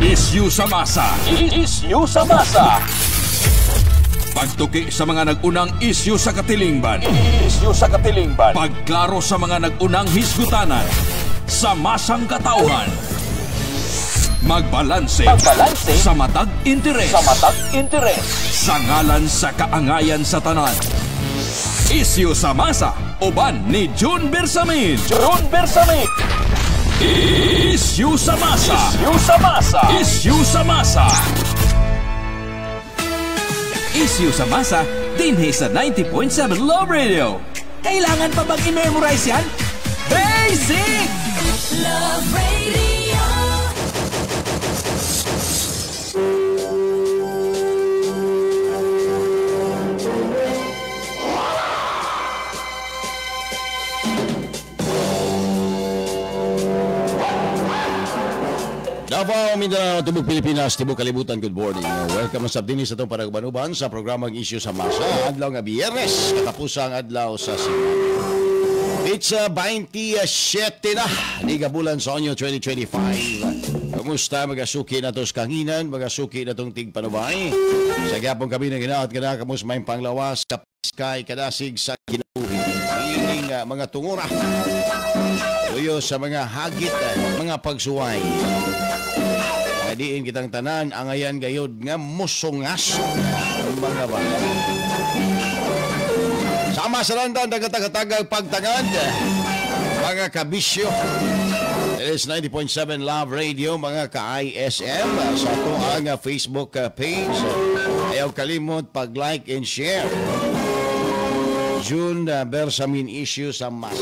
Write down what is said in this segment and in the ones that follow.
Isyu sa masa. Isyu sa masa. Pagtuki sa mga nag-unang isyu sa katilingban. Isyu sa katilingban. Pagklaro sa mga nag-unang hisgutanan. Sa masang katauhan. Magbalanse. Magbalanse. Sa matag interes. Sa matag interes. Sa ngalan sa kaangayan sa tanan. Isyu sa masa. Uban ni June Bersamin. June Bersamin. Isyu sa masa. Isyu sa masa. Isyu sa masa. Isyu sa masa, dinhi sa 90.7 Love Radio. Kailangan pa bang i-memorize yan? Basic! Love Radio. Davao, Mindanao, Tibok Pilipinas, Tibok Kalibutan, good morning. Welcome sa dinis atong panagbanuban sa programang Isyu sa Masa. Adlaw nga Biyernes, katapusang adlaw sa simana. It's 27 na, Liga Bulan sa Onyo 2025. Kumusta mga suki na tos kanginan, mga suki na tong tigpanubay. Sa gyapon kami na ginaot ka na, kamus may panglawas, kapiskay, kadasig sa kinabuhi. Ining mga tungura, tuyo sa mga hagit, mga pagsuway. Diin kitang tanan, angayan gayod nga musungas mga bata. Sama sa landan, dagatagatagang pagtangad, mga kabisyo. It is 90.7 Love Radio, mga ka-ISM, sa atong ang Facebook page. Ayaw kalimot pag-like and share. June Bersamin issue sa mas.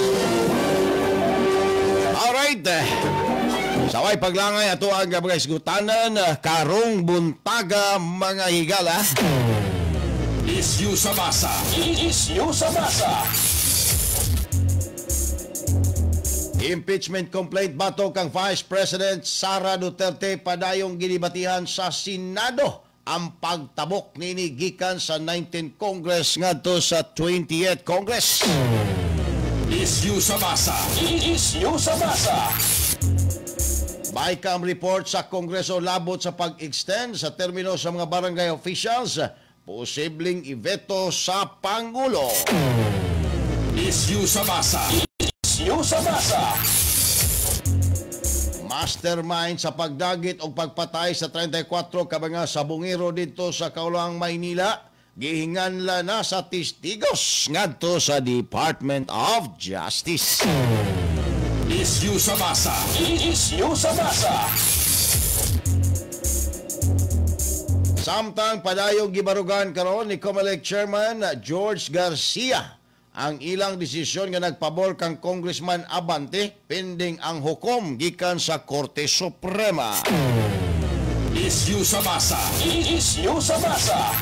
Alright. Saway paglangay ato ang mga isgutanan karong buntaga mga higala. Isyu sa masa. Isyu sa masa. Impeachment complaint batok kang Vice President Sara Duterte padayong ginibatihan sa Senado ang pagtabok nini gikan sa 19th Congress ngadto sa 20th Congress. Isyu sa masa. Isyu sa masa. Bicam report sa Kongreso labot sa pag-extend sa termino sa mga barangay officials, posibleng iveto sa Pangulo. Isyu sa masa. Isyu sa masa. Mastermind sa pagdagit o pagpatay sa 34 ka mga sabungero dito sa Kaulawang, Maynila, gihinganla na sa testigos ngadto sa Department of Justice. Isyu sa masa. Isyu sa masa. Samtang padayong gibarugan karon ni COMELEC Chairman George Garcia ang ilang desisyon nga nagpabor kang Congressman Abante pending ang hukom gikan sa Korte Suprema. Isyu sa masa. Isyu sa masa.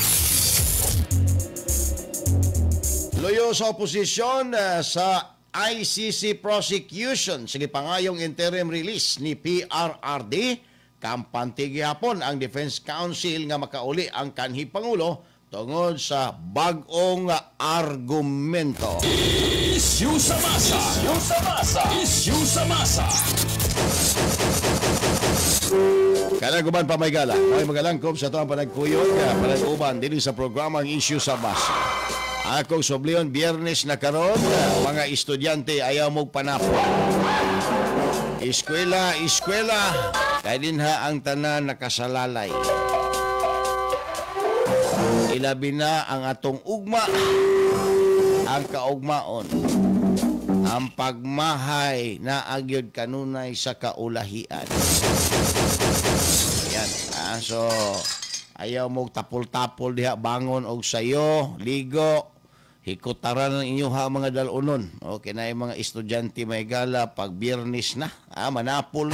Luyo sa oposisyon sa ICC prosecution sige pangayong interim release ni PRRD, kampante gihapon ang Defense Council nga makauli ang kanhi Pangulo tungod sa bag-ong argumento. Isyu sa masa. Isyu sa masa. Isyu sa masa. Kanaguban pa may gala. May magalangkob sa tuwang panagkuyon, panag-uban din sa programang Isyu sa Masa. Akong subliyon, Biyernes na karon, mga estudyante ayaw mong panapon. Eskwela, eskwela, kay dinha ang tanan nakasalalay. Ilabi na ang atong ugma, ang kaugmaon, ang pagmahay na agyod kanunay sa kaulahian. Yan. So, ayaw mong tapol-tapol diha, bangon og sayo, ligo, hikutaran ng inyo ha mga dalunon. Okay na yung mga estudyante may gala pag Biyernes na, manapol.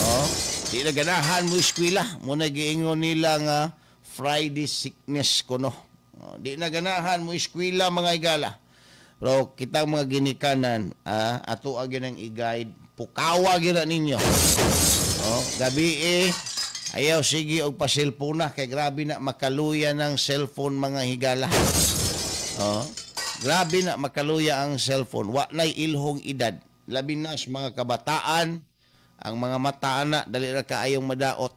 Oh, di na ganahan mo eskwela. Muna giingon nila nga Friday sickness kuno. Oh, di na ganahan mo eskwela mga igala. Pero kitang mga ginikanan, ato agi ng i-guide, pukawa gyud na ninyo. Oh, gabi ayaw sige og pa-cellphone na kay grabe na makaluya ng cellphone mga higala. Oh, grabe na makaluya ang cellphone. Wa nay ilhong edad. Labi na sa mga kabataan, Ang mga mata ana dali ra kaayong madaot.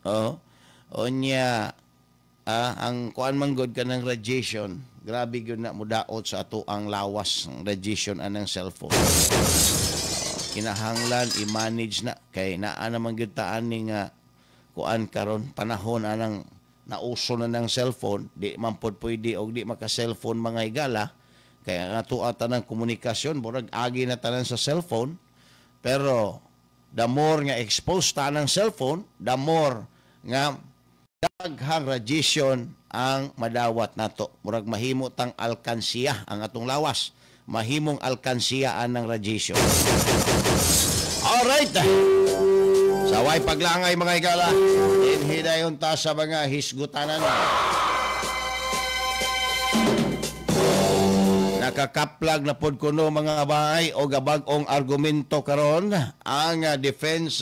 Oh. Unya ang kuan man gud kanang radiation, grabe gyud na mudaot sa ato ang lawas ang radiation anang cellphone. Kinahanglan i-manage na kay naa naman gyud ta ani nga kuan karon, panahon anang nauso na ng cellphone, di man pod pwede og di maka cellphone, mga higala, kay ang ato tanang komunikasyon murag agi na tanan sa cellphone. Pero the more nga exposed ta ng cellphone, the more nga daghang radiation ang madawat nato. Murag mahimo tang alkansiya ang atong lawas, mahimong alkansiya ang radiation. Alright. Saway paglangay, mga higala. Inhidayon ta sa mga hisgutanan. Nakakaplag na pod kuno, mga bahay, o gabag-ong argumento karon ang Defense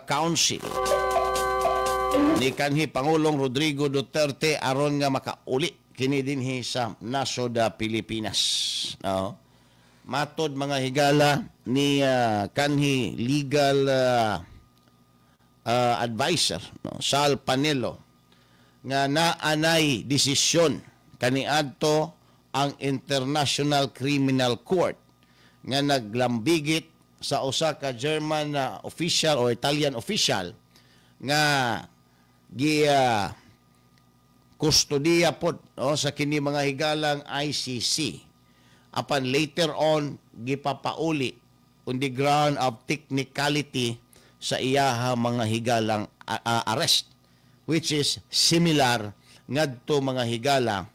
Council ni kanhi Pangulong Rodrigo Duterte aron nga makauli kini dinhi sa nasod Pilipinas. No? Matod, mga higala, ni kanhi legal advisor, no, Sal Panelo, nga naanay desisyon kaniadto ang International Criminal Court nga naglambigit sa usa ka German official o Italian official nga gi kustodiya pod, no, sa kini, mga higalang ICC, apan later on gipapauli on the ground of technicality sa iyaha, mga higalang, arrest, which is similar ngadto, mga higala,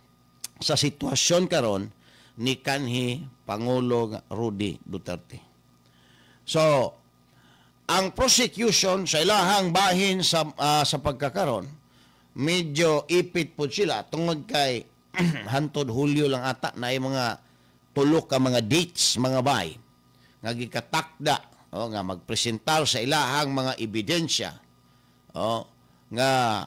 sa sitwasyon karon ni kanhi Pangulong Rody Duterte. So, ang prosecution sa ilahang bahin sa pagkakaron, medyo ipit po sila tungod kay hantod Hulyo lang ata na yung mga tulo ka mga dates, mga bay, nga gikatakda, oh, nga magpresentar sa ilahang mga ebidensya, oh, nga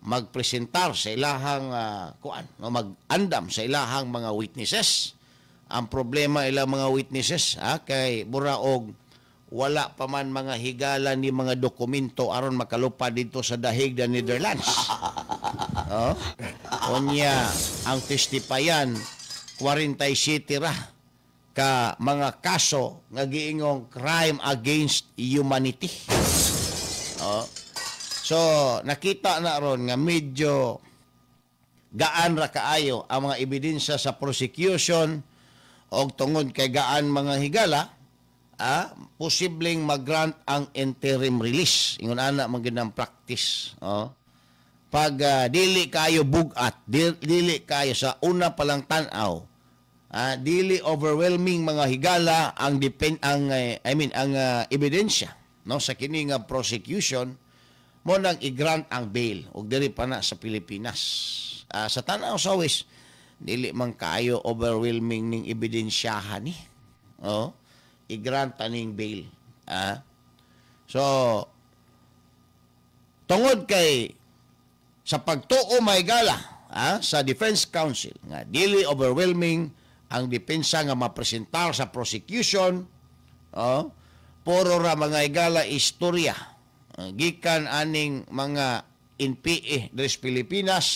magpresentar sa ilahang kuan, no, mag-andam sa ilahang mga witnesses. Ang problema ilang mga witnesses, ha, kay buraog wala pa man, mga higala, ni mga dokumento aron makalupad dito sa The Hague, the Netherlands. Oh? Unya, ang testipayan 47 ra ka mga kaso nga giingong crime against humanity. Oh. So, nakita na ron nga medyo gaan ra kaayo ang mga ebidensya sa prosecution, og tungod kay gaan, mga higala, posibleng mag-grant ang interim release. Ingon ana man gyud ang practice. Oh. Pag dili kayo bugat, dili kayo sa una pa lang tan-aw, dili overwhelming, mga higala, ang depend ang I mean ang ebidensya, no, sa kini nga prosecution, mo nang i-grant ang bail og diri pa na sa Pilipinas. Sa tan-aw sa wis, dili man kayo overwhelming ning ebidensyahan ni. Oh, i-grant aning bail. So tungod kay sa pagtuo, may gala, sa Defense Council nga dili overwhelming ang depensa nga mapresentar sa prosecution, oh, puro ra, mga higala, istorya gikan aning mga NPA diri sa Pilipinas.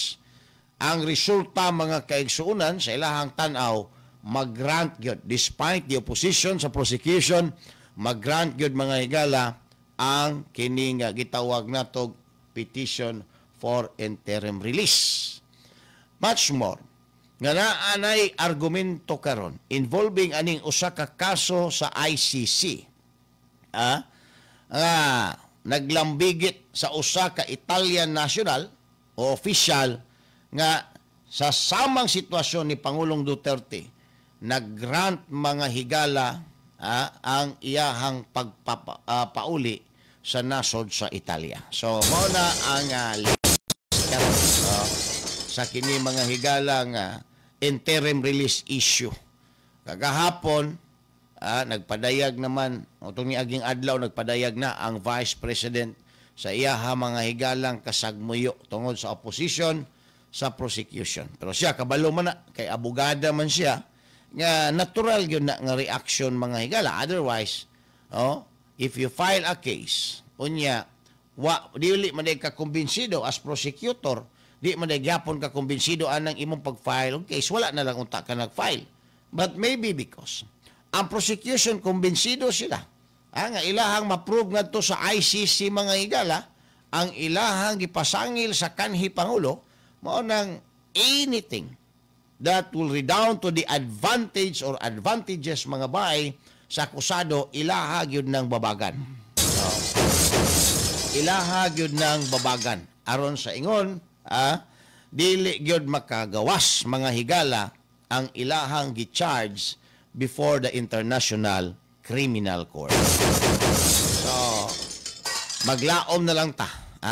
Ang resulta, mga kaigsuonan, sa ilahang tan-aw, mag-grant gyud despite the opposition sa prosecution, mag-grant gyud, mga higala, ang kini nga gitawag natog petition for interim release. Much more nga naanay argumento karon involving aning usa ka kaso sa ICC nga naglambigit sa usa ka Italian national o official nga sa samang sitwasyon ni Pangulong Duterte, nag-grant, mga higala, ang iyahang pagpauli sa nasod sa Italia. So mao na ang karon, sa kini, mga higala, nga interim release issue. Kagahapon, nagpadayag naman, o itong niaging adlaw, nagpadayag na ang Vice President sa iyaha, mga higalang kasagmuyo tungod sa opposition sa prosecution. Pero siya, kabalo man na, kay abogada man siya, nga natural yun na nga reaction, mga higala. Otherwise, oh, If you file a case, unya wa dili man ka kumbinsido as prosecutor, di man gyapon ka kumbinsido anang imong pag-file og case, wala na lang unta ka nag-file. But maybe because ang prosecution, kumbinsido sila nga ilahang ma-prove ngadto sa ICC, mga higala, ang ilahang gipasangil sa kanhi pangulo, mao nang anything that will redound to the advantage or advantages, mga bay, sa akusado, ilaha gyud ng babagan. Oh. Ilaha gyud ng babagan aron sa ingon dili gyud makagawas, mga higala, ang ilahang gi-charge before the International Criminal Court. So, maglaom na lang ta,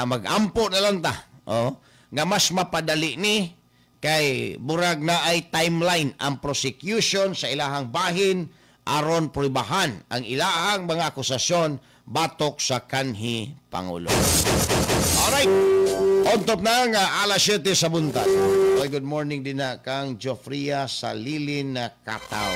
magampo na lang ta, oh, nga mas mapadali ni kay burag na ay timeline ang prosecution sa ilahang bahin aron pruebahan ang ilahang mga akusasyon batok sa kanhi pangulo. Alright. On top na nga alas 7 sa buntag. Okay, good morning din na kang Jofria Salilin na Kataw.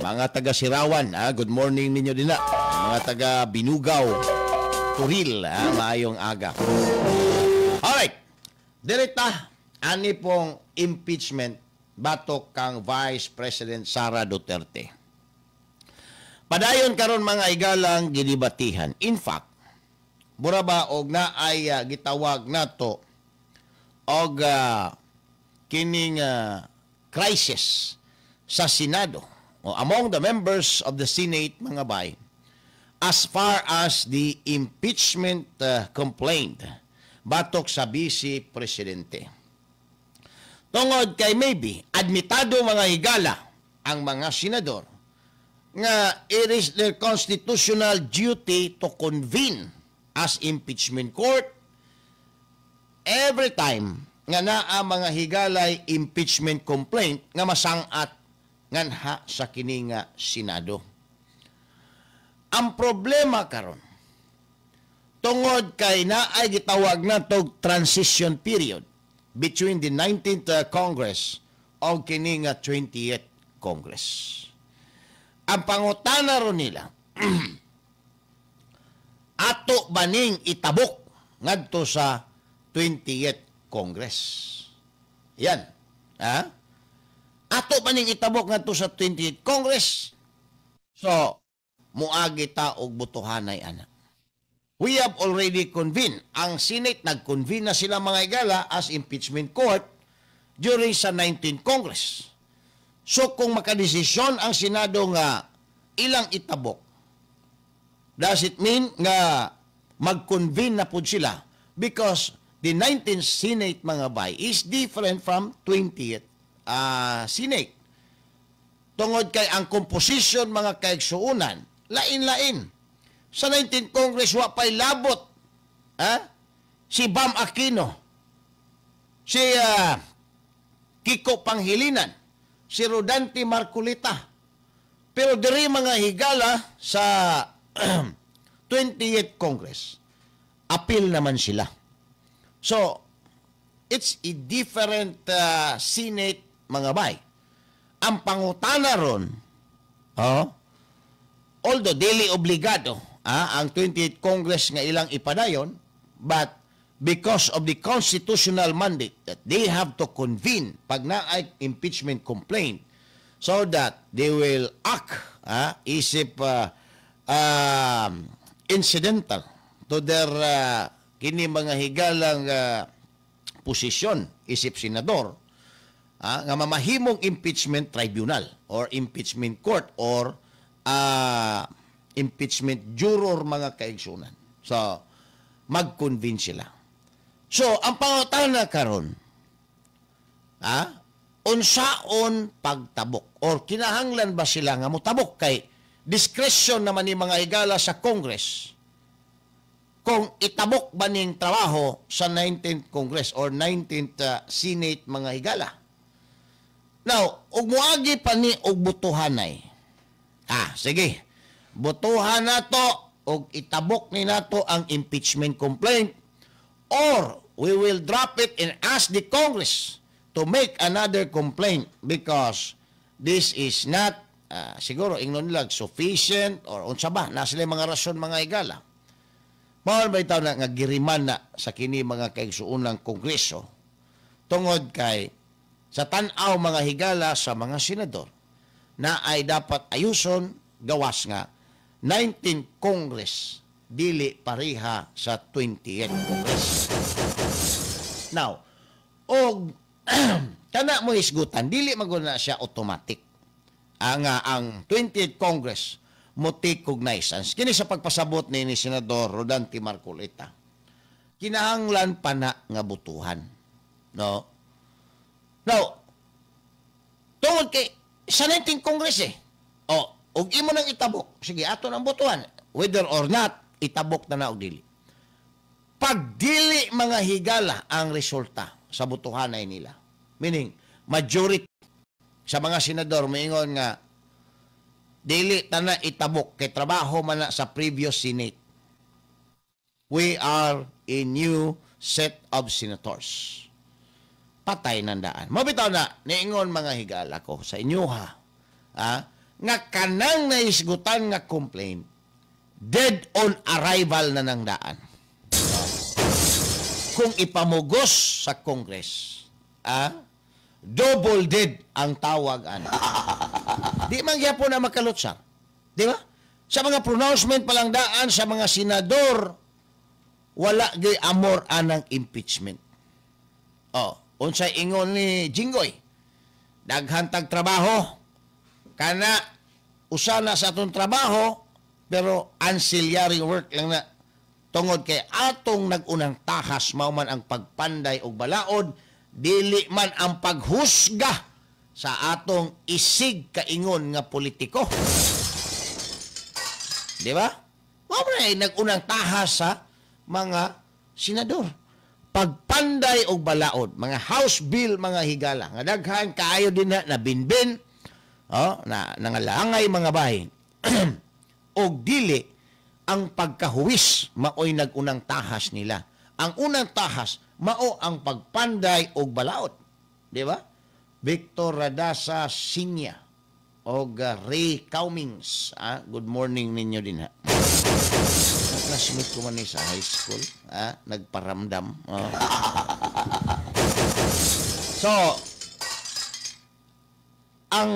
Mga taga Sirawan, good morning ninyo din na. Mga taga Binugaw, Turil, maayong aga. Alright. Direkta, ani pong impeachment batok kang Vice President Sara Duterte. Padayon karon, mga igalang, gidibatihan. In fact, mura ba og naay gitawag nato og kining crisis sa Senado o among the members of the Senate, mga bay, as far as the impeachment complaint batok sa Vice Presidente. Tungod kay maybe admitado, mga higala, ang mga senador nga it is their constitutional duty to convene as impeachment court every time nga naa, mga higalay, impeachment complaint nga masangat nganha sa kini nga Senado. Ang problema karon, tungod kay naay gitawag natog transition period between the 19th Congress o kini nga 20th Congress. Ang pangutana ron nila, ato baning itabok ngadto sa 20th Congress? Yan. Ha? Ato baning itabok ngadto sa 20th Congress? So, muagi ta og botohanay ana. We have already convened. Ang Senate, nag-convene na sila, mga igala, as impeachment court during sa 19th Congress. So kung makadesisyon ang Senado nga ilang itabok, does it mean nga mag-convene na pud sila? Because the 19th Senate, mga bay, is different from 20th Senate. Tungod kay ang composition, mga kaigsuunan, lain-lain. Sa 19th Congress, wa pa'y labot. Ha? Si Bam Aquino, si Kiko Pangilinan, si Rodante Marcoleta. Pero diri, mga higala, sa 20th Congress, apil naman sila. So, it's a different Senate, mga bay. Ang pangutana ron, oh, although dili obligado ang 28th Congress nga ilang ipadayon, but because of the constitutional mandate that they have to convene pag naay impeachment complaint so that they will act isip incidental to their kini, mga higalang, posisyon isip senador nga mamahimong impeachment tribunal or impeachment court or impeachment juror, mga kaigsunan. So, mag-convene sila. So, ang pangutana karon, unsaon pagtabok or kinahanglan ba sila nga motabok, kay discretion naman ni, mga higala, sa Congress kung itabok ba ning trabaho sa 19th Congress or 19th Senate, mga higala. Now, ug moagi pa ni og botohanay. Sige. Botohan nato og itabok ni nato ang impeachment complaint or we will drop it and ask the Congress to make another complaint because This is not siguro ingnon nila sufficient or unsa ba na sila mga rason, mga higala. Mao ba itaw na nga giriman na sa kini mga kaigsuonang kongreso tungod kay sa tan-aw, mga higala, sa mga senador na ay dapat ayuson gawas nga 19 Congress dili pareha sa 28 Congress. Now, og kana mo hisgutan, dili man gud na siya automatic. Ang 28th Congress mo take cognizance. Kini sa pagpasabot ni Senador Rodante Marcoleta. Kinahanglan pa na nga butuhan. No? Now, tungod kay sa 19th Congress eh. O, ug imo nang itabok. Sige, ato nang butuhan. Whether or not, itabok na na og dili. Pag dili, mga higala, ang resulta sa butuhanay nila. Meaning, majority sa mga senador moingon nga dili tana itabok kay trabaho man na sa previous Senate. We are a new set of senators. Patay nandaan. Mabitaw na, niingon, mga higala, ko sa inyo ha, nga kanang naisgutan nga complaint, dead on arrival na nang daan. Kung ipamugos sa Congress, double dead ang tawag ana. Di man gyapon na makalutsar. Di ba? Sa mga pronouncement pa lang daan sa mga senador, wala gyud amor anang impeachment. Oh, unsay ingon ni Jinggoy? Daghan tag trabaho. Kana usa na sa atong trabaho pero ancillary work lang na tungod kay atong nag-unang tahas mao man ang pagpanday og balaod, dili man ang paghusga sa atong isig kaingon nga politiko. Di ba? Mao man ay nag-unang tahas sa mga senador. Pagpanday og balaod, mga House bill, mga higala, nga daghan kaayo din na nabinbin, oh, na nangalangay, mga bahin. Og dili ang pagkahuwis maoy nag-unang tahas nila. Ang unang tahas mao ang pagpanday og balaod. Di ba? Victor Radasa Sinya og Ray Caumings. Good morning ninyo din ha. Classmate ko man ni sa high school, nagparamdam. Oh. So, ang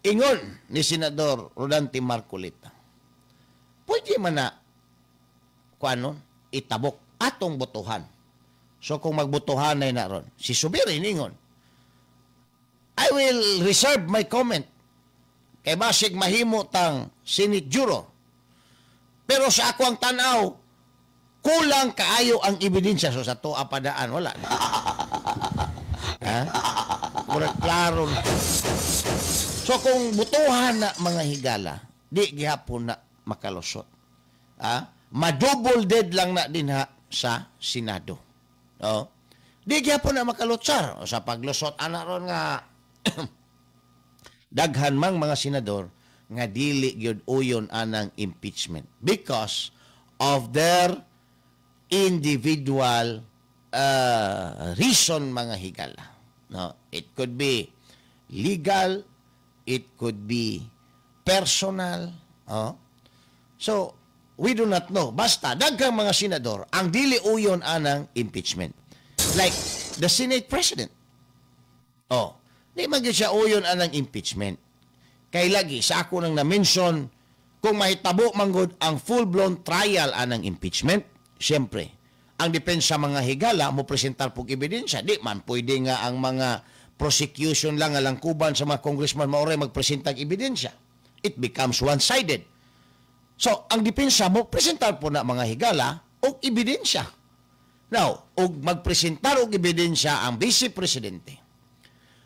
ingon ni Senador Rodante Marcoleta, pwede man na kuano, itabok atong botohan. So kung magbotohan na ron, si Zubiri ningon, "I will reserve my comment kay basig mahimo tang Senate juror. Pero sa ako ang tanaw, kulang kaayo ang ebidensya." So sa tuwa padaan, wala na. Ha? Murag klaro na. So kung butuhan na, mga higala, di gihapon na makalusot. Ha? Ma-double dead lang na din ha sa Senado. No? Di gihapon na makalutsar. O sa paglusot ana ron nga daghan mang mga senador nga dili gyud uyon anang impeachment because of their individual reason, mga higala. No, it could be legal, it could be personal, oh. So, we do not know. Basta daghang mga senador ang dili uyon anang impeachment. Like the Senate President. Oh, di man gyud siya uyon anang impeachment. Kay lagi sa ako nang na-mention, kung mahitabo manggod ang full-blown trial anang impeachment, siyempre, ang depensa, mga higala, mo presentar pog ebidensya. Di man pwede nga ang mga prosecution lang nga langkuban sa mga congressman maoray magpresentag ebidensya. It becomes one-sided. So, ang depensa mo presentar po na, mga higala, og ebidensya. Now, og magpresentar og ebidensya ang vice presidente,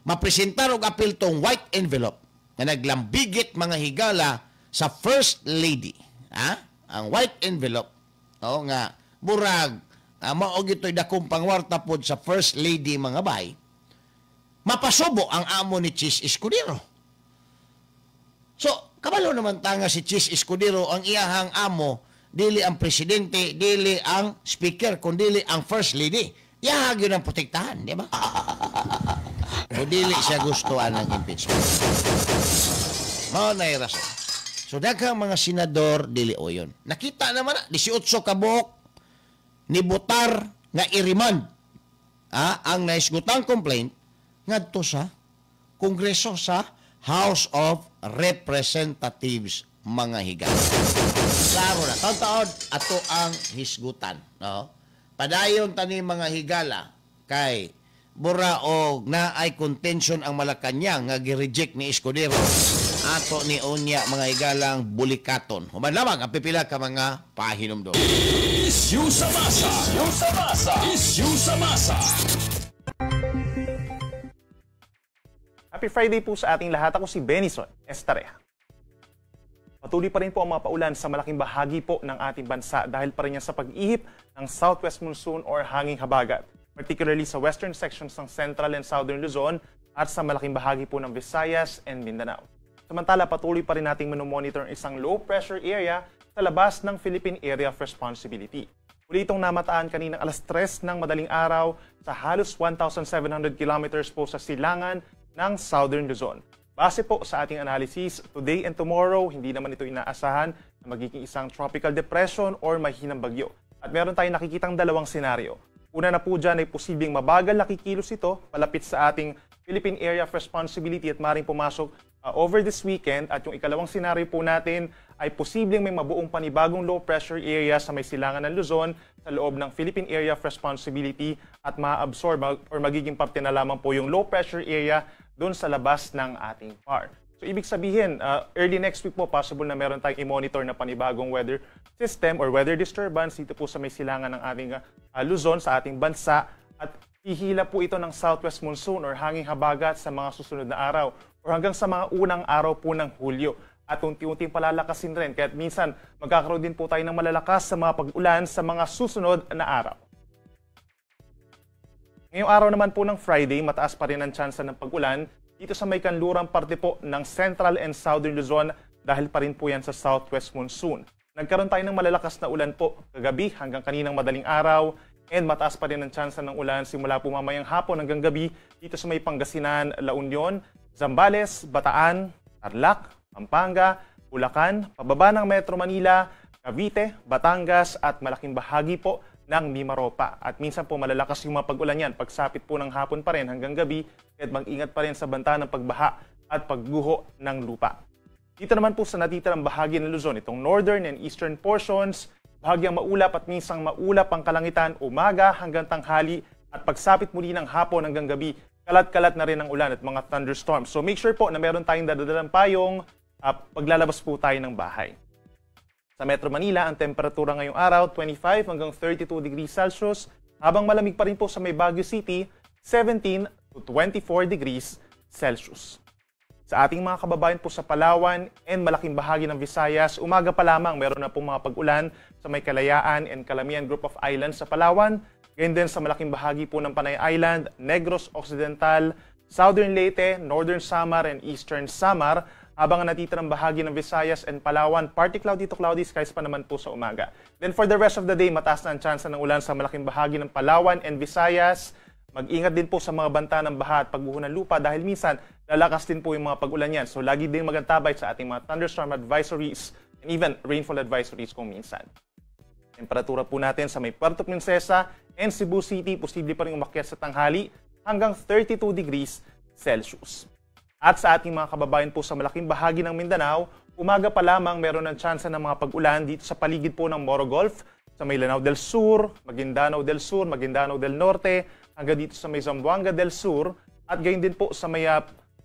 mapresentar og apil tong white envelope nga naglambigit, mga higala, sa first lady. Ha? Ang white envelope, o nga murag mao gito'y dakong pangwarta pod sa first lady, mga bay, mapasubo ang amo ni Chiz Escudero. So, kabalo naman ta nga si Chiz Escudero, ang iyahang amo, dili ang presidente, dili ang speaker, kundi ang first lady. Iyaha gyud ang protektahan, di ba? Kung dili siya gusto anang impeachment. Mao na rason. So daghang mga senador dili oyon. Nakita naman na 18 ka buok ni botar nga i-remand ang naisgutang complaint ngadto sa Kongreso, sa House of Representatives, mga higala. Klaro na. Taon-taon, ato ang hisgutan. No? Padayon tani, mga higala, kay bura og naay contention ang Malacanang nga gi-reject ni Escudero. Ato ni unya, mga higalang, bulikaton. Human lamang ang pipila ka mga pahinumdom. Issue sa masa. Issue sa masa. Issue sa masa. Happy Friday po sa ating lahat. Ako si Benison Estareja. Patuloy pa rin po ang mga paulan sa malaking bahagi po ng ating bansa dahil pa rin yan sa pag-ihip ng southwest monsoon or hanging habagat, particularly sa western sections ng Central and Southern Luzon at sa malaking bahagi po ng Visayas and Mindanao. Samantala, patuloy pa rin nating minomonitor ang isang low pressure area sa labas ng Philippine Area of Responsibility. Muli itong namataan kaninang alas 3 ng madaling araw sa halos 1,700 kilometers po sa silangan ng Southern Luzon. Base po sa ating analysis, today and tomorrow, hindi naman ito inaasahan na magiging isang tropical depression or mahinang bagyo. At meron tayong nakikitang dalawang senaryo. Una na po dyan ay posibleng mabagal na kikilos ito palapit sa ating Philippine Area of Responsibility at maaaring pumasok over this weekend. At yung ikalawang senaryo po natin ay posibleng may mabuong panibagong low pressure area sa may silangan ng Luzon sa loob ng Philippine Area of Responsibility at ma-absorb or magiging parte na lamang po yung low pressure area doon sa labas ng ating PAR. So ibig sabihin, early next week po, possible na meron tayong i-monitor na panibagong weather system or weather disturbance dito po sa may silangan ng ating Luzon, sa ating bansa, at hihila po ito ng southwest monsoon or hanging habagat sa mga susunod na araw or hanggang sa mga unang araw po ng Hulyo. At unti-unting palalakasin rin. Kaya minsan magkakaroon din po tayo ng malalakas sa mga pag-ulan sa mga susunod na araw. Ngayong araw naman po ng Friday, mataas pa rin ang tsansa ng pag-ulan dito sa may kanlurang parte po ng Central and Southern Luzon dahil pa rin po yan sa southwest monsoon. Nagkaroon tayo ng malalakas na ulan po kagabi hanggang kaninang madaling araw and mataas pa rin ang tsansa ng ulan simula po mamayang hapon hanggang gabi dito sa may Pangasinan, La Union, Zambales, Bataan, Tarlac, Pampanga, Bulacan, pababa ng Metro Manila, Cavite, Batangas at malaking bahagi po ng Mimaropa. At minsan po malalakas yung mga pag-ulan yan pagsapit po ng hapon pa rin hanggang gabi, at mag-ingat pa rin sa banta ng pagbaha at pagguho ng lupa. Dito naman po sa natitirang bahagi ng Luzon, itong northern and eastern portions, bahagyang maulap at minsang maulap ang kalangitan umaga hanggang tanghali at pagsapit muli ng hapon hanggang gabi, kalat-kalat na rin ang ulan at mga thunderstorms. So make sure po na meron tayong dadadalang payong paglalabas po tayo ng bahay. Sa Metro Manila, ang temperatura ngayong araw, 25 hanggang 32 degrees Celsius, habang malamig pa rin po sa may Baguio City, 17 to 24 degrees Celsius. Sa ating mga kababayan po sa Palawan and malaking bahagi ng Visayas, umaga pa lamang meron na pong mga pag-ulan sa may Kalayaan and Calamian Group of Islands sa Palawan, gayon din sa malaking bahagi po ng Panay Island, Negros Occidental, Southern Leyte, Northern Samar and Eastern Samar, habang ang natitirang bahagi ng Visayas and Palawan, partly cloudy to cloudy skies pa naman po sa umaga. Then for the rest of the day, mataas na ang tsansa ng ulan sa malaking bahagi ng Palawan and Visayas. Mag-ingat din po sa mga banta ng baha at pagguho ng lupa dahil minsan lalakas din po yung mga pag-ulan yan. So lagi din magantabay sa ating mga thunderstorm advisories and even rainfall advisories kung minsan. Temperatura po natin sa may Puerto Princesa and Cebu City, posible pa rin umakyat sa tanghali hanggang 32 degrees Celsius. At sa ating mga kababayan po sa malaking bahagi ng Mindanao, umaga pa lamang meron ng tsansa ng mga pag-ulan dito sa paligid po ng Moro Gulf, sa may Lanao del Sur, Maguindanao del Sur, Maguindanao del Norte, hanggang dito sa may Zamboanga del Sur, at gayon din po sa may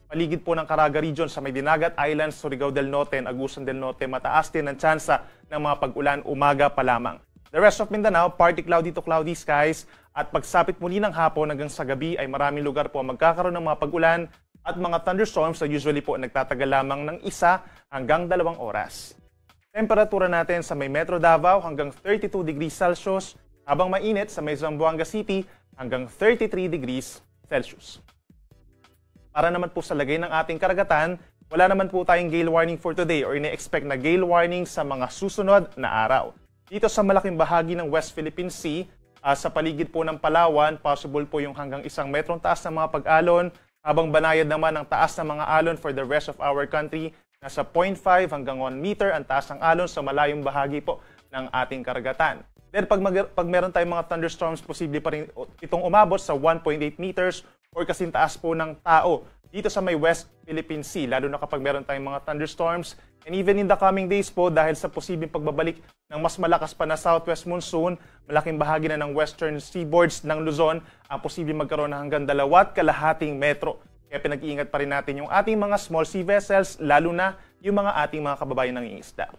paligid po ng Caraga Region, sa may Dinagat Islands, Surigao del Norte, and Agusan del Norte, mataas din ang tsansa ng mga pag-ulan umaga pa lamang. The rest of Mindanao, partly cloudy to cloudy skies, at pagsapit muli ng hapon hanggang sa gabi ay maraming lugar po ang magkakaroon ng mga pag-ulan at mga thunderstorms na usually po nagtatagal lamang ng 1 hanggang 2 oras. Temperatura natin sa may Metro Davao hanggang 32 degrees Celsius, habang mainit sa may Zamboanga City hanggang 33 degrees Celsius. Para naman po sa lagay ng ating karagatan, wala naman po tayong gale warning for today or ine-expect na gale warning sa mga susunod na araw. Dito sa malaking bahagi ng West Philippine Sea, sa paligid po ng Palawan, possible po yung hanggang 1 metrong taas ng mga pag-alon. Habang banayad naman ang taas ng mga alon for the rest of our country, nasa 0.5 hanggang 1 meter ang taas ng alon sa malayong bahagi po ng ating karagatan. Then pag meron tayong mga thunderstorms, posible pa rin itong umabot sa 1.8 meters or kasing taas po ng tao dito sa may West Philippine Sea, lalo na kapag meron tayong mga thunderstorms. And even in the coming days po, dahil sa posibleng pagbabalik ng mas malakas pa na southwest monsoon, malaking bahagi na ng western seaboards ng Luzon ang posibleng magkaroon ng hanggang 2.5 metro. Kaya pinag-iingat pa rin natin yung ating mga small sea vessels, lalo na yung mga ating mga kababayan ng isda.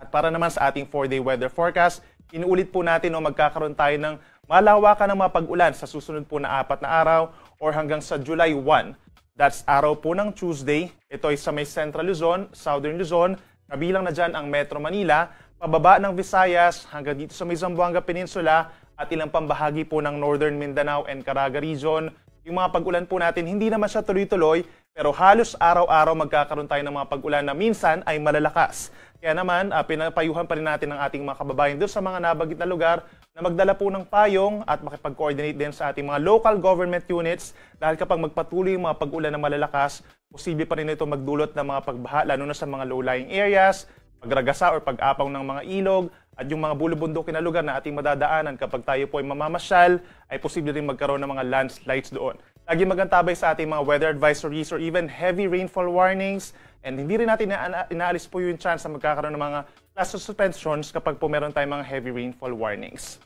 At para naman sa ating 4-day weather forecast, inuulit po natin o magkakaroon tayo ng malawakan ng mga pag-ulan sa susunod po na 4 na araw or hanggang sa July 1. That's araw po ng Tuesday. Ito ay sa may Central Luzon, Southern Luzon, kabilang na dyan ang Metro Manila, pababa ng Visayas hanggang dito sa may Zamboanga Peninsula at ilang pambahagi po ng Northern Mindanao and Caraga Region. Yung mga pag-ulan po natin, hindi naman siya tuloy-tuloy, pero halos araw-araw magkakaroon tayo ng mga pag-ulan na minsan ay malalakas. Kaya naman, pinapayuhan pa rin natin ang ating mga kababayan doon sa mga nabanggit na lugar na magdala po ng payong at makipag-coordinate din sa ating mga local government units dahil kapag magpatuloy yung mga pag-ulan na malalakas, posible pa rin ito magdulot ng mga pagbaha, lalo na sa mga low-lying areas, pagragasa or pag-apaw ng mga ilog, at yung mga bulubundukin na lugar na ating madadaanan kapag tayo po ay mamamasyal, ay posible rin magkaroon ng mga landslides doon. Lagi magantabay sa ating mga weather advisories or even heavy rainfall warnings, and hindi rin natin inaalis po yung chance na magkakaroon ng mga class suspensions kapag po meron tayong mga heavy rainfall warnings.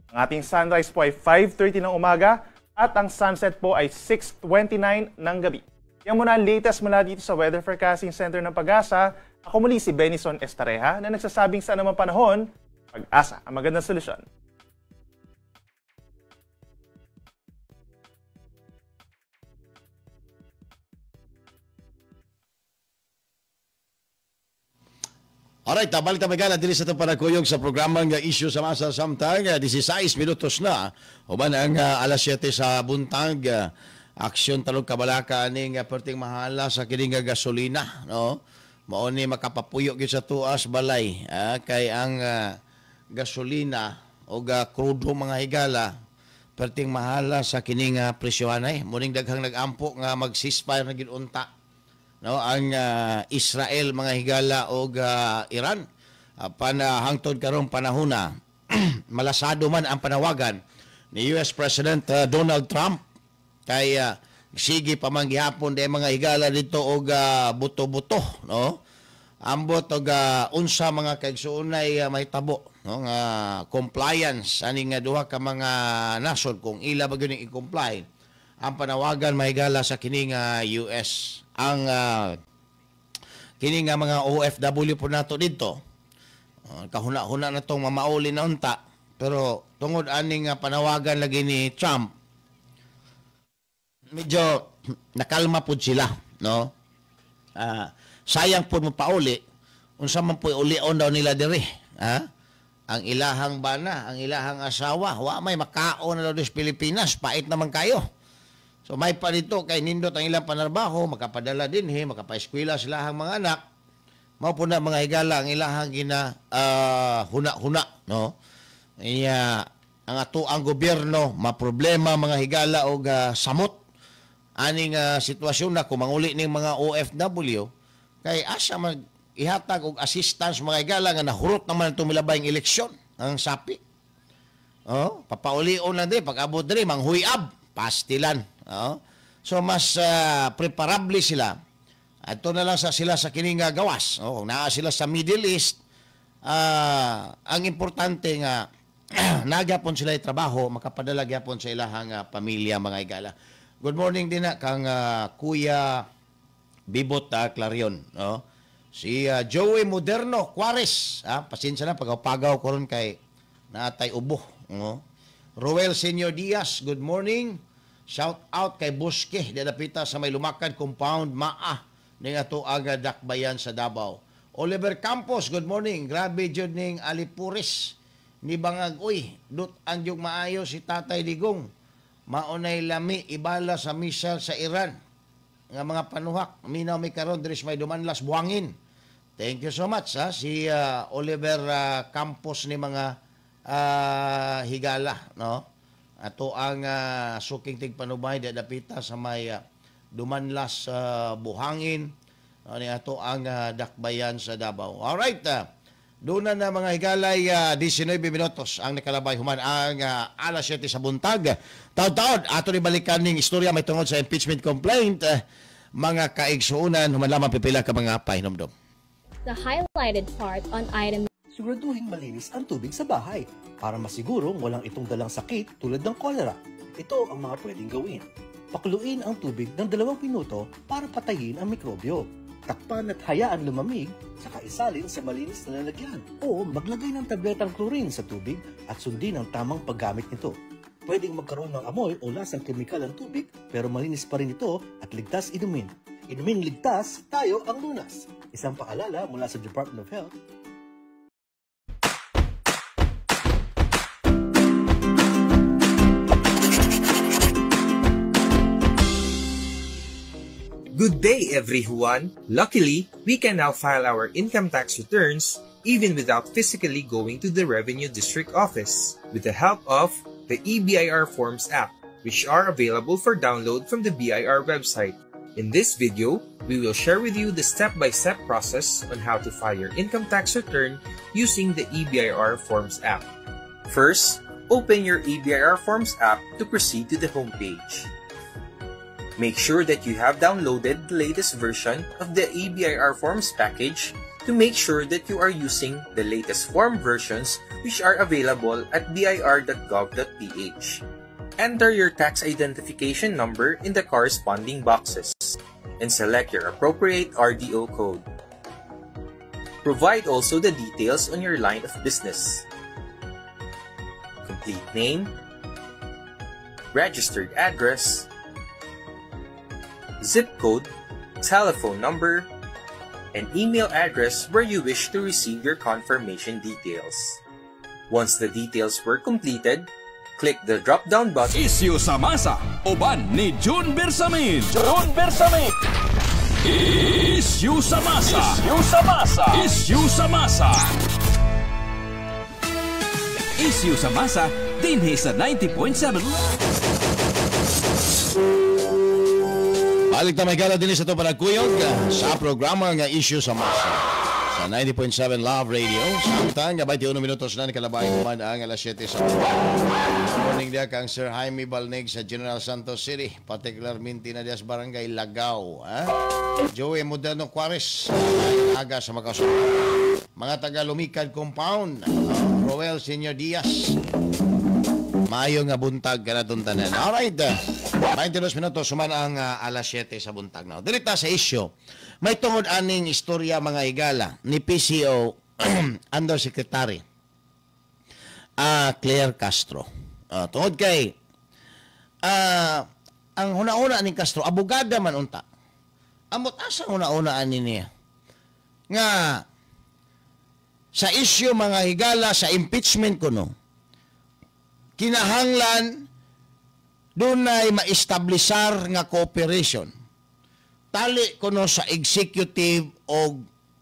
Ang ating sunrise po ay 5:30 ng umaga at ang sunset po ay 6:29 ng gabi. Yan muna ang latest mula dito sa Weather Forecasting Center ng Pag-asa. Ako muli si Benison Estareja na nagsasabing sa anumang panahon, pag-asa ang magandang solusyon. Alright, balik ta magala diri sa itong panagkuyog sa programang Isyu sa Masa samtang 16 minutos na uban ang alas 7 sa buntag. Aksyon talog kabalaka ning perting mahala sa kining gasolina, no? Mao ni makapapuyo gyud sa tuas balay, kay ang gasolina o krudo mga higala perting mahala sa kining presyohanay. Muning daghang nagampo nga mag-ceasefire na gyud unta, no, ang Israel mga higala og Iran. Hangtod karong panahona malasado man ang panawagan ni US President Donald Trump kay sige pa man gihapon day mga higala dito og buto-buto, no? Ambot og unsa mga kaigsuonay mahitabo, no, nga compliance ani nga duha ka mga nasod kung ila ba gyud i-comply ang panawagan mahigala sa kining US. Ang kini nga mga OFW po nato dito, kahuna-huna na tong mamauli na unta, pero tungod aning panawagan lagi ni Trump, medyo nakalma pud sila, no? Sayang pud mo pauli, unsa man puy ulion daw nila diri, ha? Ang ilahang bana, ang ilahang asawa, wa may makaon na daw sa Pilipinas, pait naman kayo. So may pa dito kay nindot ang ilang panarbaho, makapadala dinhi, makapaeskwela sila ang mga anak. Mao po na mga higala ang ilahang gina huna-huna, no? Iya ang ato ang gobyerno maproblema mga higala og samot aning sitwasyon na kung manguli ning mga OFW kay asa mag ihatag og assistance mga higala nga nahurot naman itong milabayng eleksyon ang sapi. Oh, papaulion na din pag abot diri manghuyab pastilan. Oh. So mas preparable sila. Ato na lang sa sila sa kining gawas. Oh, kung naa sila sa Middle East, ang importante nga nagyapon sila trabaho, makapadala gyapon sa ilahang pamilya mga higala. Good morning din na kang Kuya Bibot Clarion, no? Si Joey Moderno Juarez, pasensya na pagaw-pagaw ko ron kay naatay ubo, no? Roel Senior Diaz, good morning. Shout out kay Bosque, dapita sa may Lumakan Compound, Maa, ning ato aga dakbayan sa Davao. Oliver Campos, good morning. Grabe jud ning Alipures ni Bangag, uy, dut ang jug maayo si Tatay Digong. Maunay lami ibala sa missile sa Iran. Nga mga panuhak, minaw mi karon diri sa may Dumanlas buhangin. Thank you so much ha, si Oliver Campos ni mga higala, no? Ato ang suking tigpanubay di dapita sa may Dumanlas sa buhangin. Ani ato ang dakbayan sa Davao. Alright. Doon na mga higalay, 19 minutos ang nakalabay human ang alas 7 sa buntag. Taod-taod, ato ni balikan ning istorya may tungod sa impeachment complaint. Mga kaigsuunan, human lamang pipila ka mga pahinomdom. The highlighted part on item Siguraduhin malinis ang tubig sa bahay para masigurong walang itong dalang sakit tulad ng kolera. Ito ang mga pwedeng gawin. Pakuluin ang tubig ng 2 minuto para patayin ang mikrobyo. Takpan at hayaan lumamig, saka isalin sa malinis na lalagyan. O maglagay ng tabletang chlorine sa tubig at sundin ang tamang paggamit nito. Pwedeng magkaroon ng amoy o lasang kemikal ang tubig, pero malinis pa rin ito at ligtas inumin. Inuming ligtas, tayo ang lunas. Isang paalala mula sa Department of Health. Good day, everyone! Luckily, we can now file our income tax returns even without physically going to the Revenue District Office with the help of the eBIRForms app, which are available for download from the BIR website. In this video, we will share with you the step-by-step process on how to file your income tax return using the eBIRForms app. First, open your eBIRForms app to proceed to the homepage. Make sure that you have downloaded the latest version of the eBIRForms package to make sure that you are using the latest form versions, which are available at bir.gov.ph. Enter your tax identification number in the corresponding boxes and select your appropriate RDO code. Provide also the details on your line of business: complete name, registered address, zip code, telephone number, and email address where you wish to receive your confirmation details. Once the details were completed, click the drop-down button. Isyu sa masa, uban ni June Bersamin. June Bersamin. Isyu sa masa. Isyu sa masa. Isyu sa masa. Isyu sa masa dinhi sa 90.7. Balik ta may gala din sa ito panagkuyog sa programa nga Isyu sa Masa sa 90.7 Love Radio. Samtang nga 21 minutos na nakalabay human ang alas 7 sa morning diya kang Sir Jaime Balnig sa General Santos City, particularmente na diya sa Barangay Lagaw. Ha? Joey Moderno Juarez, aga sa Makasok. Mga taga Lumikad Compound, Roel Senior Diaz. Maayo nga buntag kanatong tanan. Alright. 22 minutos human ang alas 7 sa buntag na. Direkta sa isyu. May tungod aning istorya, mga higala, ni PCO Undersecretary Claire Castro. Tungod kay ang huna-huna ni Castro, abogada man unta. Amot asa huna-huna ani niya nga sa isyu, mga higala, sa impeachment kuno, kinahanglan dunay maestablisar nga cooperation tali kuno sa executive o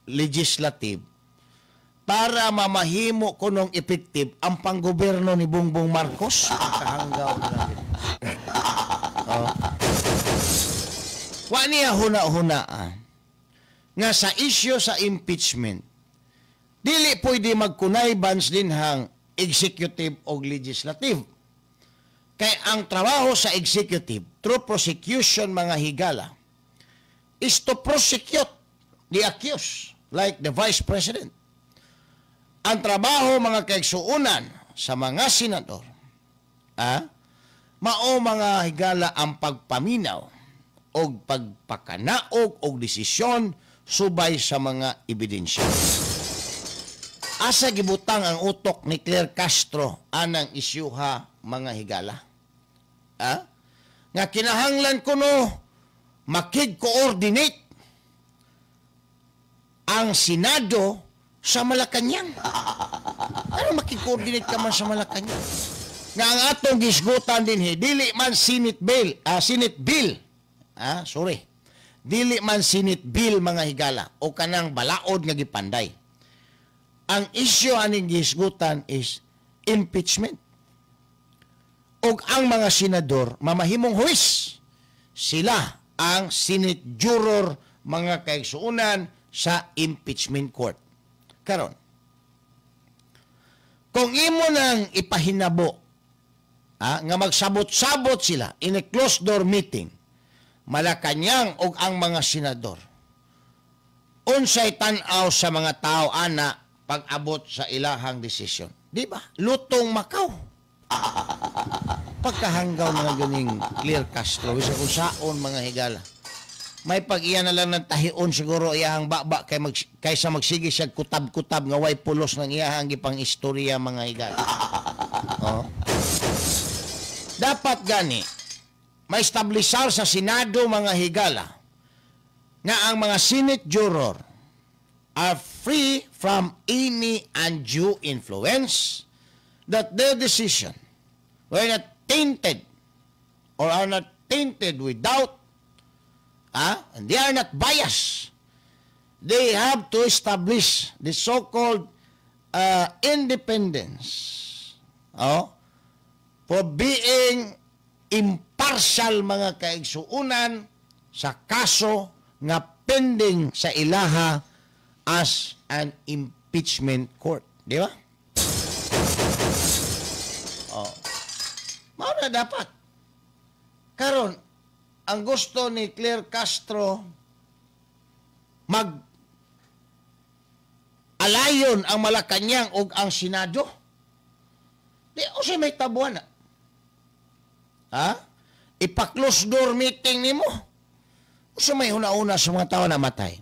legislative para mamahimo kunong effective ang panggoberno ni Bongbong Marcos. Kahanggaw na lang. Oh. Wa niya huna-huna nga sa isyu sa impeachment, dili pwede magkunay-bans dinhang executive o legislative. Kay ang trabaho sa executive through prosecution, mga higala, is to prosecute the accused like the vice president. Ang trabaho, mga kaigsuunan, sa mga senador, mao, mga higala, ang pagpaminaw o pagpakanaog og desisyon subay sa mga ebidensya. Asa gibutang ang utok ni Claire Castro anang isyuha, mga higala? Ah? Nga kinahanglan kuno makig-coordinate ang Senado sa Malacanang. Ano, makig-coordinate ka man sa Malacanang? Nga ang atong gisgutan din, dili man Senate bill, Senate bill. Ah, sorry. Dili man Senate bill, mga higala, o kanang balaod nga gipanday. Ang isyu aning gisgutan is impeachment. Ug ang mga senador mamahimong huwes. Sila ang Senate juror, mga kaigsuonan, sa impeachment court. Karon, kung imo nang ipahinabo nga magsabot-sabot sila in a closed door meeting, Malacañang ug ang mga senador, unsay tan-aw sa mga tao ana pag-abot sa ilahang desisyon? Di ba? Lutong Macau. Pagkahanggaw mga ganing Claire Castro, bisa kung saon, mga higala. May pag-iya na lang ng tahion siguro iyahang baba kaysa magsige siya kutab-kutab nga way pulos ng iyahang gipang istorya, mga higala. Oh. Dapat gani ma-establisar sa Senado, mga higala, nga ang mga Senate juror are free from any undue influence, that their decision were not tainted or are not tainted with doubt, and they are not biased. They have to establish the so-called independence, oh, for being impartial, mga kaigsuunan, sa kaso nga pending sa ilaha as an impeachment court. Di ba? Oh. Mao na dapat. Karon, ang gusto ni Claire Castro, mag alayon ang Malacañang ug ang Senado. Di unsay may tabuan na? Ha? Ipa-close door meeting nimo. Unsa may una-una sa mga tao na matay?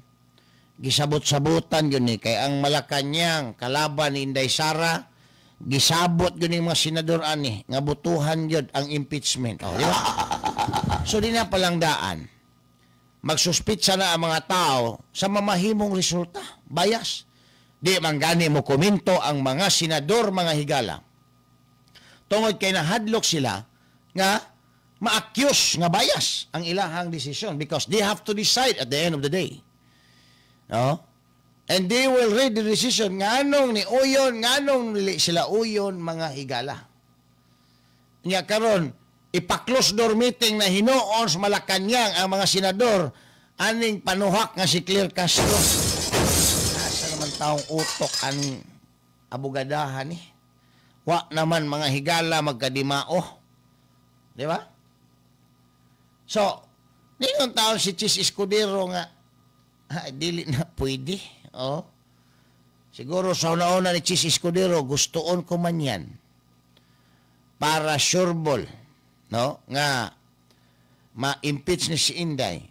Gisabot-sabutan yun ni kay ang Malacañang kalaban ni Inday Sara, gisabot yun ni mga senador ani nga butuhan yun ang impeachment. Oh, di ba? So di na palang daan. Magsuspitsa na ang mga tao sa mamahimong resulta. Bias. Di man gani mo komento ang mga senador, mga higala. Tungod kay nahadlok sila nga ma-accuse nga bias ang ilahang desisyon because they have to decide at the end of the day. No? And they will read the decision nganong ni uyon, nganong dili sila uyon, mga higala. Nya karon ipa-close door meeting na hinuon sa Malacañang ang mga senador aning panuhak nga si Claire Castro. Asa naman taong utok ang abogadahan ni? Wa naman, mga higala, magkadimao. Di ba? So, ningon taon si Chiz Escudero nga ay, dili na pwede. Oh. Siguro sa una-una ni Chiz Escudero, gustoon ko man yan para sureball, no? Nga ma-impeach ni si Inday.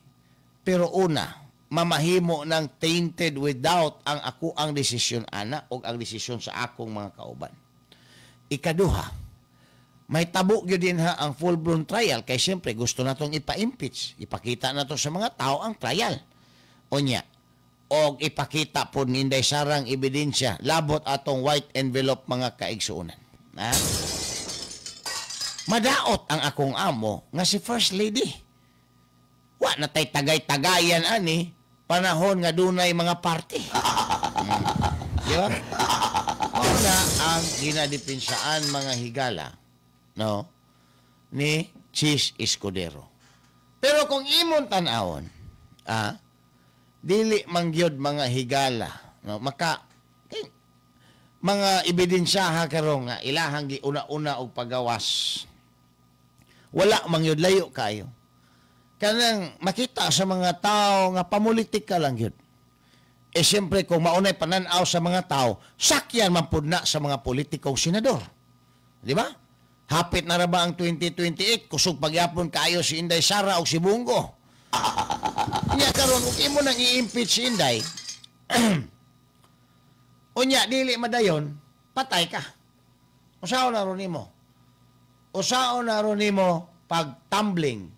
Pero una, mamahimo ng tainted with doubt ang ako ang desisyon ana o ang desisyon sa akong mga kauban. Ikaduha, may tabo gyud din ha ang full-blown trial kay siyempre gusto natong ipa-impeach. Ipakita nato sa mga tao ang trial. Unya, og ipakita po ni Inday Sarang ebidensya labot atong white envelope, mga kaigsuonan. Ha? Madaot ang akong amo nga si First Lady. Wa na tay tagay-tagayan ani panahon nga dunay mga party. Di ba? Mao na ang ginadepensaan, mga higala, no, ni Chiz Escudero. Pero kung imong tan-awon, dili mangyod, mga higala, no, maka eh, mga ebidensyaha karon nga ilahang giuna-una og pagawas. Wala mangyod, layo kayo. Kanang makita sa mga tao nga pamulitika lang gyud. Eh siyempre kung maunay panan-aw sa mga tao, sakyan man pud na sa mga politikong senador. Di ba? Hapit na ra ba ang 2028, kusog pagyapon kaayo si Inday Sara o si Bong Go. Nya karon kung imo nang i-impeach si Inday, unya dili madayon, patay ka. Usaon na ron nimo? Usaon na ron nimo pag tumbling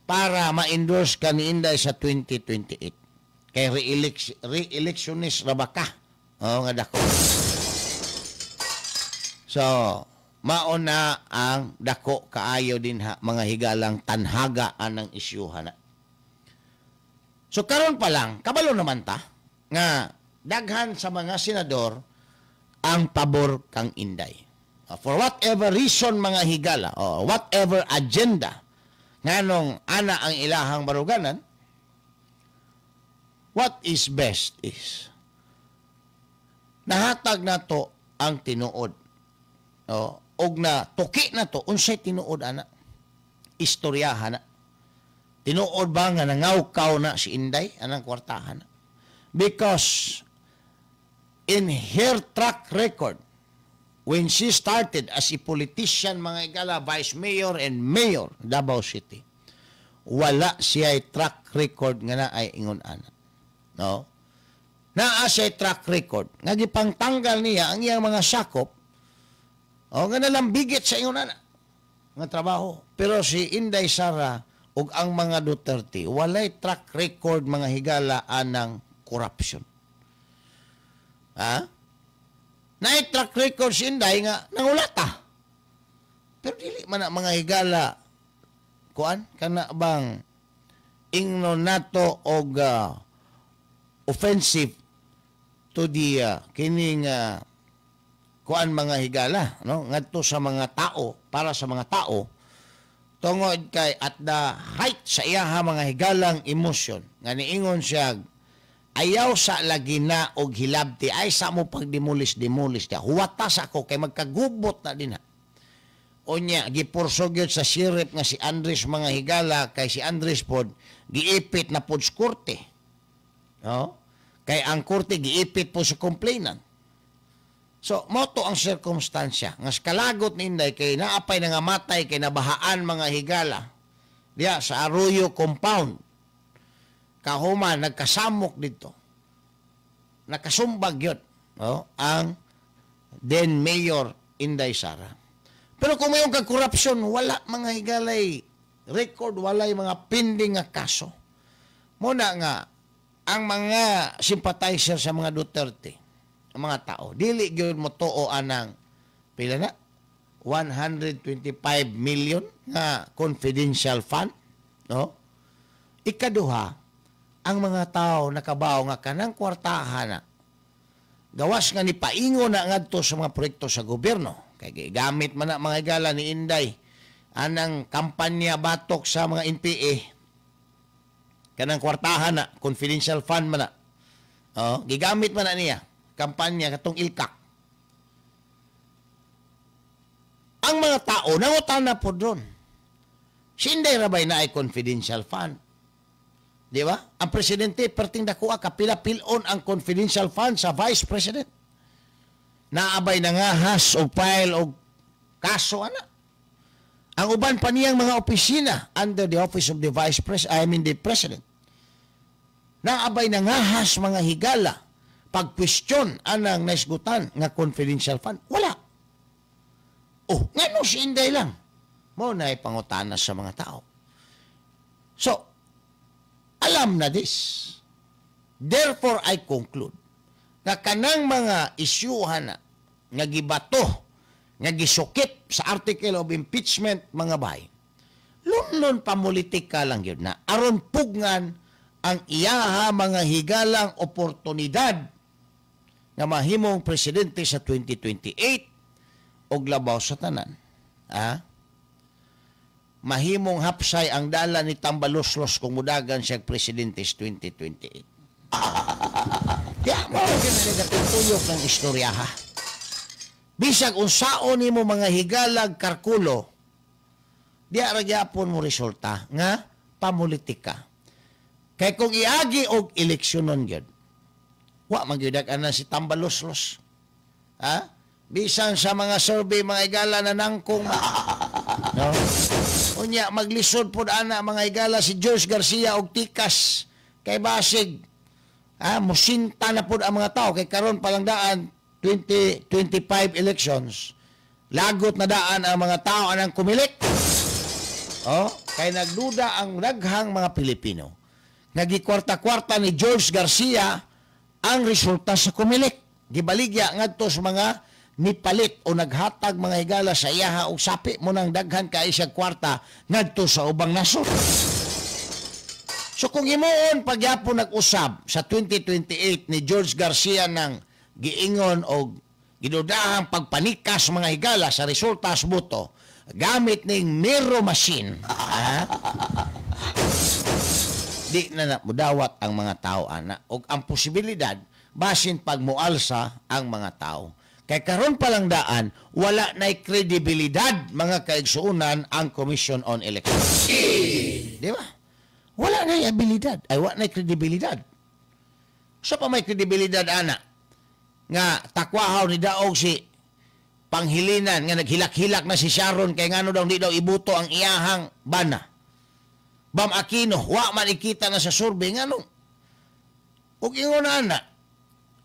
para ma-endorse ka ni Inday sa 2028? Kay re-electionist ra ba ka? Oo nga dako. So, mao na ang dako kaayo din ha, mga higalang tanhaga anang isyuhan na. So karon pa lang, kabalo naman ta nga daghan sa mga senador ang pabor kang Inday. For whatever reason, mga higala, o whatever agenda, nganong ana ang ilahang baruganan, what is best is nahatag nato ang tinuod. O, og na tuki na to unsay tinuod ana, istoryahan na. Tinuod ba nga nangawkaw na si Inday anang kwartahan na? Because in her track record, when she started as a politician, mga higala, vice mayor and mayor Davao City, wala siya track record nga na ay ingon ana, no? Naa siya track record nga gipangtanggal niya ang iyang mga sakop o nga nalambigit sa ingon ana nga trabaho. Pero si Inday Sara ug ang mga Duterte, walay track record, mga higala, anang corruption. Ha? Naay track record si Inday nga nangulata. Pero dili man na, mga higala, kuan kana bang ingnon nato og offensive to the kining kuan, mga higala, no, ngadto sa mga tao, para sa mga tao, tungod kay at the height sa iyaha, mga higalang, emosyon nga niingon siya, "Ayaw sa lagi na og hilabti, ay sa mo pagdimulis-dimulis dia, huwatas ako kay magkagubot na din ha." Unya gipursog yun sa sheriff nga si Andres, mga higala, kay si Andres pod giipit na pod sa korte, no? Kay ang korte giipit po sa complainant. So mao to ang sirkumstansya nga sa kalagot ni Inday, kay naapay nangamatay kay nabahaan, mga higala, diya sa Arroyo Compound. Kahuman nagkasamok dito, nakasumbag yun, no, ang then Mayor Inday Sara. Pero kung may kag corruption, wala, mga higalay, record, walay mga pending nga kaso. Muna nga ang mga sympathizer sa mga Duterte, ang mga tao, dili gyud mo tuo anang pila na 125 million nga confidential fund, no? Ikaduha, ang mga tao nakabaw nga kanang kwartahan na gawas nga ni paingon na ngadto sa mga proyekto sa gobyerno, kay gigamit man na, mga higala, ni Inday anang kampanya batok sa mga NPA, kanang kwartahan na confidential fund man na, oh, gigamit man na niya kampanya katong ELCAC. Ang mga tao nangutana po doon, si Inday rabay na ay confidential fund? Di ba? Ang presidente, perting dakuha, kapila pilon ang confidential fund sa vice president. Naabay nangahas o file o kaso ana? Ang uban pa niyang mga opisina under the office of the vice president, I mean the president. Naabay nangahas, mga higala, pag-question anang naisgutan nga confidential fund? Wala. Oh, ngano si Inday lang? Mo na ipangutana sa mga tao. So, alam na this. Therefore, I conclude nga kanang mga isyuhan na nga gibato, nga gisukip sa article of impeachment, mga bay, lunlun pamulitika lang yun na aron pugngan ang iyaha, mga higalang, oportunidad nga mahimong presidente sa 2028, og labaw sa tanan. Ah? Mahimong hapsay ang dala ni Tambaloslos kung mudagan siya presidente sa 2028. Kaya mo tuyok ng istorya ha. Bisag unsaon nimo, mga higalag, karkulo, di ra gyapon mo resulta nga pamulitika. Kay kung iagi og eleksyonon gyud, wa man gyud ana si Tambaloslos. Ha? Bisan sa mga survey, mga higala, na nangkong ma. No? Unya maglisod pod ana, mga higala, si George Garcia og tikas kay basig musinta na pod ang mga tao, kay karon pa lang daan 2025 elections, lagot na daan ang mga tao anang Comelec. Oh, kay nagduda ang daghang mga Pilipino nga gikwarta-kwarta ni George Garcia ang resulta sa Comelec. Gibaligya ngadto sa mga nipalit o naghatag, mga higala, sa iyaha og sapi mo nang daghan kay siya kwarta ngadto sa ubang nasod. So kung himuon pagyapon nag-usab sa 2028 ni George Garcia ng giingon og Gidudahang pagpanikas, mga higala, sa resulta sa boto gamit ning mirror machine. Ha? Di na na mudawat ang mga tao ana og ang posibilidad basin pagmualsa ang mga tao. Kay karon pa lang daan wala na'y kredibilidad, mga kaigsuonan, ang Commission on Elections. Di ba? Wala na'y abilidad, ay wala na'y kredibilidad. So pa may kredibilidad ana nga takwahaw ni daog si Panghilinan nga naghilak-hilak na si Sharon kay ngano daw di daw ibuto ang iyahang bana. Bam Aquino, wa man ikita na sa survey ngano. Ug ingon ana,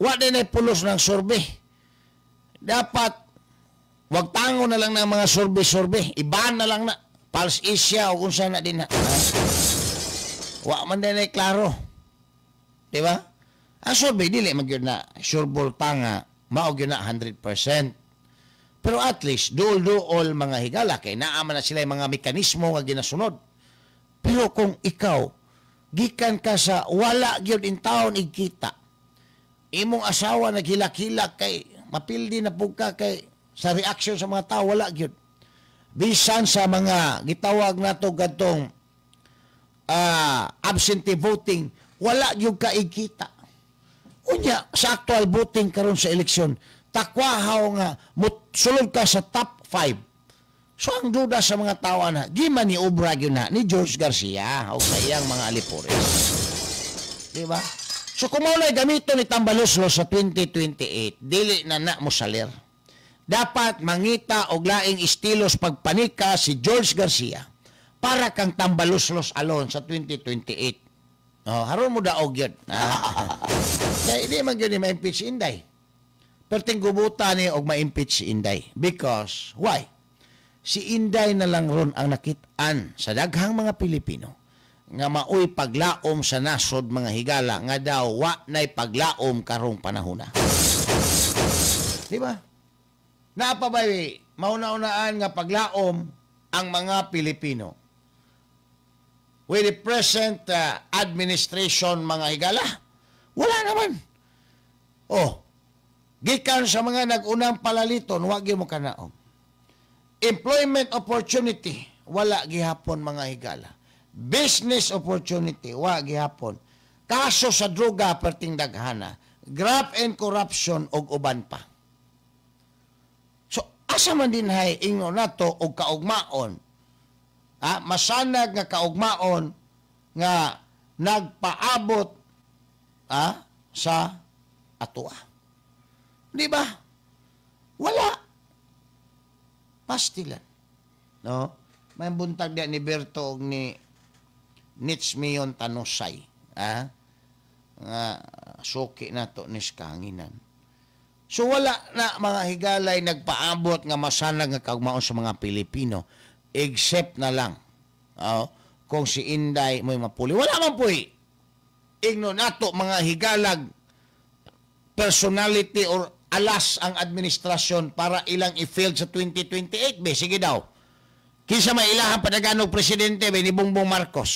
wa din ay pulos ng survey. Dapat wag tango na lang ng mga survey-survey, iban na lang na Pulse Asia o unsa na din na. Wa man din ay klaro. Di ba? Ang survey dili man gyud na sureball pa nga mao gyud na 100%. Pero at least duol-duol, mga higala, kay naa man na sila yung mga mekanismo nga ginasunod. Pero kung ikaw gikan ka sa wala gyud in town igkita, imong asawa naghilak-hilak kay mapildi na pug ka kay sa reaction sa mga tao wala gyud. Bisan sa mga gitawag nato gadtong absentee voting, wala gyud ka igkita. Unya sa actual voting karon sa eleksyon, takwahaw nga sulod ka sa top 5. So ang duda sa mga tao na, di man ni obra gyud na ni George Garcia o sa iyang mga alipores. Di ba? So kung mao na'y gamito ni Tambaloslos sa 2028, dili na na mo salir. Dapat mangita og laing estilos pagpanika si George Garcia para kang Tambaloslos alone sa 2028. Oh, haron mo daog yun. Ah. Kaya hindi man yun ni ma-impeach si Inday. Pero tinggubuta ni og ma-impeach si Inday. Because, why? Si Inday na lang ron ang nakitaan sa daghang mga Pilipino nga maoy paglaom sa nasod, mga higala, nga daw wa na'y paglaom karong panahona. Di ba? Naa pa ba'y mauna-unaan nga paglaom ang mga Pilipino with the present administration, mga higala? Wala naman. Oh, gikan sa mga nag-unang palaliton, wa gyud mo kanaog. Employment opportunity, wala gihapon, mga higala. Business opportunity, wa gihapon. Kaso sa droga, perting daghana. Graft and corruption, og uban pa. So, asa man din hay ingno nato og kaugmaon, ah, masanag nga kaugmaon nga nagpaabot sa atua. Di ba? Wala. Pastilan. No? May buntag diya ni Berto og ni Nits Mion Tanusay. Ah? Nga suki na to ni Kanginan. So wala na, mga higalay, nagpaabot nga masanag nga kaugmaon sa mga Pilipino except na lang, oh, kung si Inday mo'y mapuli. Wala man po'y ingno nato, mga higalag, personality or alas ang administrasyon para ilang i-field sa 2028. Be, sige daw. Kinsa may ilahang padaganog presidente be ni Bongbong Marcos?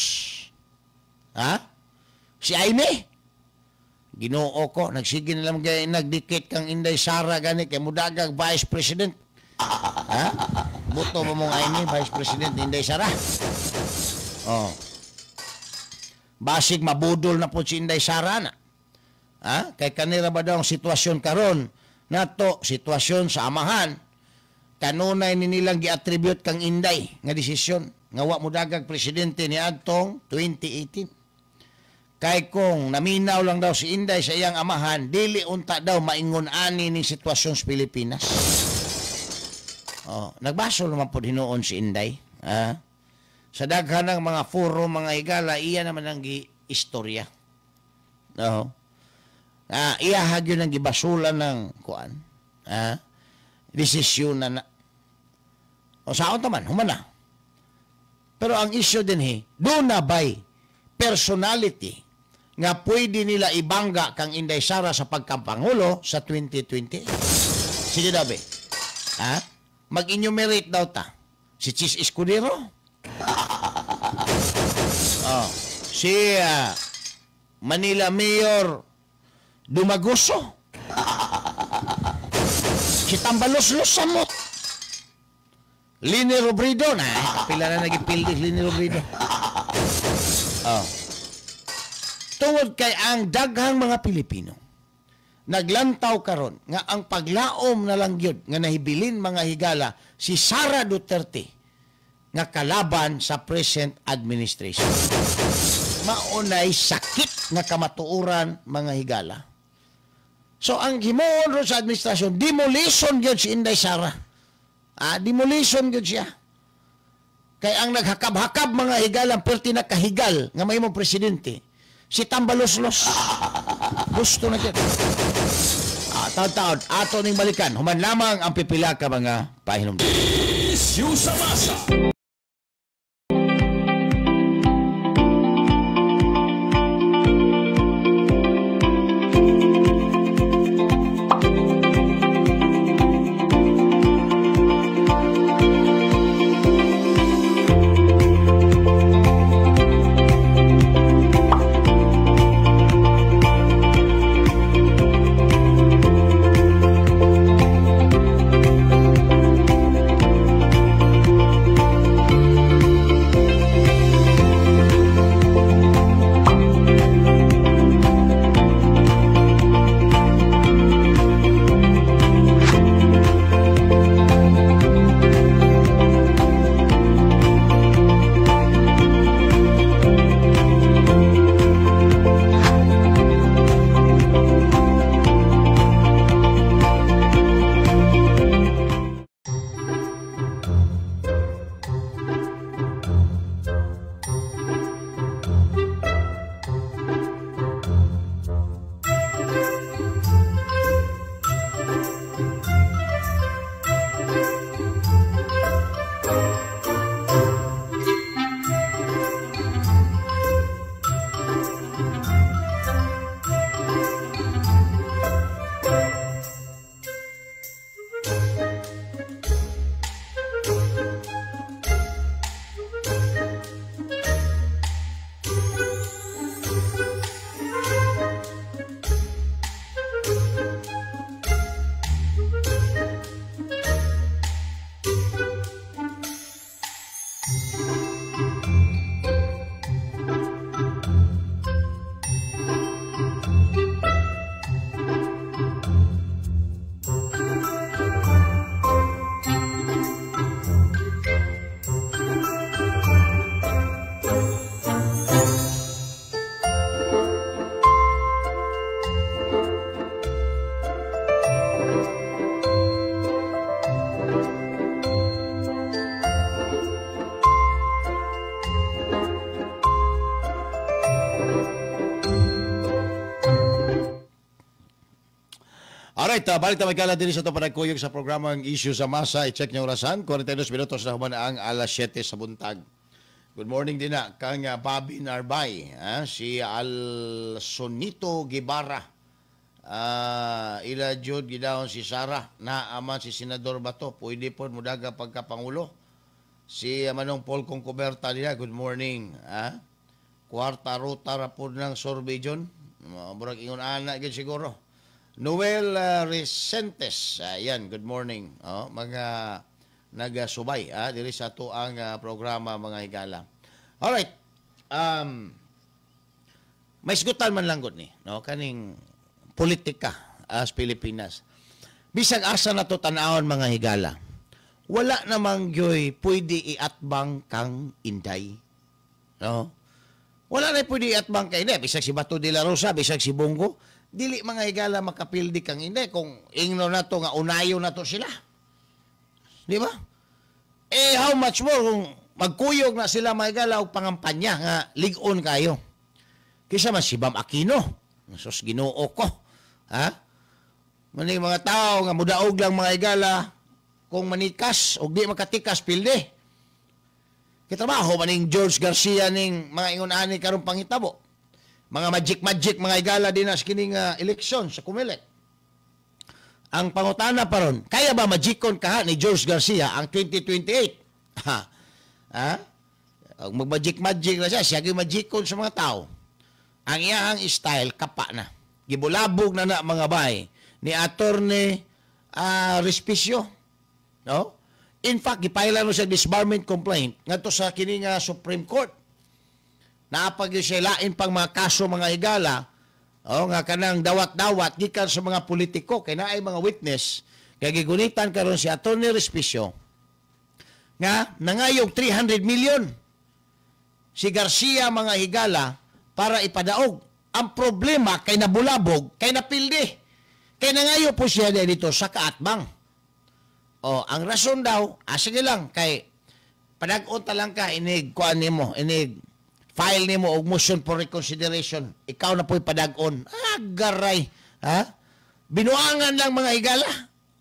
Ha? Si Imee? Ginoo ko, nagsige na lang gay nagdikit kang Inday Sara gani kay mudagag vice president. Ha? Buto ba mong Imee vice president Inday Sara? Oh. Basig mabudol na po si Inday Sara na. Ha? Kay kanira ba daw ang sitwasyon karon nato, sitwasyon sa amahan, kanunay ni nilang gi-attribute kang Inday nga desisyon nga wa modagag presidente ni adtong 2018. Kay kung naminaw lang daw si Inday sa iyang amahan, dili unta daw maingon ani ning sitwasyon sa Pilipinas. Oh, nagbasol naman po hinuon si Inday. Ha? Sa daghan ng mga forum, mga higala, iya naman ang gi-istorya. No? Ah, iya gyud ang gibasulan ng kuan. Ah, desisyon na na. O saon taman, humana. Pero ang issue din he, doon na ba'y personality nga pwede nila ibangga kang Inday Sara sa pagkampangulo sa 2020? Sige daw, be. Ha? Mag-enumerate daw ta. Si Chiz Escudero? Oh. Si Manila Mayor Domagoso? Si Tambaloslos samot. Leni Robredo na, pila na nagipildi Leni Robredo. Oh. Tungod kay ang daghang mga Pilipino naglantaw karon nga ang paglaom na lang gyud nga nahibilin mga higala si Sara Duterte nga kalaban sa present administration. Maunay sakit nga kamatuoran mga higala. So ang himuon ron sa administrasyon, demolition gyud si Inday Sara. Demolition gyud siya. Kay ang naghakab-hakab mga higala, perti nakahigal nga mahimong presidente, si Tambaloslos. Gusto na gyud. Taon-taon, ato ning balikan. Human lamang ang pipila ka mga pahinumdum. Issue sa masa. Alright, balik ta magkala din sa ito panagkuyog sa programang Issue sa Masa. I-check niyo orasan, 42 minutos na human ang alas 7 sa buntag. Good morning din na kang Bobby Narbay, si Al Sonito Guevara. Ila Jude gidahon si Sara, naaman si Senador Bato, pwede po mudaga pagkapangulo. Si Manong Paul Concoberta nila, good morning. Kwarta ruta ra po ng survey dyan. Murag ingon ana gyud siguro. Noel Resentes, ayan, good morning. Oh, mga nagasubay diri sa ato ang programa mga higala. Alright. May sigutan man lang gud ni, no, kaning politika as Pilipinas. Bisag asa na to tan-awon mga higala. Wala namang gyoy pwede iatbang kang Inday. No? Wala na pwede iatbang kay Inday. Bisag si Bato de la Rosa, bisag si Bongo, dili mga higala makapildi kang Inday kung ingno na to nga unayo na to sila. Di ba? Eh how much more kung magkuyog na sila mga higala og pangampanya nga lig-on kayo. Kaysa man si Bam Aquino. Sus Ginoo ko. Ha? Maning mga tao nga mudaog lang mga higala kung manikas og di makatikas pildi. Kitrabaho maning George Garcia ning mga ingon ani karong pangitabo. Mga magic mga higala din as kining eleksyon sa Comelec. Ang pangutana paron, kaya ba magicon kaha ni George Garcia ang 2028? Ha? Ha? Mag-magic na siya, siya gyud magicon sa mga tao. Ang iyahang style kapa na. Gibulabog na na mga bay ni Attorney Respisyo. No? In fact, gipailan no siya disbarment complaint ngadto sa kini nga Supreme Court. Naapag siya lain pang mga kaso mga higala, oh, nga kanang dawat-dawat gikan sa mga politiko kay naay mga witness kay gigunitan karon si Attorney Respisyo nga nangayog 300 million si Garcia mga higala para ipadaog. Ang problema kay nabulabog, kay napildi. Kay nangayo po siya dito sa kaatbang. O, ang rason daw, sige lang, kay padag-on ta lang ka, inig kuan nimo, inig file nimo og motion for reconsideration. Ikaw na po'y padag-on. Ah, garay. Ha? Binuangan lang mga higala.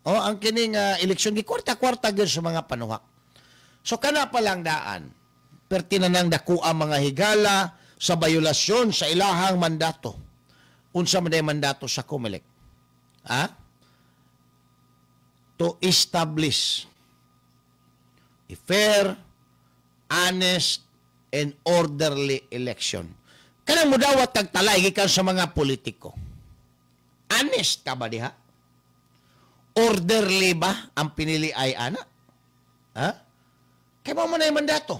O, ang kining eleksyon, gi kwarta-kwarta gyud sa mga panuhak. So, kana pa lang daan, perti na nang dakuha mga higala sa violasyon sa ilahang mandato. Unsa man day mandato sa COMELEC? Ha? To establish a fair, honest, and orderly election. Kanang mudawat kag talay gikan sa mga politiko. Honest ka ba diha? Orderly ba ang pinili ay ana? Ha? Kaya mo na yung mandato.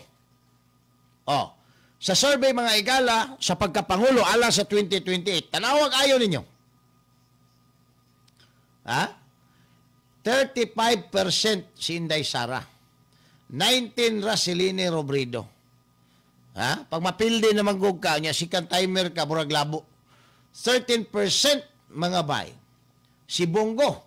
Oh, sa survey mga igala, sa pagkapangulo alang sa 2028, tanawag ayo ninyo. Ha? 35% si Inday Sara. 19 ra si Leni Robredo. Ha? Pag mapildi na manggug ka, nya sikan timer ka, murag labo. 13% mga bay. Si Bong Go,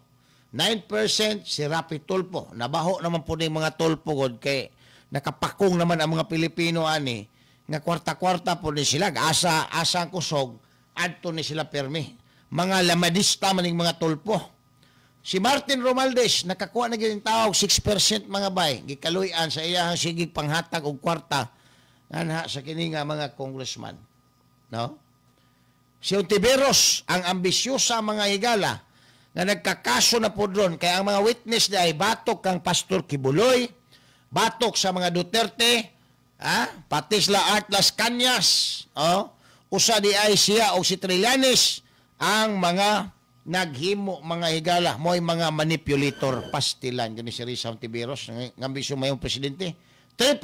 9% si Rapi Tulfo. Nabaho naman po ng mga Tulfo god kay nakapakong naman ang mga Pilipino ani nga kwarta-kwarta po ni sila. Asa, asa ang kusog, adto ni sila permi. Mga lamadista maning mga Tulfo. Si Martin Romualdez, nakakuha na gyud tawag 6% mga bay. Gikaluy-an sa iyahang sigig panghatag og kwarta nganha sa kini nga mga congressman. No? Si Hontiveros, ang ambisyosa mga higala nga nagkakaso na po doon kaya ang mga witness na ay batok kang Pastor Quiboloy, batok sa mga Duterte, ha? Pati sila Art Lascañas, oh? Usa di ay siya o si Trillanes ang mga naghimo mga higala, mo'y mga manipulator pastilan gani si Risa Hontiveros nga ambisyon mayong presidente. 3%.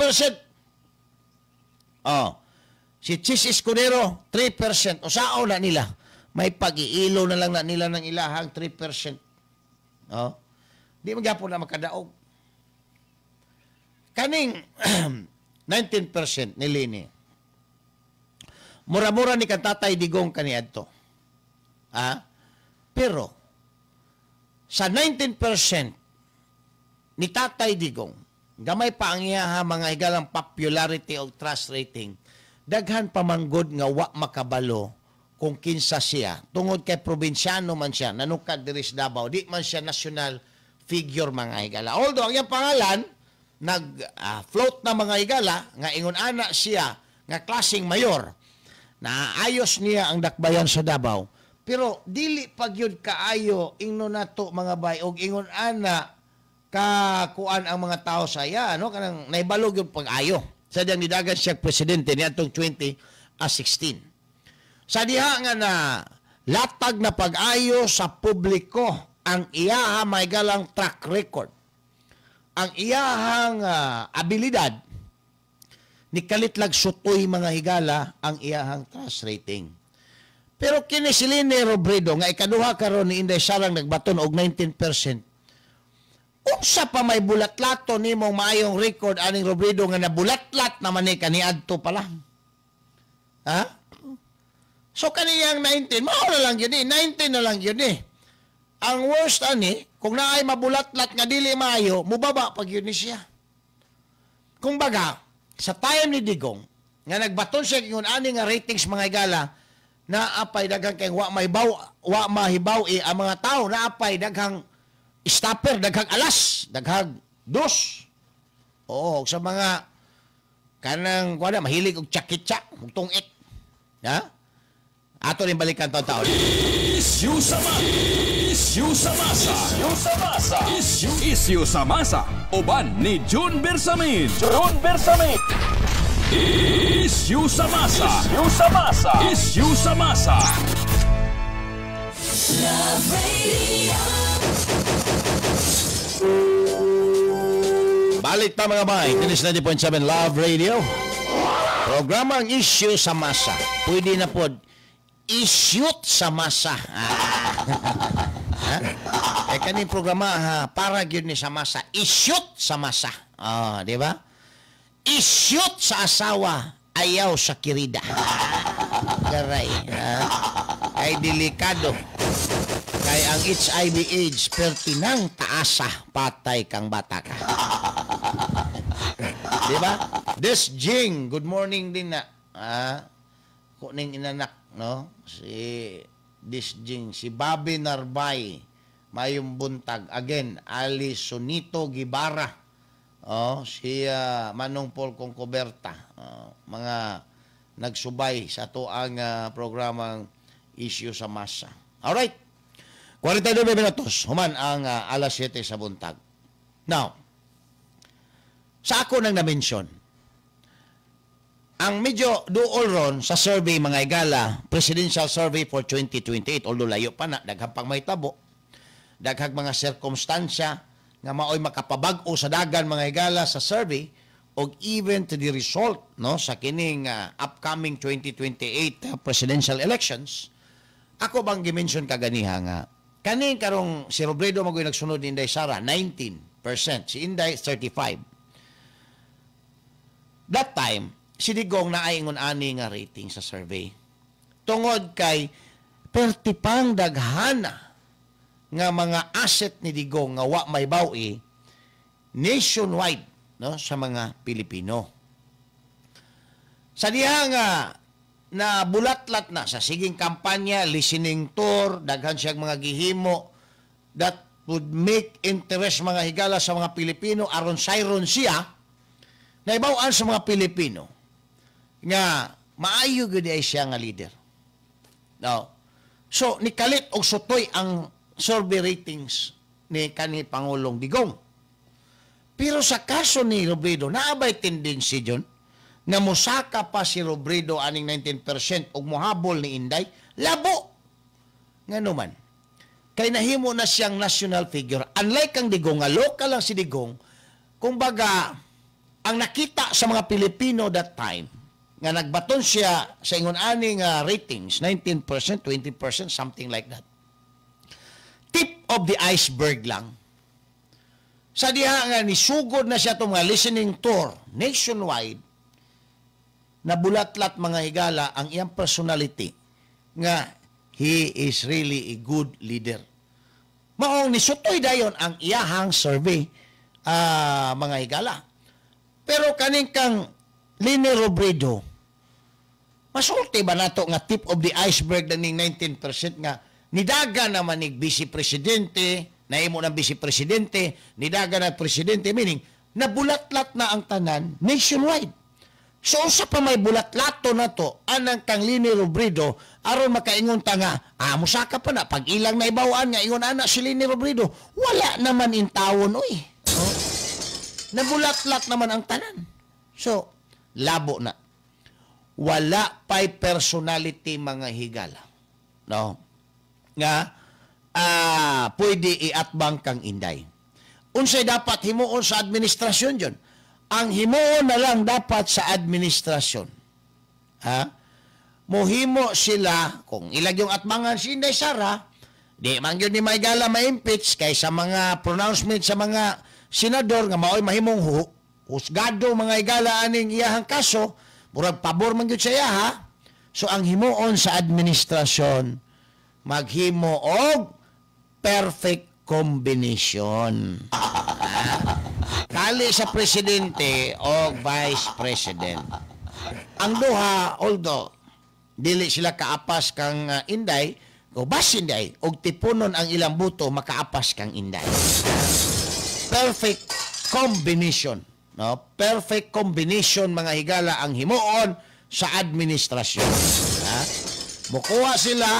Oh. Si Chiz Escudero, 3%. O sao na nila? May pag-iilo na lang na nila ng ilahang 3%. Oh. Di magyapon na makadaog. Kaning 19% ni Leni. Mura-mura ni kan Tatay Digong kaniadto. Ah? Pero sa 19% ni Tatay Digong, gamay pa ang iyaha mga higalang popularity o trust rating, daghan pamanggod nga wa makabalo kung kinsa siya. Tungod kay probinsyano man siya, nanukad diri sa Davao, di man siya national figure mga higala. Although ang iyang pangalan nag-float na mga higala, nga ingon ana siya nga klaseng mayor, na ayos niya ang dakbayan sa Davao. Pero dili pag yun kaayo ingno nato mga bay og ingon ana kakuan ang mga tao sa iya, no, kanang naibalog yung pag-ayo. Sa diyang nidagan siya presidente niadtong 2016. Sa diha nga na latag na pag-ayo sa publiko ang iyaha may galang track record. Ang iyahang abilidad ni kalitlag sutoy mga higala ang iyahang trust rating. Pero kini si Leni Robredo nga ikaduha karon ni Inday Sarang nagbaton og 19%. Unsa pa may bulatlato nimong maayong record aning Robredo nga nabulatlat naman ni kaniadto pa lang. Ha? So kaniyang 19, mao na lang yun eh. 19 na lang yun eh. Ang worst ani, kung naay mabulatlat nga dili maayo, mubaba pag yun ni siya. Kung baga, sa time ni Digong, nga nagbaton siya ingon ani nga ratings mga higala, naapay daghang kay wa mahibaw, wa mahibaw eh, ang mga tao, naapay daghang stopper, daghang alas, daghang dos. Oo, sa mga kanang kuana mahilig og tsak-tsak, og tungit. Ha? Ato rin balikan taon-taon. Issue sa masa. Issue sa masa. Issue sa masa. Issue sa masa. Uban ni June Bersamin. June Bersamin. Issue sa masa. Issue sa masa. Issue sa masa. Love Radio. Balik ta, mga bay. This is 90.7 Love Radio. Programa ang Issue sa Masa. Pwede na po, ishoot sa masa. Ah. Ha? Eh kaning programa ha, para gyud ni sa masa, ishoot sa masa. Ah, di ba? Ishoot sa asawa, ayaw sa kirida. Garay. Ha? Kay delikado. Kay ang HIV AIDS pertinang taasa, patay kang bata ka. Di ba? This Jing, good morning din na. Ah, kuning inanak, no? Si this Jing, si Bobby Narbay, mayong buntag. Again, Ali Sonito Gibara. Oh, si Manong Paul Concoberta. Oh, mga nagsubay sa atoang programang Issue sa Masa. Alright. 49 minutos, human ang alas 7 sa buntag. Now, sa ako nang na-mention, ang medyo duol ron sa survey, mga igala, presidential survey for 2028, although layo pa na, daghang pang may tabo, daghang mga sirkumstansya nga maoy makapabag-o sa dagan, mga igala, sa survey og even to the result, no, sa kining upcoming 2028 presidential elections. Ako bang gimension kaganiha nga kaning karong si Robredo magoy nagsunod ni Inday Sara 19%, si Inday 35. That time si Digong na ingon ani nga rating sa survey tungod kay perti pang daghana nga mga asset ni Digong nga wa may bawi nationwide, no, sa mga Pilipino. Sa diha nga na bulatlat na sa siging kampanya, listening tour, daghan siyang mga gihimo that would make interest, mga higala, sa mga Pilipino aron sayron siya, naibaw-an sa mga Pilipino nga maayo gyud ay siya nga leader. No. So nikalit og sutoy ang survey ratings ni kani Pangulong Digong. Pero sa kaso ni Robredo, naabay tendency dyon nga musaka pa si Robredo aning 19% og mohabol ni Inday? Labo. Ngano man? Kay nahimo na siyang national figure. Unlike kang Digong, nga local lang si Digong, kumbaga, ang nakita sa mga Pilipino that time, nga nagbaton siya sa ingon ani nga ratings, 19%, 20%, something like that. Tip of the iceberg lang. Sa diha nga nisugod na siya itong mga listening tour nationwide, nabulatlat, mga higala, ang iyang personality nga he is really a good leader. Maong nisutoy dayon ang iyahang survey, mga higala. Pero kaning kang Leni Robredo, masulti ba nato nga tip of the iceberg na ning 19% nga nidaga naman ni vice presidente, nahimo ng vice presidente, nidaga na presidente, meaning nabulatlat na ang tanan nationwide? So unsa pa may bulatlato na to anang kang Leni Robredo aron makaingon ta nga musaka pa na pag ilang naibawaan nga ingon ana si Leni Robredo? Wala naman in tawon, oy. Oh. Nabulatlat naman ang tanan. So labo na. Wala pa'y personality, mga higala. No? Nga pwede iatbang kang Inday. Unsay dapat himuon sa administrasyon diyon? Ang himuon na lang dapat sa administrasyon. Ha? Muhimo sila, kung ilag yung atbangan si Inday Sara, di man gyud ni Maygala ma-impeach kay sa mga pronouncement sa mga senador nga maoy mahimong husgado, mga higala, aning iyahang kaso, murag pabor man gyud sa iyaha. So ang himuon sa administrasyon, maghimo og perfect combination. Ah, kali sa presidente o vice president. Ang duha, although dili sila kaapas kang Inday, o basin day, og tipunon ang ilang buto, makaapas kang Inday. Perfect combination. No? Perfect combination, mga higala, ang himuon sa administrasyon. Ha? Mukuha sila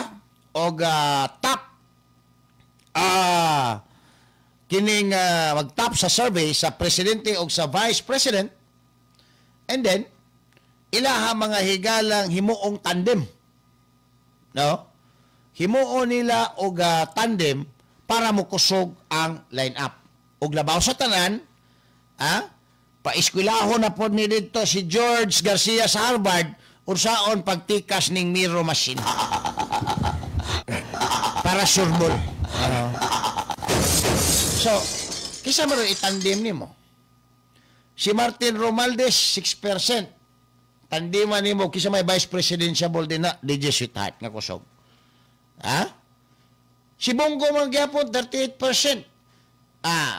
og top kining mag-top sa survey sa presidente o sa vice president and then ilaha, mga higalang, himuong tandem, no, himuon nila og tandem para mokusog ang line up ug labaw sa tanan. Paeskwelahon na pod ni dito si George Garcia sa Harvard unsaon pagtikas ning Miro machine. Para surbol. So, kisa mo rin itandem nimo. Si Martin Romualdez, 6%. Tandema nimo kisa may vice presidential din na, DJ Sweetheart nga kusog. Ha? Si Bongo man gyapon 38%.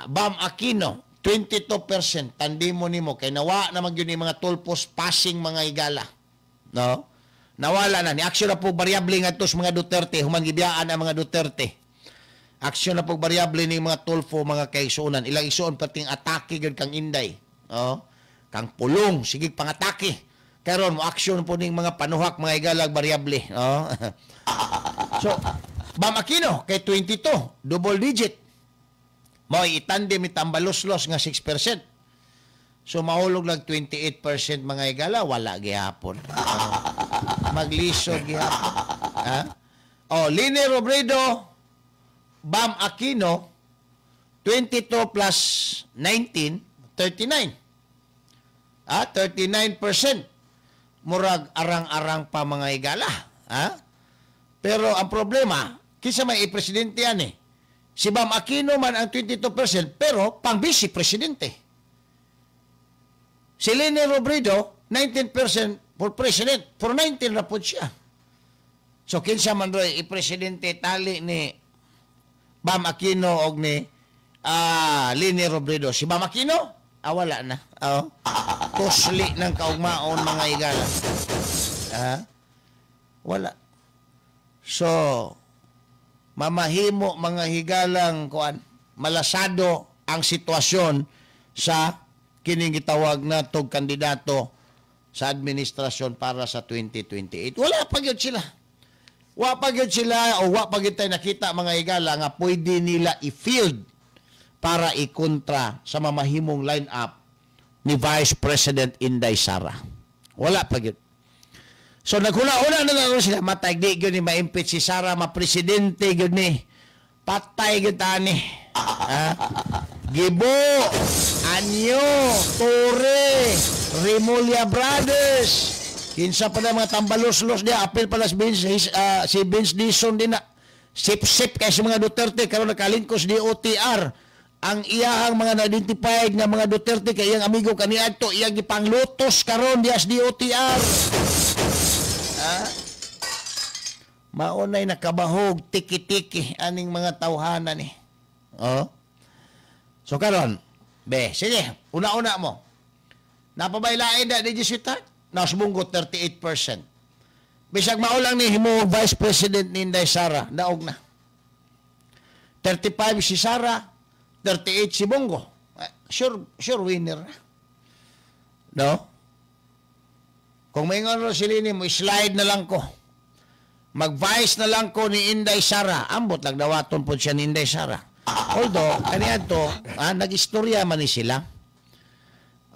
Bam Aquino 22%. Tandemo nimo kay nawa na man gyud ni mga Tulfos passing, mga higala. No? Nawala na ni aksyon na po variable ngadto sa mga Duterte human gibiyaan ang mga Duterte. Aksyon na po variable ni mga Tulfo, mga kaigsuonan. Ilang igsuon perting atake gyud kang Inday. Oh, kang Pulong sige pangatake. Karon mo aksyon po ning mga panuhak, mga higalag, variable. Oh. So, Bam Aquino kay 22, double digit. Mao itandem ni Tambaloslos nga 6%. So mahulog lang 28%, mga higala, wala gihapon. Oh. Maglisod gihapon. Ha? Oh, Leni Robredo, Bam Aquino, 22 plus 19, 39. 39%. Murag arang-arang pa, mga higala. Ha? Pero ang problema, kinsa may i-presidente yan eh. Si Bam Aquino man ang 22% pero pang vice presidente. Si Leni Robredo, 19% for president. For 19 na po siya. So kinsa man roy i-presidente tali ni Bam Aquino og ni Leni Robredo? Si Bam Aquino? Wala na. Oh. Tusli ng kaugmaon, mga higala. Ah, wala. So, mamahimo, mga higalang kuan, malasado ang sitwasyon sa kining gitawag na tog kandidato sa administrasyon para sa 2028. Wala pa gyud sila. Wa pa gyud sila o wa pa gyud tayo nakita, mga higala, nga pwede nila i-field para ikontra sa mamahimong line-up ni Vice President Inday Sara. Wala pa gyud. So naghuna-huna na lang sila, matay di gyud ni ma-impeach si Sara, ma-presidente gyud ni. Patay gyud tani. Ha? Gibo, Año, Torre, Remulla Brothers. Kinsa pa na mga tambalos-los niya, apil pala si Vince, si Vince Dizon din na. Sip-sip kay sa mga Duterte, karon nakalingkos DOTR. Ang iyahang mga na-identified nga mga Duterte kay iyang amigo kaniadto, iyang gipanglutos karon dias DOTR. Ha? Maunay nakabahog tiki-tiki aning mga tawhana ni. Oh. So karon, be, sige, una-una mo. Napabaylain na ni Jesuita, nasbunggo 38%. Bisag mao lang ni himo Vice President ni Inday Sara, daog na. 35 si Sara, 38 si Bongo. Sure, sure winner na. No? Kung may ngono si Leni mo, slide na lang ko. Mag-vice na lang ko ni Inday Sara. Ambot lang dawaton po siya ni Inday Sara. Although, kaniadto, nag-istorya man ni sila.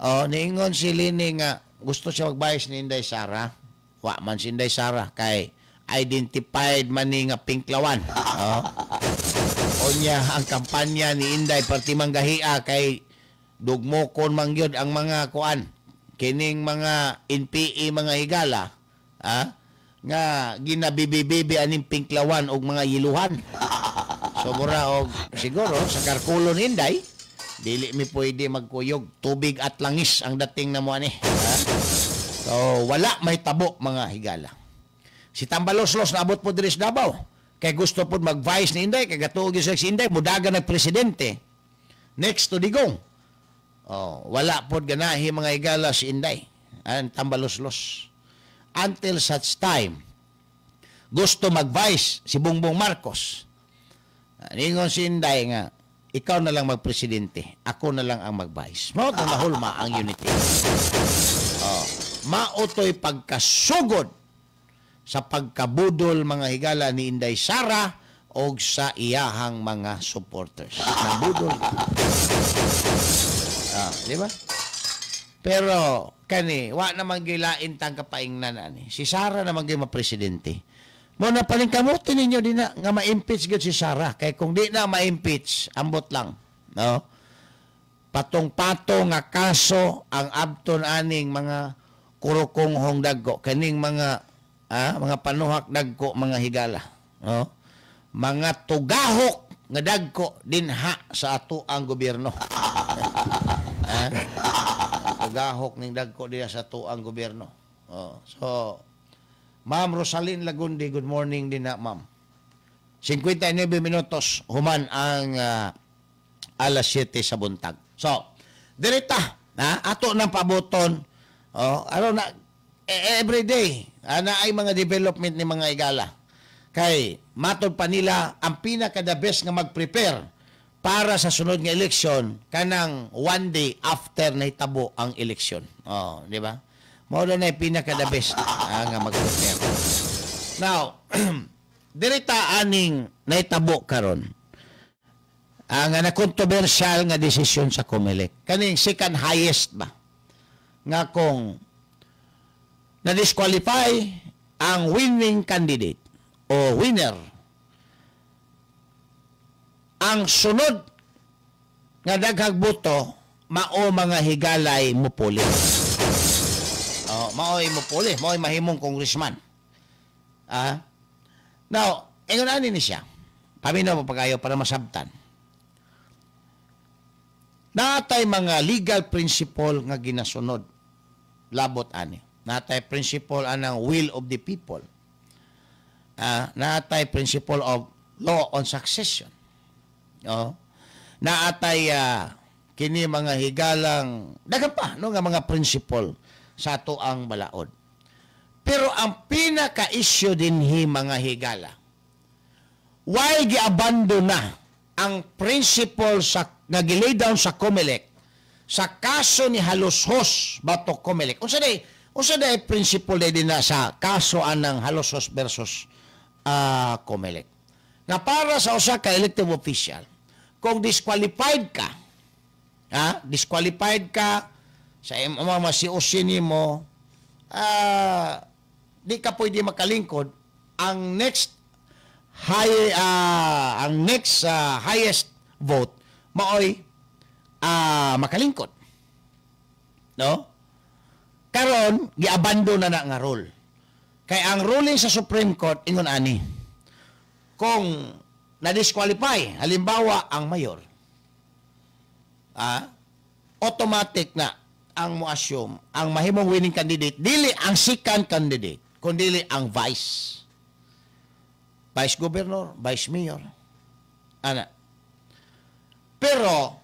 Oh, niingon si Leni nga gusto siya mag-vice ni Inday Sara. Wa man si Inday Sara kay identified man ni nga pinklawan. Oh. Onya ang kampanya ni Inday perti manggahia kay dugmokon man gyud ang mga kuan kining mga NPA, mga higala, nga ginabibibibi aning pinklawan og mga yiluhan. So mura og siguro sa karkulo ni Inday dili mi pwede magkuyog, tubig at langis ang dating na mo ani. Ha? So wala may tabo, mga higala. Si Tambaloslos naabot po diri sa Davao. Kay gusto po mag-vice ni Inday, kay gatuog siya si Inday, mudagan nagpresidente. Next to Digong. Oh, wala po ganahi, mga higala, si Inday. Ang Tambaloslos. Until such time, gusto mag-vice si Bongbong Marcos. Ningon si Inday nga, ikaw na lang magpresidente, ako na lang ang mag-vice. Mao tong nahulma ang unity. Oh, mao to'y pagkasugod sa pagkabudol, mga higala, ni Inday Sara og sa iyahang mga supporters. Nabudol. Di ba? Pero kani wa naman gilain tang kapaingnan ani. Si Sara naman gyud mapresidente. Mo na paningkamutin ninyo din na nga ma-impeach gyud si Sara kay kung di na ma-impeach, ambot lang, no? Patong-patong nga kaso ang abton aning mga kurukonghong dagko, kaning mga mga panuhak dagko, mga higala, no? Mga tugahok nga dagko dinha sa ato ang gobyerno. Ha? Tugahok ning dagko diha sa ato ang gobyerno. Oh, so Ma'am Rosalyn Lagundi, good morning din na, ma'am. 59 minutos human ang alas 7 sa buntag. So, dirita, ha? Ato nang pabuton. Oh, ano na every day ana ay mga development ni mga igala. Kay matod pa nila ang pinaka the best nga mag-prepare para sa sunod nga eleksyon kanang one day after nahitabo ang eleksyon. Oh, di ba? Mao na pinaka the best nga mag-prepare. Now, dirita aning nahitabo karon ang na controversial nga desisyon sa COMELEC. Kaning second highest ba? Nga kung na-disqualify ang winning candidate o winner, ang sunod nga daghag boto mao, mga higalay, mupuli. Oh, mao'y mupuli, mao'y mahimong congressman. Ah. Now, ingon ani ni siya. Paminaw pa pagayo para masabtan. Natay mga legal principle nga ginasunod labot ani. Natay principle anang will of the people. Natay principle of law on succession. Oh. Naatay kini, mga higalang, daghan pa, no, nga mga principle sa ato ang balaod. Pero ang pinaka-issue dinhi, mga higala, while giabandon na ang principle sa nga gilay down sa COMELEC sa kaso ni Jalosjos batok COMELEC. Unsa day principle day din na sa kaso anang Jalosjos versus COMELEC? Nga para sa usa ka elective official, kung disqualified ka, ha? Disqualified ka sa mga COC nimo, di ka pwede makalingkod, ang next highest vote maoy makalingkod. No? Karon giabandon na na nga rule. Kay ang ruling sa Supreme Court ingon ani. Kung na-disqualify, halimbawa ang mayor, automatic na ang mo-assume ang mahimong winning candidate dili ang second candidate kundi ang vice vice governor, vice mayor. Ana. Pero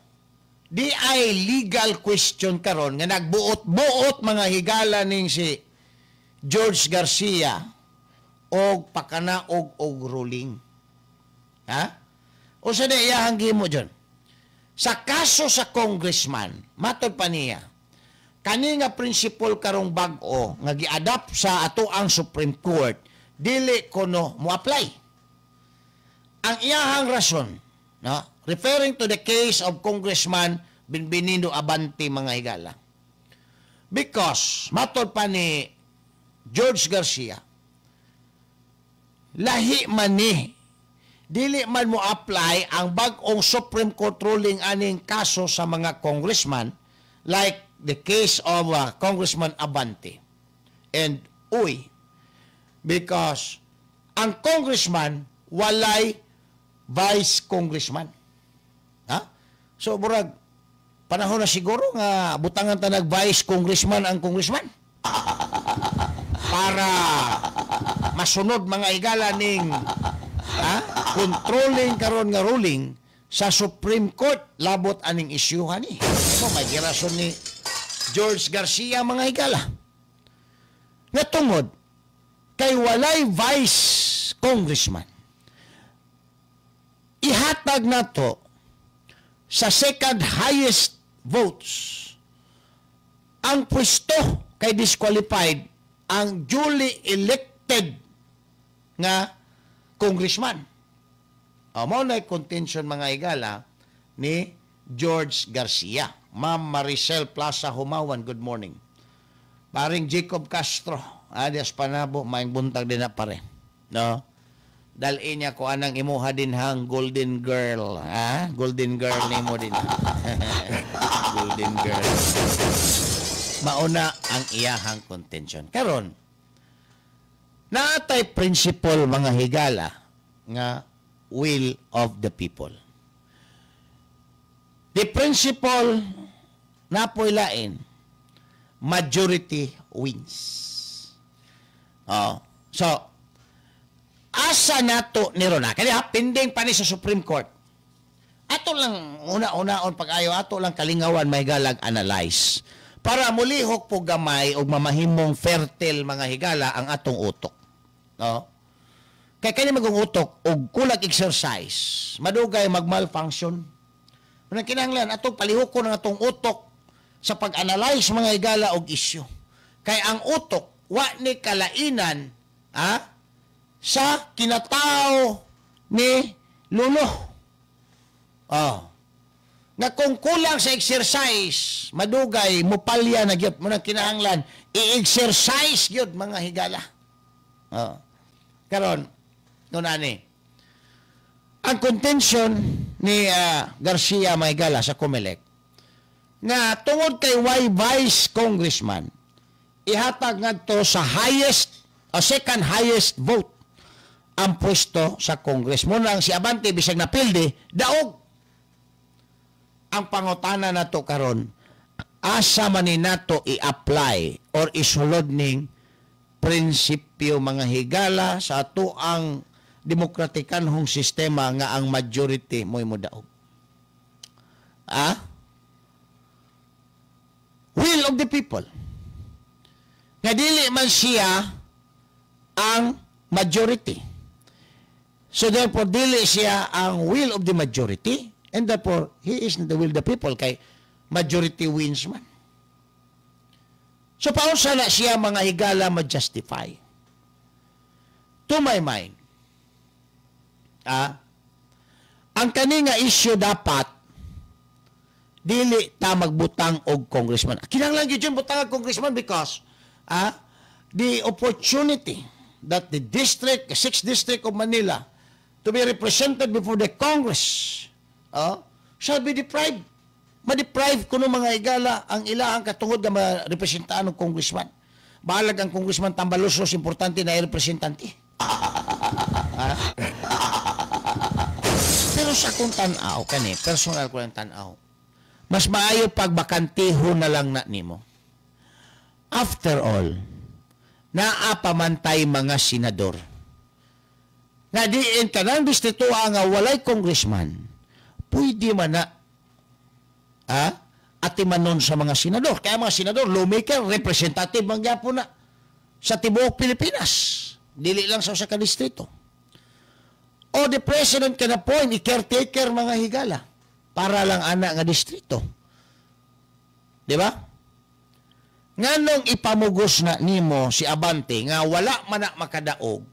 di ay legal question karon nga nagbuot-buot, mga higala, ning si George Garcia og pakanaog og ruling. Ha? O sa di iyahang gihimo dyan? Sa kaso sa congressman, matod pa niya, kani nga principle karong bag-o nga gi-adapt sa ato ang Supreme Court, dili kono mo apply. Ang iyahang rason, no, referring to the case of Congressman Bienvenido Abante, mga higala. Because, matod pa ni George Garcia, lahi man ni, dili man mo apply ang bag-ong Supreme Court ruling aning kaso sa mga congressman like the case of Congressman Abante and Uy, because ang congressman walay vice congressman. Ha? So murag panahon na siguro nga butangan ta nag vice congressman ang congressman para masunod, mga igala, ning controlling karon nga ruling sa Supreme Court labot aning issue hani. Mo may girason ni George Garcia, mga higala. Nga tungod kay walay vice congressman, ihatag nato sa second highest votes ang pwesto kay disqualified ang duly elected nga congressman. O, mao na contention, mga igala, ni George Garcia. Ma'am Maricel Plaza Humawan, good morning. Paring Jacob Castro, alias Panabo, maayong buntag din na, pare. No? Dalhin niya ko anang imuha din hang golden girl. Ha? Golden girl nimo din. Golden girl. Mauna ang iyahang contention. Karon, naatay principle, mga higala, nga will of the people. The principle napoy lain, majority wins. Oh. So, asa nato ni ron? Kaya pending pa ni sa Supreme Court. Ato lang una-unaon pag-ayo, ato lang kalingawan may galag analyze para mulihok po gamay og mamahimong fertile, mga higala, ang atong utok. No? Kay kani magong utok og kulag exercise, madugay mag-malfunction. Unang kinahanglan atong palihukon ang atong utok sa pag-analyze, mga higala, og issue. Kay ang utok wa ni kalainan, ha, sa kinatao ni Lulo. Oh. Nga kung kulang sa exercise, madugay mupalya na gyud. Munang kinahanglan i-exercise gyud, mga higala. Oh. Karon, ani ang contention ni Garcia Maygala sa COMELEC nga tungod kay way vice congressman, ihatag ngadto sa highest o second highest vote ang pwesto sa Congress. Munang si Abante, bisag napildi, daog. Ang pangutana nato karon, asa man ni nato i-apply or isulod ning prinsipyo, mga higala, sa ato ang demokratikanhong sistema nga ang majority mo'y modaog? Ah? Will of the people. Nga dili man siya ang majority. So therefore, dili siya ang will of the majority and therefore, he is not the will of the people kay majority wins man. So paunsa na siya, mga higala, ma-justify? To my mind, ang kani nga issue, dapat dili ta magbutang og congressman. Kinahanglan gyud yun butang og congressman because the opportunity that the district, 6th District of Manila, to be represented before the Congress shall be deprived. Ma-deprive kuno, mga higala, ang ilahang katungod nga marepresentahan ng congressman. Bahalag ang congressman tambalusos, importante na representante. Ha? Pero sa akong tan-aw kani, personal ko lang tan-aw, mas maayo pag bakantiho na lang na nimo. After all, naa pa man tay mga senador. Nga diin kanang distrito nga walay congressman, pwede man na atimanon sa mga senador. Kaya mga senador, lawmaker, representative man gyapon na sa tibuok Pilipinas. Dili lang sa usa ka distrito. O the president can appoint i caretaker, mga higala, para lang ana nga distrito. Di ba? Nganong ipamugos na nimo si Abante nga wala man na makadaog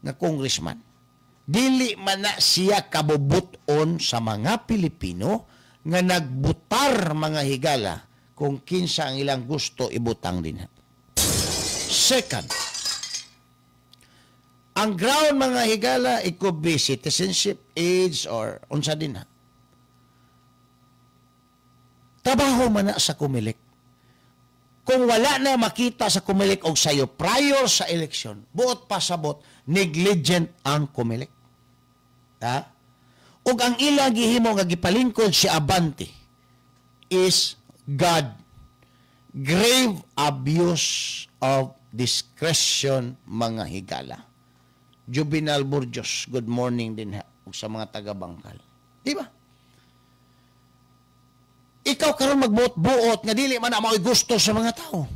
nga congressman? Dili man na siya kabubuton sa mga Pilipino nga nagbutar, mga higala, kung kinsa ang ilang gusto ibutang din. Second, ang ground, mga higala, it could be citizenship, age, or unsa din ha. Trabaho man na sa Comelec. Kung wala na makita sa Comelec og sayo prior sa election, buot pasabot, negligent ang Comelec. Ha? Ug ang ilang gihimo nga gipalingkod si Abante is God grave abuse of discretion, mga higala. Juvenal Burgos, good morning din ha, ug sa mga taga-Bangkal. Di ba? Ikaw karon magbuot-buot nga dili man na mao'y gusto sa mga tao.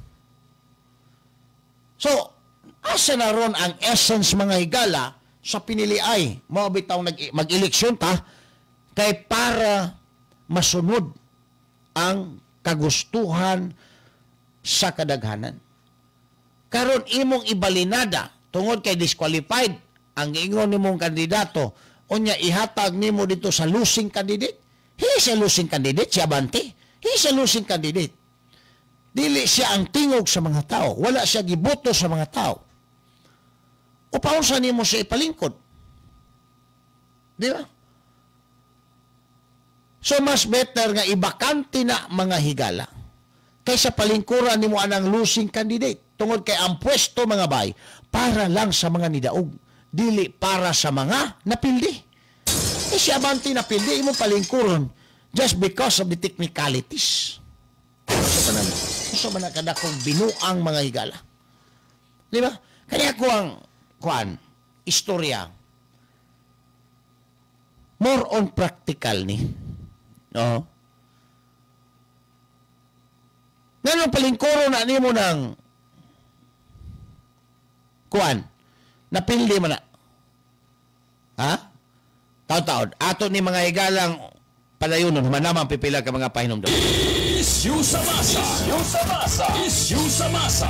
So, asa na ron ang essence, mga higala, sa piniliay? Mao bitaw mag-eleksyon ta kay para masunod ang kagustuhan sa kadaghanan. Karon imong ibalinada tungod kay disqualified ang ingon nimong kandidato, unya ihatag nimo dito sa losing candidate. He is a losing candidate, si Abante. He is a losing candidate. Dili siya ang tingog sa mga tao. Wala siya giboto sa mga tao. O paunsa nimo siya ipalingkod? Di ba? So mas better nga ibakante na, mga higala, kaysa palingkuran nimo anang losing candidate. Tungod kay ang pwesto, mga bay, para lang sa mga nidaog, dili para sa mga napildi. Eh si Abante napildi, imo palingkuron just because of the technicalities. Usa man na kadakong binuang, mga higala. Di ba? Kaya ko ang kuan, istorya, more on practical ni. No? Nganong palingkuro na nimo ng kuan, napildi man na. Ha? Taon-taon. Ato ni, mga higalang, palayonon, human pipila ka mga pahinomdom. Issue sa masa. Issue sa masa. Issue sa masa.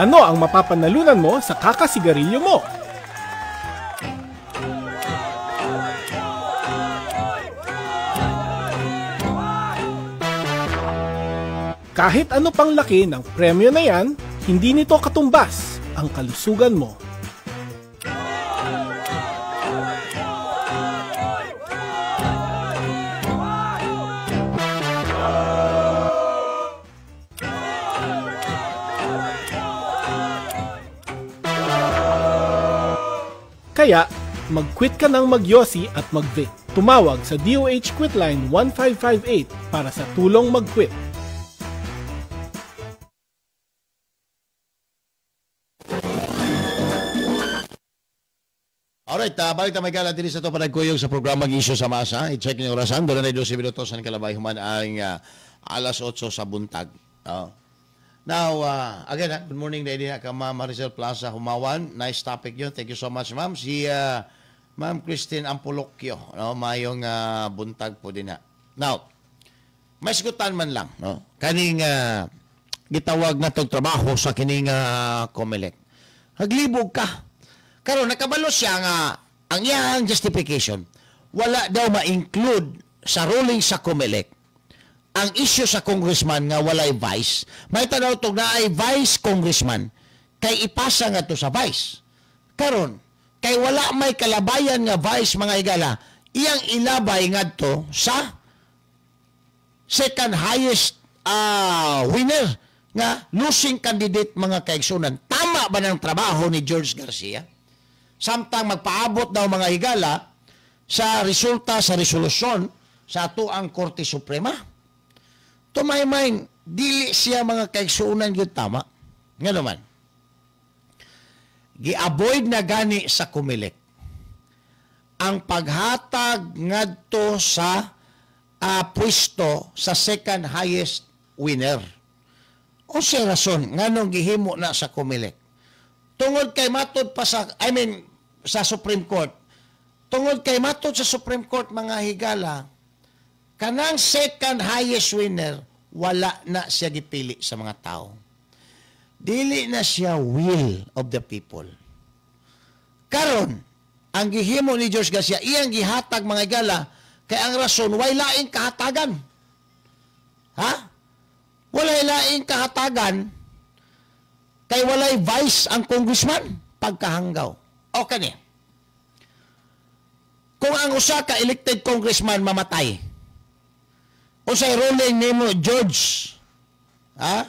Ano ang mapapanalunan mo sa kakasigarilyo mo? Kahit ano pang laki ng premyo na yan, hindi nito katumbas ang kalusugan mo. Kaya, mag-quit ka ng magyosi at mag-vape. Tumawag sa DOH Quitline 1558 para sa tulong mag-quit. Alright, balik ta may gala diri sa to panagkuyog sa programang Isyu sa Masa. I-check niyo orasan, doon na 12 minutos ang kalabay human ang alas 8 sa buntag. Oh. Now, again, good morning na din ka Ma'am Maricel Plaza Humawan. Nice topic yun. Thank you so much, ma'am. Si Ma'am Christine Ampolocchio, no, mayong buntag po din ha. Now, may sigutan man lang, no? Kaning gitawag na tong trabaho sa kining COMELEC. Haglibog ka. Karon nakabalo siya nga ang iyang justification, wala daw ma-include sa ruling sa COMELEC ang issue sa congressman nga walay vice. May tanaw tog na ay vice congressman kay ipasa nga to sa vice. Karon kay wala may kalabayan nga vice, mga higala, iyang ilabay ngadto sa second highest winner nga losing candidate, mga kaigsunan. Tama ba ng trabaho ni George Garcia? Samtang magpaabot daw, mga higala, sa resulta sa resolusyon sa ato ang Korte Suprema. To my mind, dili siya, mga kaigsunan, yun tama. Nga naman, gi-avoid na gani sa COMELEC ang paghatag ngadto sa pwesto sa second highest winner. O siya rason nganong gihimo na sa COMELEC? Tungod kay matod pa sa, I mean, sa Supreme Court. Tungod kay matod sa Supreme Court, mga higala, kanang second highest winner, wala na siya gipili sa mga tao. Dili na siya will of the people. Karon, ang gihimo ni George Garcia, iyang gihatag, mga higala, Kay ang rason, way laing kahatagan. Ha? Walay laing kahatagan kay walay vice ang congressman pagkahanggaw. Okay ni. Kung ang usa ka elected congressman mamatay, unsay ruling nimo, George? Ha?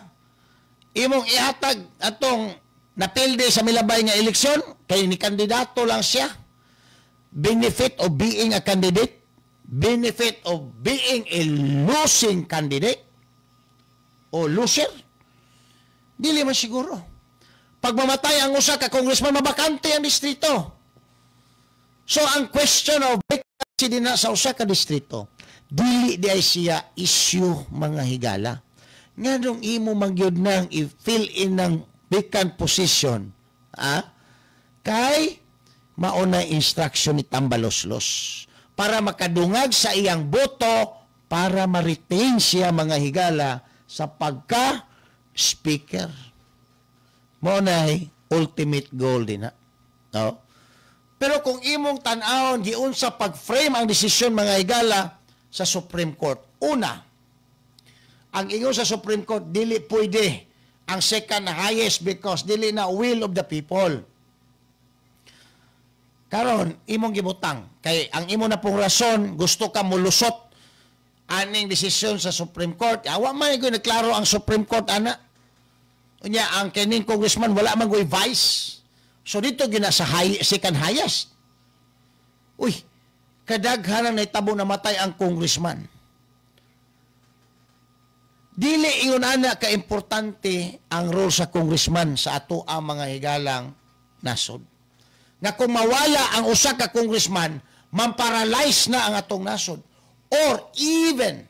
Imong ihatag atong napilde sa milabay nga eleksyon kay ni kandidato lang siya. Benefit of being a candidate, benefit of being a losing candidate o loser. Dili man siguro. Pag mamatay ang usa ka congressman, mabakante ang distrito. So ang question of vacancy din na sa usa ka distrito, dili di ay siya issue, mga higala. Nganong imo magyud nang i-fill in ng vacant position, ah? Kay mauna instruction ni Tambaloslos para makadungag sa iyang boto para ma-retain siya, mga higala, sa pagka speaker. Mao na ultimate goal din na. No? Pero kung imong tan-awon giunsa pag-frame ang desisyon, mga higala, sa Supreme Court. Una, ang ingon sa Supreme Court, dili pwede ang second highest because dili na will of the people. Karon, imong gibutang kay ang imo na pong rason, gusto ka mulusot aning desisyon sa Supreme Court. Awa man gyud nagklaro ang Supreme Court ana. Unya ang kining congressman wala man goy vice. So dito gina sa second highest. Uy, kadaghan ang nahitabo, namatay ang congressman. Dili ingon ana ka importante ang role sa congressman sa ato ang mga higalang nasod. Nga kung mawala ang usa ka congressman, mamparalyze na ang atong nasod. Or even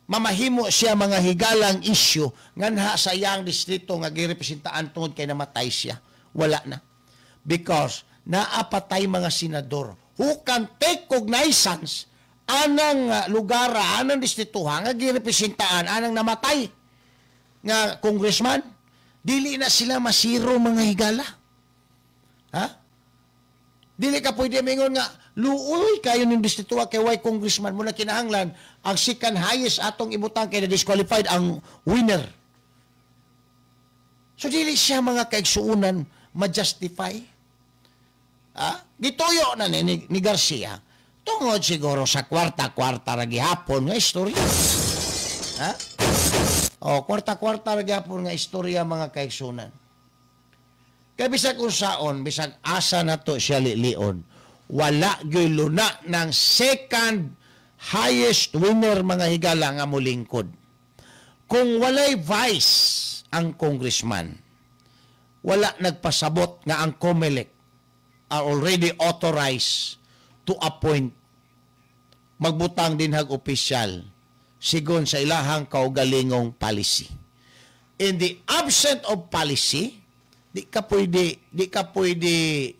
mamahimo siya, mga higalang, issue nganha sa iyang distrito nga girepresentaan tungod kay namatay siya. Wala na. Because naapatay mga senador who can take cognizance anang lugar, anang distrituha nga girepresentaan anang namatay nga congressman, dili na sila masiro, mga higala. Ha? Dili ka pwede mingon nga luoy kayo ning distrituha kay way congressman mo na kinahanglan ang second highest atong ibutang kay na disqualified ang winner. So dili siya, mga kaigsuunan, ma-justify. Ha? Gituyo na ni Garcia tungod siguro sa kwarta-kwarta ra gihapon nga istorya. Ha? O, kwarta-kwarta ra gihapon nga istorya, mga kaigsunan. Kay bisag unsaon, bisag asa na to siya lilion, wala gyud luna ng second highest winner, mga higala, nga mulingkod. Kung walay vice ang congressman, wala nagpasabot nga ang COMELEC are already authorized to appoint, magbutang dinhag opisyal sigon sa ilahang kaugalingong policy. In the absence of policy, di ka pwede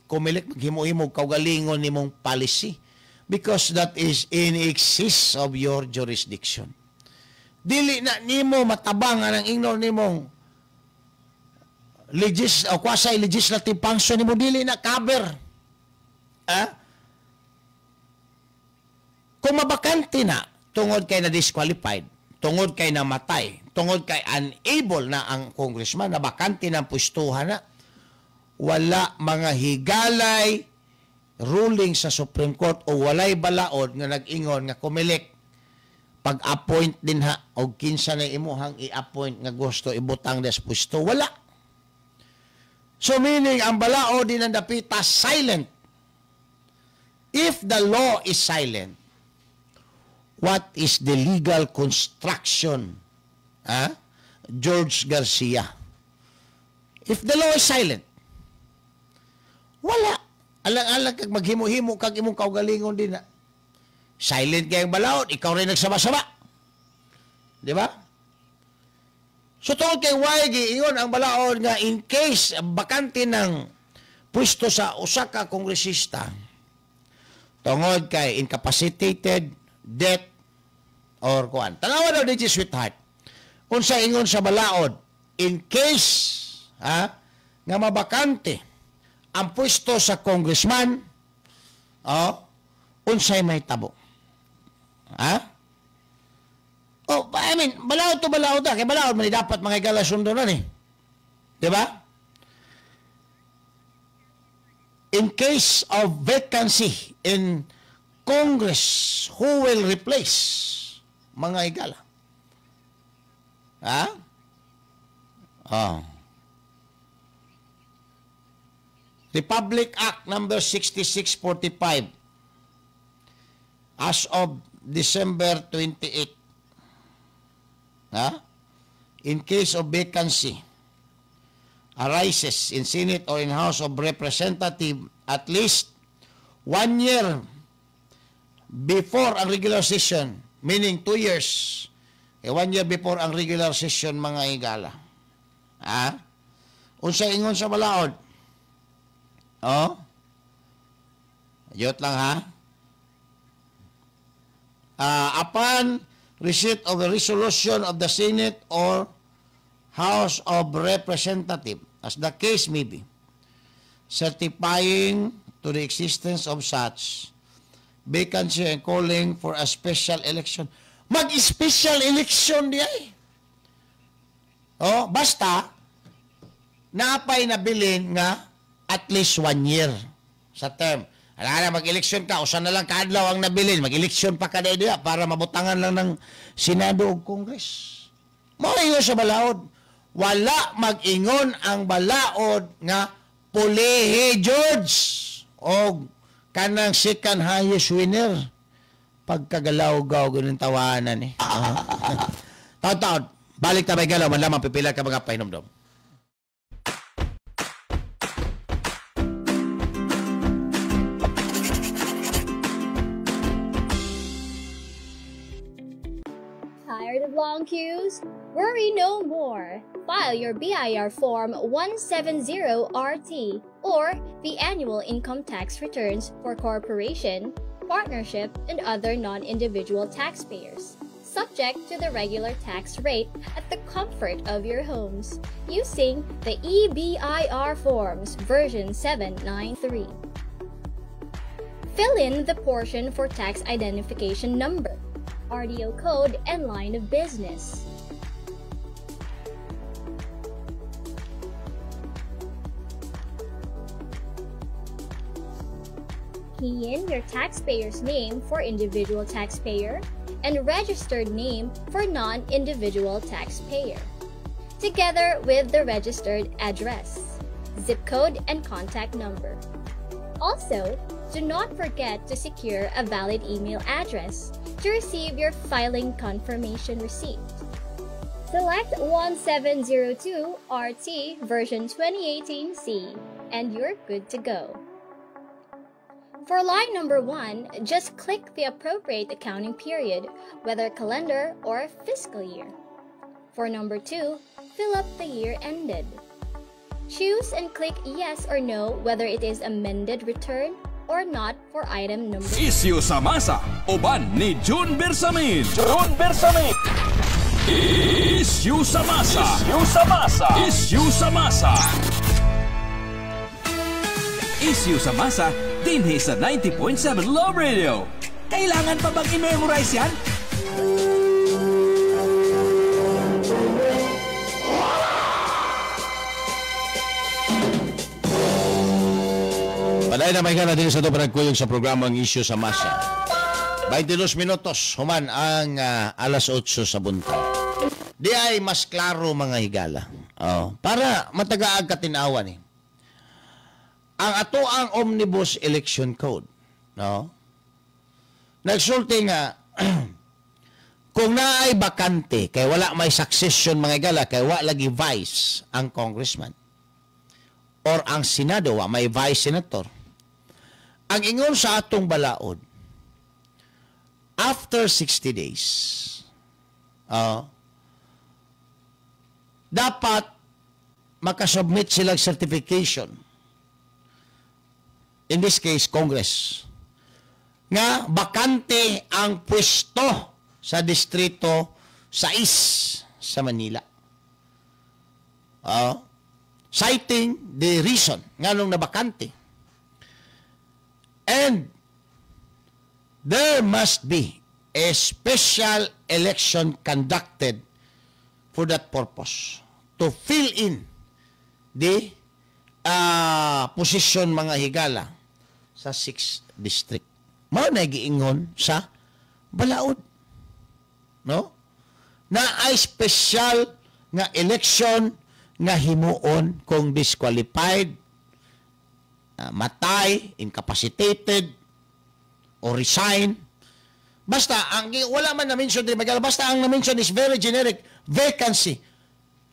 COMELEC maghimo-himo kaugalingon nimong policy because that is in excess of your jurisdiction. Dili na nimo matabang ang ingnon nimong legis o quasi legislative function nimo, dili na cover. Ah? Kung mabakante na tungod kay na disqualified, tungod kay namatay, tungod kay unable na ang congressman, na bakante ng pwestuhan na, wala, mga higalay, ruling sa Supreme Court o walay balaod nga nag-ingon nga COMELEC, pag-appoint din ha og kinsa na imuhang i-appoint nga gusto ibutang des pwesto, wala. So meaning ang balaod din ang dapita silent. If the law is silent, what is the legal construction? Ha? George Garcia. If the law is silent, wala. Alang-alang kag maghimo-himo kag imong kaugalingon din na. Silent kayong balaod, ikaw rin nagsama-sama. Di ba? So tungod kay why giingon ang balaod nga in case bakante ng pwesto sa usa ka kongresista tungod kay incapacitated, death, or kuan. Tanawa daw DJ Sweetheart. Unsa ingon sa balaod in case, ha, nga mabakante ang pwesto sa congressman, oh, unsay mahitabo? Ha? Oh, I mean, balaod to balaod ta. Kay balaod man dapat mga higala sundonan eh. Diba? In case of vacancy in Congress, who will replace mga higala? Ha? Oh. Republic Act number 6645 as of December 28. Ha? In case of vacancy arises in Senate or in House of Representatives at least 1 year before ang regular session, meaning 2 years, 1 year before ang regular session mga higala. Ha? Unsa ingon sa balaod? Oh? Ayot lang ha. Upon receipt of a resolution of the Senate or House of Representatives, as the case may be, certifying to the existence of such vacancy and calling for a special election. Mag-special election di ay. Oh, basta naapay nabilin nga at least 1 year sa term. Alala, mag-eleksyon ka, usa na lang kaadlaw ang nabilin, mag-eleksyon pa ka diya para mabutangan lang ng Senado ug Congress. Mao ingon sa balaod. Wala mag-ingon ang balaod nga pulihi George og kanang second highest winner. Pagkagalaw-gaw ganun tawanan eh. Taon-taon, balik ta may galaw man lamang pipila ka mga pahinomdom. Tired of long queues? Worry no more. File your BIR Form 170RT or the annual income tax returns for corporation, partnership, and other non-individual taxpayers, subject to the regular tax rate at the comfort of your homes, using the eBIR Forms version 793. Fill in the portion for tax identification number, RDO code, and line of business. Key in your taxpayer's name for individual taxpayer and registered name for non-individual taxpayer, together with the registered address, zip code, and contact number. Also, do not forget to secure a valid email address to receive your filing confirmation receipt. Select 1702 RT version 2018C and you're good to go. For line number 1, just click the appropriate accounting period, whether calendar or fiscal year. For number 2, fill up the year ended. Choose and click yes or no whether it is amended return or not for item number 2. Isyu sa masa, uban ni June Bersamin. June Bersamin. Isyu sa masa. Isyu sa masa. Isyu sa masa. Isyu sa masa, dinhi sa 90.7 Love Radio. Kailangan pa bang i-memorize yan? Paday na may din sa ito panagkuyog sa programang Isyu sa Masa. 22 minutos, human ang alas 8 sa buntag. Di ay mas klaro mga higala. Oh, para matagaag katinawan eh. Ang ato ang Omnibus Election Code, no? Nagsulti nga kung naay bakante kay wala may succession mga higala, kay wa lagi vice ang congressman or ang Senado wa may vice senator. Ang ingon sa atong balaod, after 60 days, dapat makasubmit silang certification. In this case, Congress, nga bakante ang pwesto sa Distrito 6 sa Manila. Citing the reason nganong nabakante. And there must be a special election conducted for that purpose, to fill in the position, mga higala, sa 6th District. Mao na giingon sa balaod. No? Na ay special nga election nga himuon kung disqualified, matay, incapacitated, or resign. Basta, ang wala man na-mention diri, Miguel, basta ang na-mention is very generic, vacancy.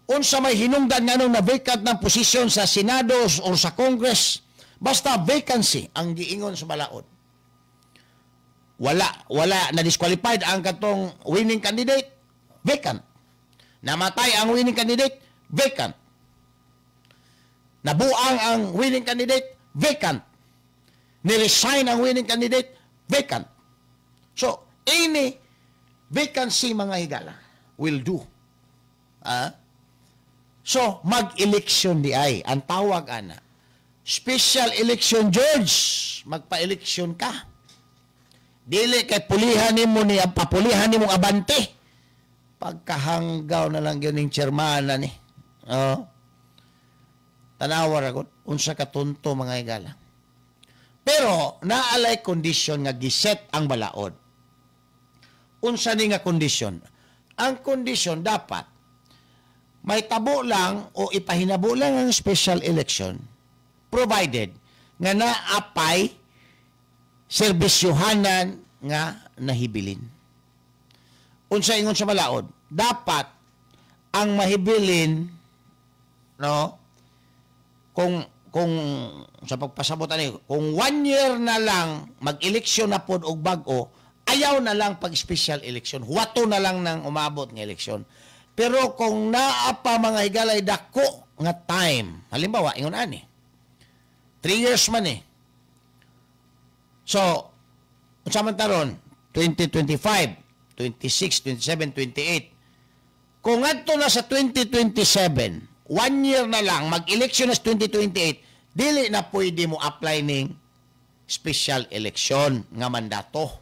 Unsa may hinungdan nganong na vacant ng posisyon sa Senado or sa Congress, basta vacancy ang giingon sa balaod. Wala na disqualified ang katong winning candidate, vacant. Namatay ang winning candidate, vacant. Nabuang ang winning candidate, vacant. Ni-resign ang winning candidate, vacant. So, any vacancy, mga higala, will do. Ah? So, mag-election di ay. Ang tawag ana, special election, George. Magpa-election ka. Dili kay pulihan nimo ni papulihan nimo Abante. Pagkahanggaw na lang yun ning chairman ni. Oh. Tanawa ra gud unsa ka tunto, mga higala. Pero naalay condition nga giset ang balaod. Unsa ni nga kondisyon? Ang kondisyon, dapat may tabo lang o ipahinabo lang ang special election provided nga naapay serbisyuhanan nga nahibilin. Unsa ingon sa balaod? Dapat ang mahibilin, no, kung sa pagpasabot ani, kung one year na lang mag-eleksyon na pod og bag-o, ayaw na lang pag special election, huwato na lang nang umabot nga eleksyon. Pero kung naa pa, mga higalay, dako nga time, halimbawa ingon ani, 3 years man eh, so unsa man taron, 2025, 26, 27, 28, kung ngadto na sa 2027, one year na lang, mag-election na sa 2028, dili na pwede mo apply ning special election nga mandato.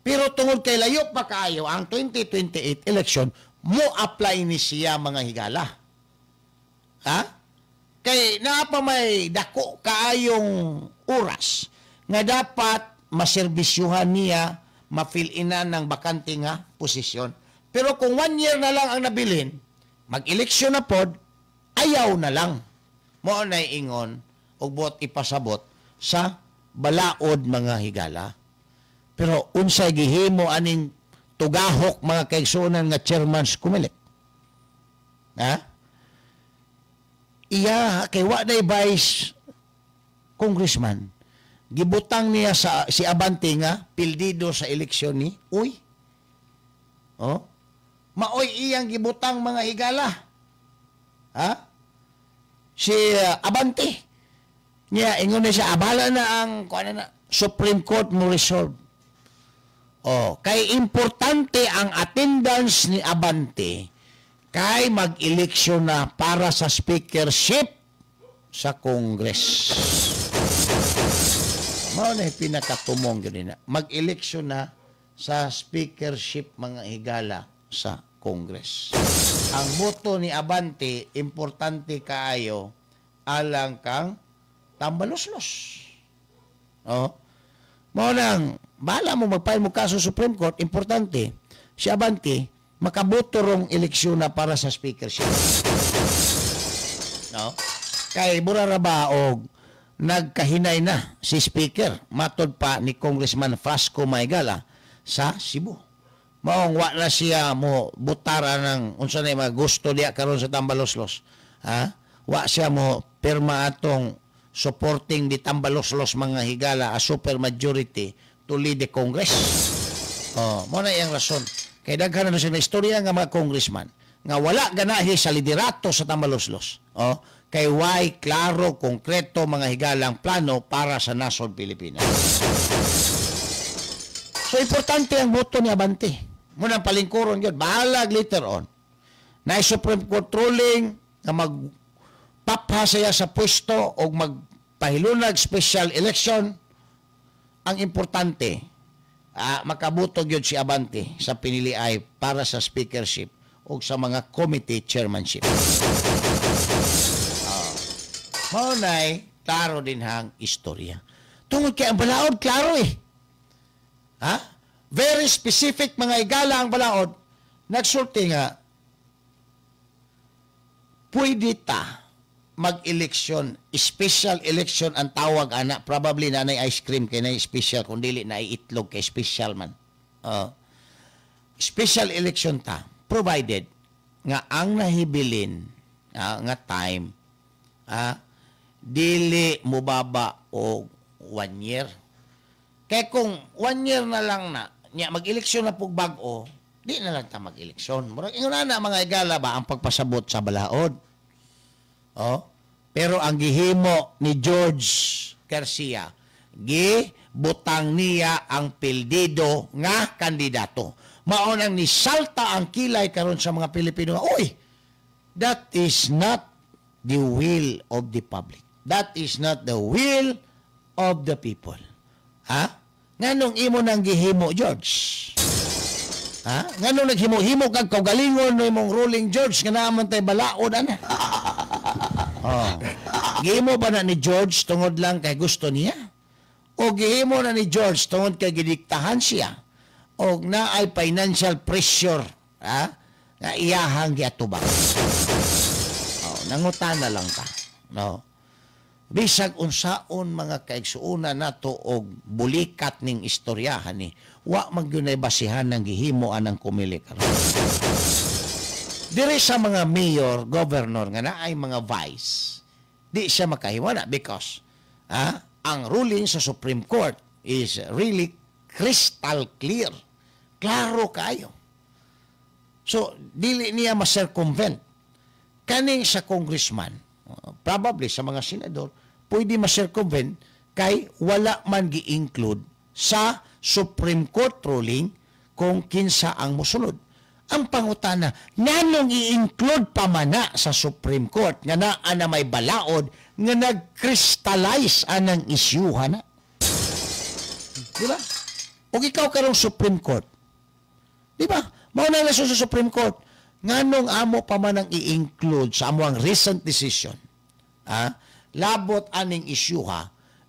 Pero tungod kay layo pa kaayo ang 2028 election, mo apply ni siya, mga higala. Ha? Kay naa pa may dako kaayong oras nga dapat maserbisyuhan niya, ma-fill in ng bakante nga posisyon. Pero kung one year na lang ang nabilin, mag-eleksyon na pod, ayaw na lang. Mao na ingon og buot ipasabot sa balaod, mga higala. Pero unsay gihimo aning tugahok, mga kaigsuonan, nga chairman sa Comelec? Ha? Iya kay wa nay vice congressman. Gibutang niya sa si Abante nga pildido sa eleksyon ni Uy. Oh. Maoy iyang gibutang, mga higala. Ha? Si Abante. Niya ingon niya siya, abala na ang kuan na Supreme Court mo resolve. Oh, kay importante ang attendance ni Abante kay mag-eleksyon na para sa speakership sa Congress. Mao na pinakatumong gyud na. Mag-eleksyon na sa speakership, mga higala, sa Congress. Ang boto ni Abante importante kaayo alang kang Tambaloslos. Oh. Mao nang bahala mo magfile mo kaso Supreme Court, importante si Abante makaboto rong eleksyon na para sa speakership. No? Kay mura ra ba og nagkahinay na si speaker matod pa ni Congressman Frasco Maygala sa Cebu. Maong wa na siya mo butara ng unsa na mga gusto diya karon sa Tambaloslos. Ha? Wa siya mo pirma atong supporting di Tambaloslos, mga higala, a super majority to lead the Congress. Oh, mo na iyang rason. Kay daghan na siya na istorya nga mga congressman nga wala ganahi sa liderato sa Tambaloslos. Oh, kay way klaro, konkreto, mga higalang plano para sa nasod Pilipinas. So importante ang boto ni Abante. Munang palingkuron yun. Bahalag later on na Supreme Court ruling na magpapha siya sa pwesto o magpahilunag special election, ang importante Makabuto gyud si Abante sa piniliay para sa speakership o sa mga committee chairmanship. Mao nay klaro din hang istorya. Tungod kay ang balaod klaro eh. Ha? Very specific mga igala ang balaod. Nagsulti nga pwede ta mag-election, special election ang tawag ana, probably na nay ice cream kay nay special, kung dili na itlog kay special man. Special election ta, provided nga ang nahibilin nga time dili mubaba og 1 year. Kay kung 1 year na lang na nya mag-eleksyon na pug bag-o, di na lang ta mag-eleksyon. Murag ingon na mga igala ba ang pagpasabot sa balaod. Oh, pero ang gihimo ni George Garcia, gibutang niya ang pildido nga kandidato. Mao nang nisalta ang kilay karon sa mga Pilipino. Uy, that is not the will of the public. That is not the will of the people. Ha? Nganong imo nang gihimo, George? Ha? Nganong naghimo-himo kag kaugalingon no imong ruling, George, nga naa man tay balaod ana? Oh. Gihimo ba na ni George tungod lang kay gusto niya? O gihimo na ni George tungod kay gidiktahan siya? O naay financial pressure, ha? Nga iyahang giatubang? Oh, nangutana lang ta. No? Bisag unsaon mga kaigsuonan nato og bulikat ning istoryahan ni, wa man gyud nay basihan ng gihimo anang Comelec karon. Diri sa mga mayor, governor nga naay mga vice, di siya makahiwana because ang ruling sa Supreme Court is really crystal clear. Klaro kayo. So, dili niya ma-circumvent. Kaning sa congressman, probably sa mga senador, pwede ma-circumvent kay wala man gi-include sa Supreme Court ruling kung kinsa ang mosulod. Ang pangutana, nganong i-include pa man na sa Supreme Court nga naa na may balaod nga nag-crystallize anang isyuhan na? Di ba? O ikaw karong Supreme Court, di ba? Mao na sa Supreme Court, nganong amo pa man ang i-include sa amo ang recent decision, labot aning isyuha,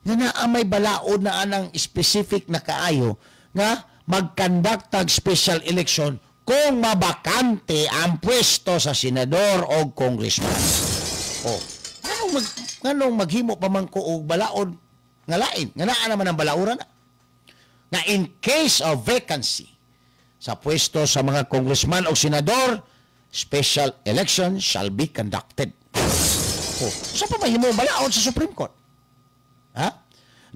nga naa may balaod na anang specific na kaayo nga mag-conduct tag special election kung mabakante ang pwesto sa senador o congressman. O, nganong maghimo pa man ko og balaod nga lain, nga naa naman ang balaoran na. Nga in case of vacancy sa pwesto sa mga congressman o senador, special election shall be conducted. O, sa pa mahimo balaod sa Supreme Court? Ha?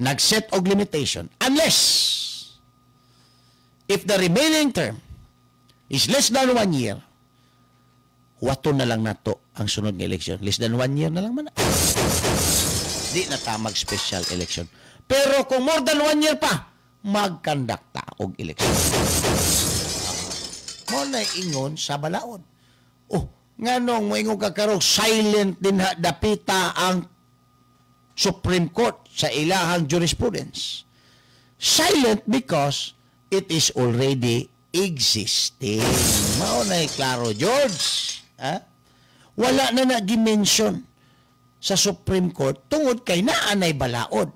Nag-set og limitation unless if the remaining term is less than 1 year, wato na lang nato ang sunod nga election. Less than 1 year na lang man. Di na ta mag-special election. Pero kung more than 1 year pa, mag-conduct ta og election. Mo na ingon sa balaod. Oh, nganong moingon ka karong silent din ha, dapita ang Supreme Court sa ilahang jurisprudence. Silent because it is already existing. Mao na klaro, George. Ha? Wala na nag-mention sa Supreme Court tungod kay naanay balaod.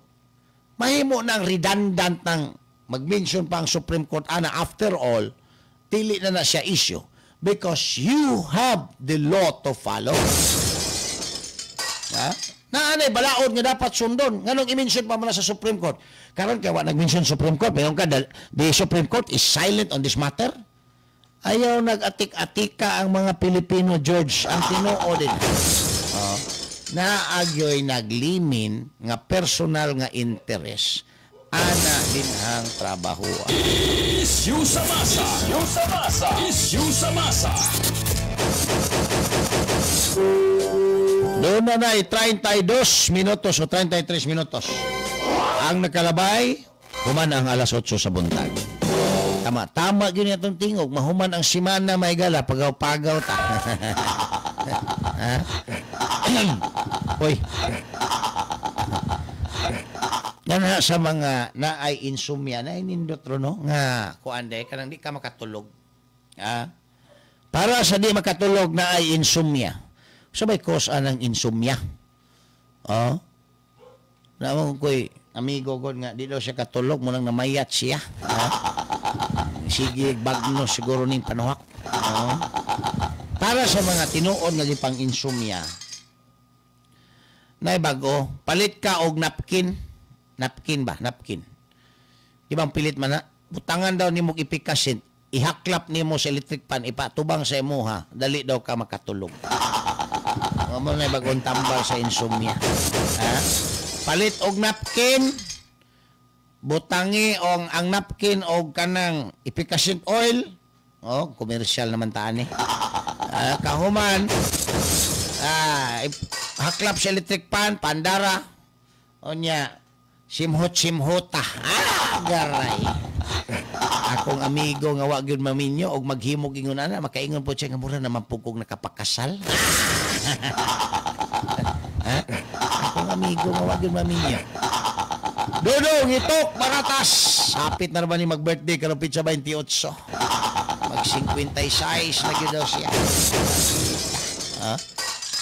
Mahimo nang redundant ng mag-mention pa ang Supreme Court ana, after all, dili na na siya issue because you have the law to follow. Ha? Naanay balaod nga dapat sundon. Nganong i-mention pa man na sa Supreme Court? Karon kay wa nag-mention Supreme Court, mayon ka the Supreme Court is silent on this matter. Ayaw nag-atik-atika ang mga Pilipino, George. Ang tinuod din. Oh, naagyoy naglimin nga personal nga interest ana din ang trabaho. Issue sa masa. Issue sa masa. Issue sa masa. Doon na na, 32 minutos o 33 minutos. Ang nakalabay, human ang alas 8 sa buntag. Tama, tama yun itong tingog. Mahuman ang simana, may gala, pagaw-pagaw ta. Ha? Uy. Nga sa mga naay insomnia na nindot ro, no, nga kuan day, kanang di ka makatulog. Ah. Para sa di makatulog na ay insomnia. Sa may cause anang insomnia? Oh. Namo ko'y amigo god nga di daw siya katulog mo nang namayat siya. Ha? Sige, bagno siguro ning panuhak. Oh. Para sa mga tinuod nga gipang insomnia, nay bago, palit ka og napkin. Napkin ba? Napkin. Di ba ang pilit man na? Butangan daw nimo ipikasin, ihaklap nimo sa electric pan, ipatubang sa imuha, dali daw ka makatulog. Mo na bagong tambal sa insomnia. Ha? Palit og napkin, butangi og ang napkin og kanang ipikasin oil. Oh, commercial naman taan eh. Ah, kahuman, haklap sa electric pan, pandara. Onya, simhot-simhota. Ah, garay. Akong amigo nga wa gyud maminyo og maghimog ingon ana, makaingon po siya nga mura naman pud kog nakapakasal. Ha? Akong amigo nga wa gyud maminyo. Dudong Itok Baratas. Hapit na naman ni mag-birthday karong pitsa 28. Mag 56 na gyud daw siya. Ha?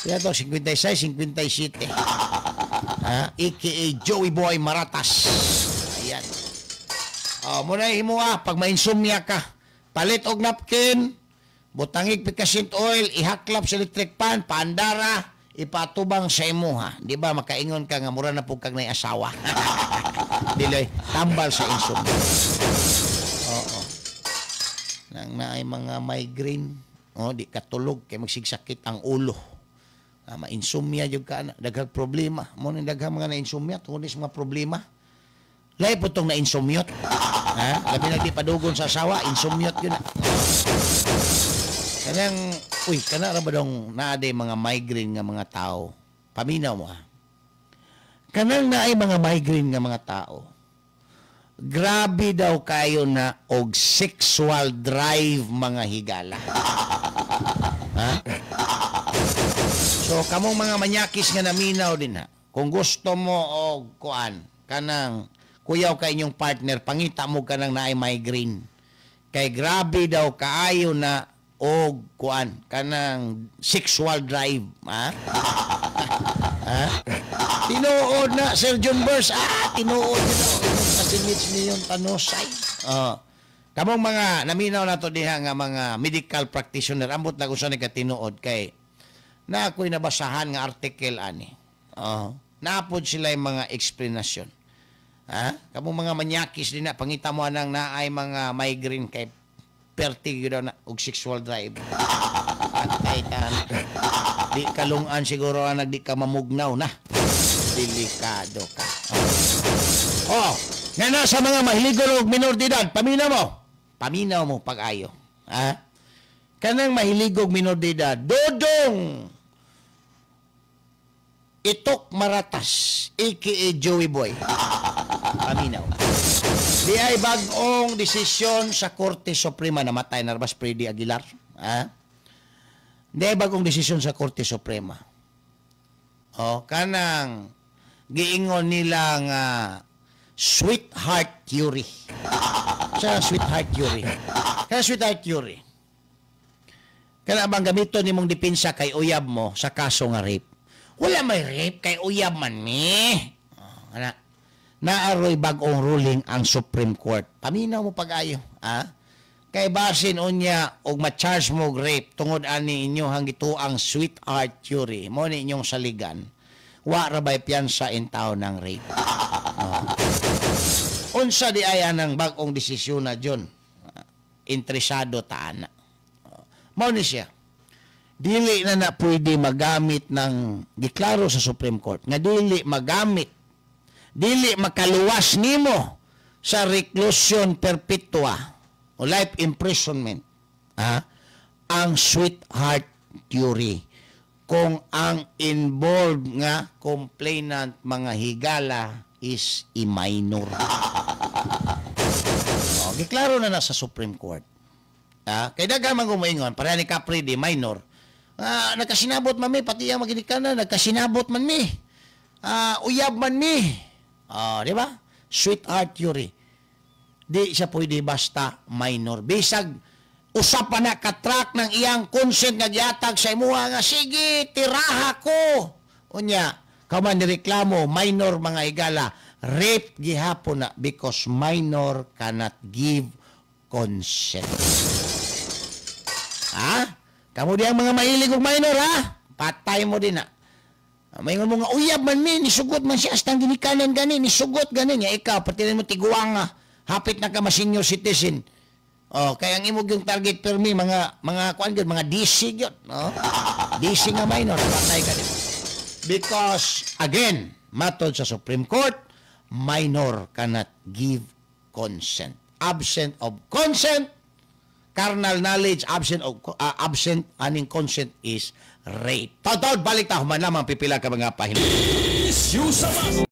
Kaya to 56, 57. Ha? AKA Joey Boy Maratas. Ayan. Oh, muna himo pag mainsomnia ka. Palit og napkin, butangig picasint oil, ihaklap sa electric pan, paandara, ipatubang sa imuha. Di ba makaingon ka nga mura na pug kag nay asawa? Diloy, tambal sa insomnia. Oo. Nang naay mga migraine, oh, di katulog kay magsigsakit ang ulo. Ah, ma-insomnia jud ka na, daghang problema. Mo ni daghang mga na-insomnia tungod sa mga problema. Lahi po tong na-insomniot. Ha? Labi na di padugon sa asawa, insomniot yun na. Kanang, uy, kana ra ba dong naa day mga migraine nga mga tao? Paminaw mo ha. Kanang naay mga migraine nga mga tao, grabe daw kayo na og sexual drive, mga higala. Ha? So, kamong mga manyakis nga naminaw din ha, kung gusto mo og kuan, kanang kuyaw ka inyong partner, pangita mo kanang naay migraine. Kay grabe daw kaayo na og kuan, kanang sexual drive. Ha? Ha? Tinuod na, Sir John Burns. Ah, tinuod na daw. Kasimits niyon tanusay. Oh. Kamong mga naminaw na to diha nga mga medical practitioner, ambot na kung saan katinuod kay na ako'y nabasahan nga article ani. Oh. Naapod sila yung mga explanation. Ha? Kamong mga manyakis din na, pangita mo anang naay mga migraine kay perti gyud na og sexual drive. Patay tan. Di kalungan siguro ang di ka mamugnaw na. Delikado ka. Oh, nga na sa mga mahiligon og minor de edad, paminaw mo. Paminaw mo pag-ayo. Ha? Kanang mahiligog minor de edad, Dodong Itok Maratas, aka Joey Boy. Paminaw. Di ay bag-ong desisyon sa Korte Suprema, namatay na Rabas Freddy Aguilar. Ha? Di ay bagong desisyon sa Korte Suprema. O, kanang giingon nila nga sweetheart theory. Sa sweetheart theory. Kaya sweetheart theory. Kana bang gamiton nimong depensa kay uyab mo sa kaso nga rape? Wala may rape kay uyab man ni. Oh, ana. Naaroy bag-ong ruling ang Supreme Court. Paminaw mo pag-ayo, ha? Kay basin unya og ma-charge mo og rape tungod ani inyo gituang sweetheart theory. Mo ni inyong saligan. Wa ra bay piyansa in taon ng rape. Oh. Unsa di ay anang bag-ong desisyon na John? Interesado ta ana. Mao ni siya. Dili na na pwede magamit ng giklaro sa Supreme Court nga dili magamit, dili makaluwas nimo sa reclusion perpetua o life imprisonment, ha, ang sweetheart theory kung ang involved nga complainant, mga higala, is a minor. Oh, giklaro na na sa Supreme Court. Ah, kay daghan man gumoingon, pareha ni Capri di minor. Ah, nagkasinabot man mi, pati ang maginikanan, nagkasinabot man mi. Ah, uyab man mi. Di ba? Sweetheart theory. Di siya pwede basta minor. Bisag usa pa na katrak ng iyang consent nga gihatag sa imuha nga sige tiraha ko. Unya, kaman nireklamo minor mga higala, rape gihapon na because minor cannot give consent. Ha? Kamu di ang mga mahilig og minor, ha? Patay mo din na. Maingon mo nga uyab man mi, nisugot man siya astang ginikanan gani, nisugot gani nga ikaw pati mo tiguang nga hapit na ka ma senior citizen. Oh, kaya ang imong yung target permi mga kuan gyud, mga DC gyud, no? DC nga minor, patay ka din. Because again, matod sa Supreme Court, minor cannot give consent. Absent of consent, carnal knowledge, absent of absent aning consent is rape. Taud-taud balik ta human lamang pipila ka mga pahina. Issue sa masa.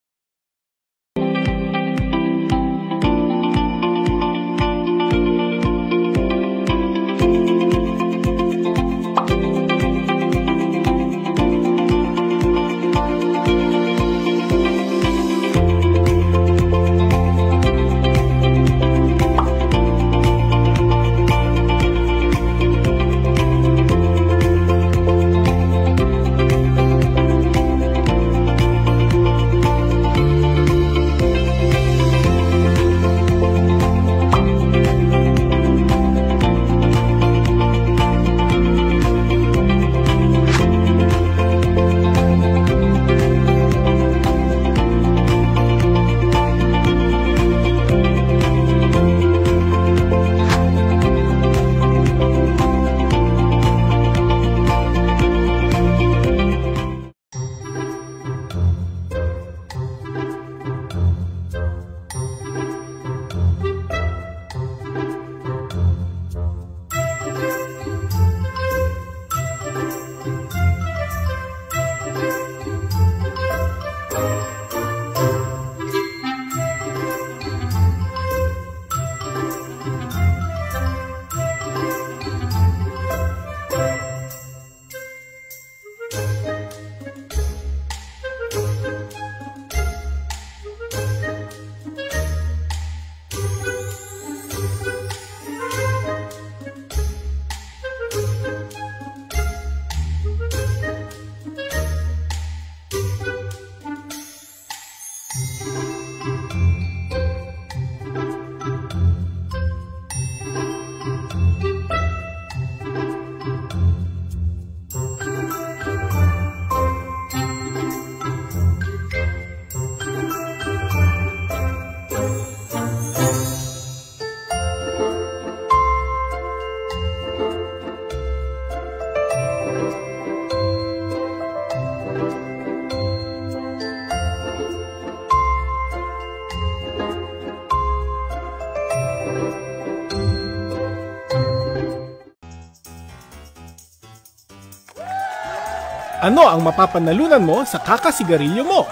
Ano ang mapapanalunan mo sa kakasigarilyo mo?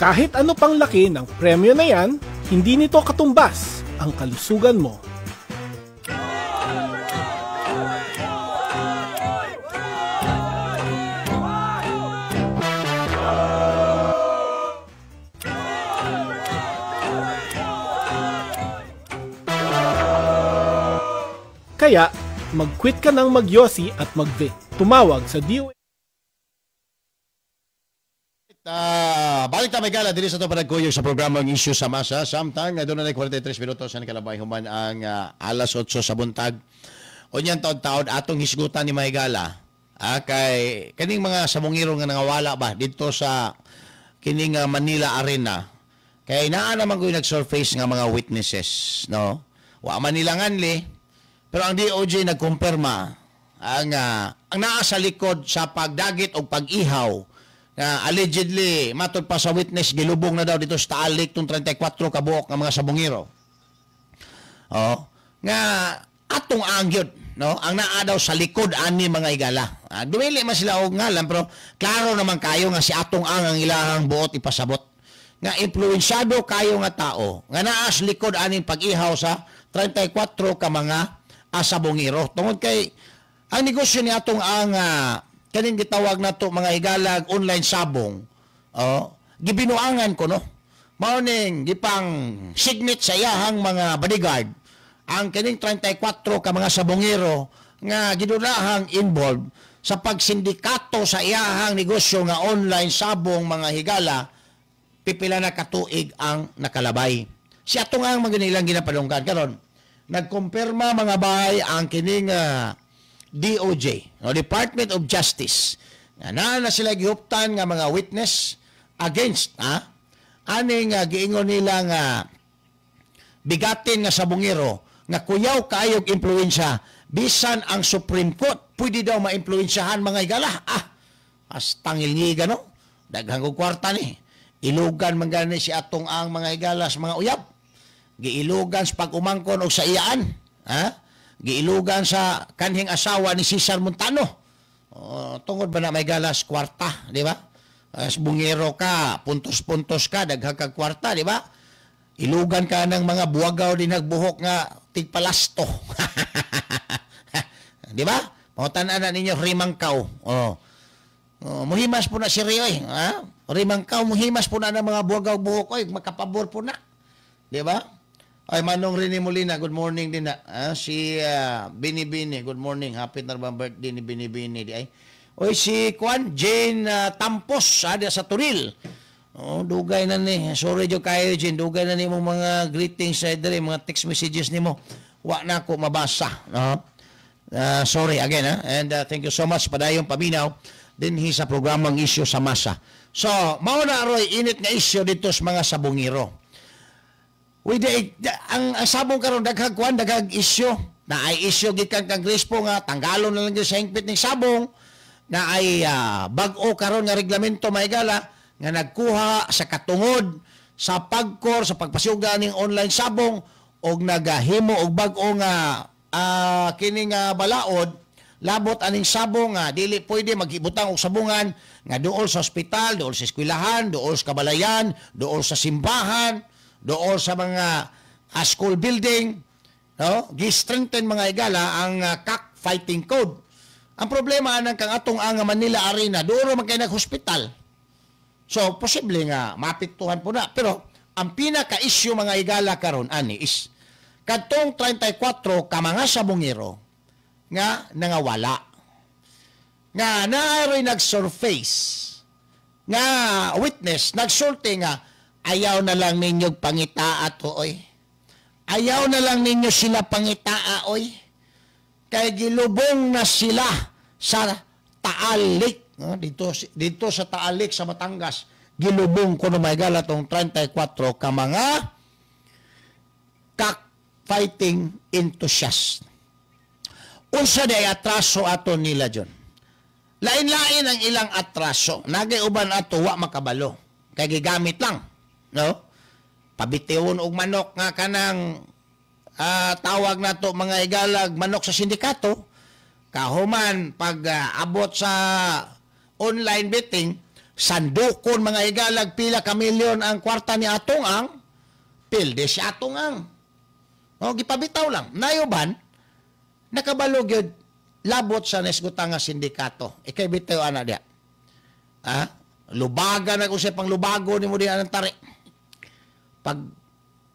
Kahit ano pang laki ng premyo na yan, hindi nito katumbas ang kalusugan mo. Kaya, mag-quit ka ng magyosi at mag-vape. Tumawag sa DOH. Balik ta may gala diri sa to panagkuyog sa programang Issue sa Masa. Samtang doon na 43 minutos sa kalabay human ang alas 8 sa buntag. Unyang taod-taod atong hisgutan ni Maygala. Kay kaning mga samungiro nga nangawala ba didto sa kining Manila Arena. Kay naa naman ko'y nag-surface nga mga witnesses, no? Wa man nila nganli. Pero ang DOJ nagkumpirma ang naa sa likod sa pagdagit o pag-ihaw na allegedly matod pa sa witness gilubong na daw dito sa Taal Lake tong 34 kabuok ng mga sabungero. Oh, nga atong angyod, no? Ang naa daw sa likod ani mga igala. Duwili man sila og ngalan pero klaro naman kayo nga si atong ang ilahang buot ipasabot. Nga impluwensyado kayo nga tao nga naa sa likod aning pag-ihaw sa 34 ka mga sabongero. Tungod kay ang negosyo ni atong ang kaning gitawag nato mga higalag online sabong, oh, gibinuangan ko no. Mao ning gipang signit sa iyahang mga bodyguard ang kining 34 ka mga sabongero nga gidulahang involved sa pagsindikato sa iyahang negosyo nga online sabong mga higala, pipila na katuig ang nakalabay. Si atong ang mga nilang ginapadunggan karon. Nagkumpirma mga bay ang kining DOJ, no, Department of Justice, nga naa na sila gihuptan nga mga witness against aning giingon nila nga bigatin nga sabongero nga kuyaw kaayog impluwensya bisan ang Supreme Court pwede daw maimpluwensyahan mga higala. As tangil ngiga no, daghang og kwarta ni ilugan man gani si atong ang mga higala sa mga uyab, giilugan sa pag-umangkon og sa iyaan, giilugan sa kanhing asawa ni Cesar Montano. Tungod ba na may galas kwarta, di ba? As bungero ka, puntos-puntos ka, daghang kag kwarta, di ba? Ilugan ka ng mga buwagaw din nagbuhok nga tigpalasto. Di ba? Pangutan-an na ninyo rimangkaw. Oh. Oh, muhimas po na si Rio eh. Ha? Rimangkaw, muhimas po na ng mga buwagaw buhok oy, makapabor po na. Di ba? Ay, Manong Rene Molina, good morning din na. Si Bini Bini, good morning. Happy na ba birthday ni Bini Bini di ay. Oy, si Kwan Jane Tampos sa Turil. Oh, dugay na ni. Sorry jo kayo Jane, dugay na ni mong mga greetings sa diri, mga text messages nimo. Wa na ko mabasa, no? Sorry again, and thank you so much padayong paminaw dinhi sa programang Isyu sa Masa. So, mao na aroy init nga isyu dito sa mga sabongero. Ang sabong karon daghang kuan, daghang isyu. Na ay isyu gikan kang Crispo nga tanggalon na lang gyud sa hingpit ning sabong, na ay bag-o karon nga reglamento maigala nga nagkuha sa katungod sa pagkor sa pagpasuga ning online sabong og nagahimo og bag-o nga kini nga balaod labot aning sabong nga dili pwede magibutang og sabungan nga duol sa ospital, duol sa eskwelahan, duol sa kabalayan, duol sa simbahan, duol sa mga school building, no? Gi-strengthen mga igala ang cockfighting code. Ang problema anang kang atong ang Manila Arena duol man kay naghospital. So posible nga maapektuhan po na, pero ang pinaka-issue mga igala karon ani is kadtong 34 ka mga sabongero nga nangawala, nga naaroy nag-surface nga witness nagsulti nga ayaw na lang ninyo pangitaa to oy, ayaw na lang ninyo sila pangitaa oy, kay gilubong na sila sa Taal Lake, no? Dito sa Taal Lake sa Batangas gilubong kuno may gala tong 34 ka mga cockfighting enthusiast. Unsa day atraso ato nila John? Lain-lain ang ilang atraso. Nagay uban ato wa makabalo. Kay gigamit lang, no? Pabitiwon og manok nga kanang tawag nato mga igalag manok sa sindikato. Kahuman pag abot sa online betting, sandukon mga igalag pila ka milyon ang kwarta ni atong ang pilde si atong ang. No, gipabitaw lang. Nayuban nakabalo gyud labot sa nesgutan nga sindikato. Ikay bitaw ana diha. Lubaga na kung siya pang lubago nimo diha ng tari. Pag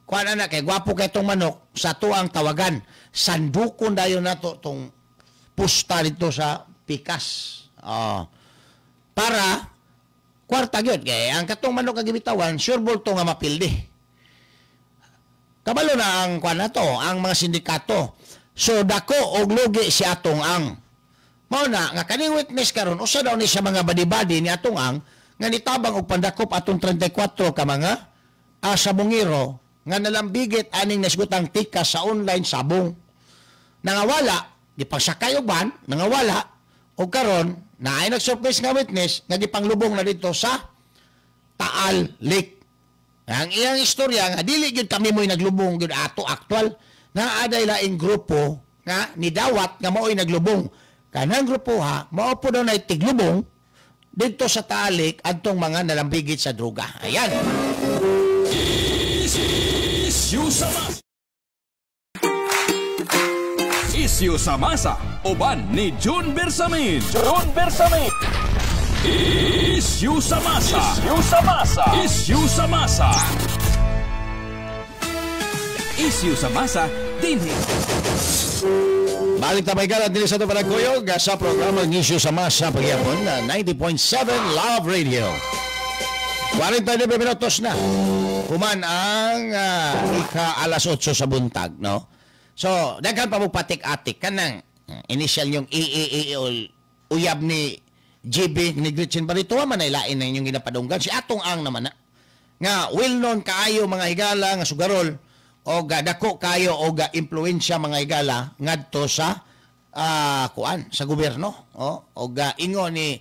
kuan ana kay gwapo kay tong manok sa tuang tawagan, sandukon dayon nato tong pusta dito sa pikas. Para kwarta gyud kay ang katong manok nga gibitawan sure ball to nga mapildi. Kabalo na ang kuan nato, ang mga sindikato. So dako og lugi si atong ang. Mao na nga kaning witness karon usa daw ni sa mga badi-badi ni atong ang nga nitabang og pandakop atong 34 ka mga sabongero nga nalambigit aning nasgutang tika sa online sabong. Nangawala, gipagsakay og ban, nangawala og karon naay nagsurprise nga witness nga gipanglubong na dito sa Taal Lake. Ang iyang istorya nga dili gyud kami mo'y naglubong gyud ato aktual na aday laing grupo nga nidawat nga mao'y naglubong. Kanang grupo ha, mao po daw na tiglubong dito sa Taal Lake adtong mga nalambigit sa droga. Ayan. Isyu sa masa. Isyu sa masa, uban ni June Bersamin. June Bersamin. Isyu sa masa. Isyu sa masa. Isyu sa masa. Isyu sa masa, dinhi. Balik ta mga dili sa panagkuyog sa programa ng Isyu sa Masa pagyapon na 90.7 Love Radio. 49 minutos na. Human ang ika alas 8 sa buntag, no? So, daghan pa mo patik-atik kanang initial yung EEE o uyab ni GB ni Gretchen Barito man ay lain na inyong ginapadunggan. Si Atong Ang naman na. Nga well known kaayo mga higala nga sugarol o ga dako kayo o ga impluwensya mga higala ngadto sa kuan sa gobyerno, oh, o ga ingon ni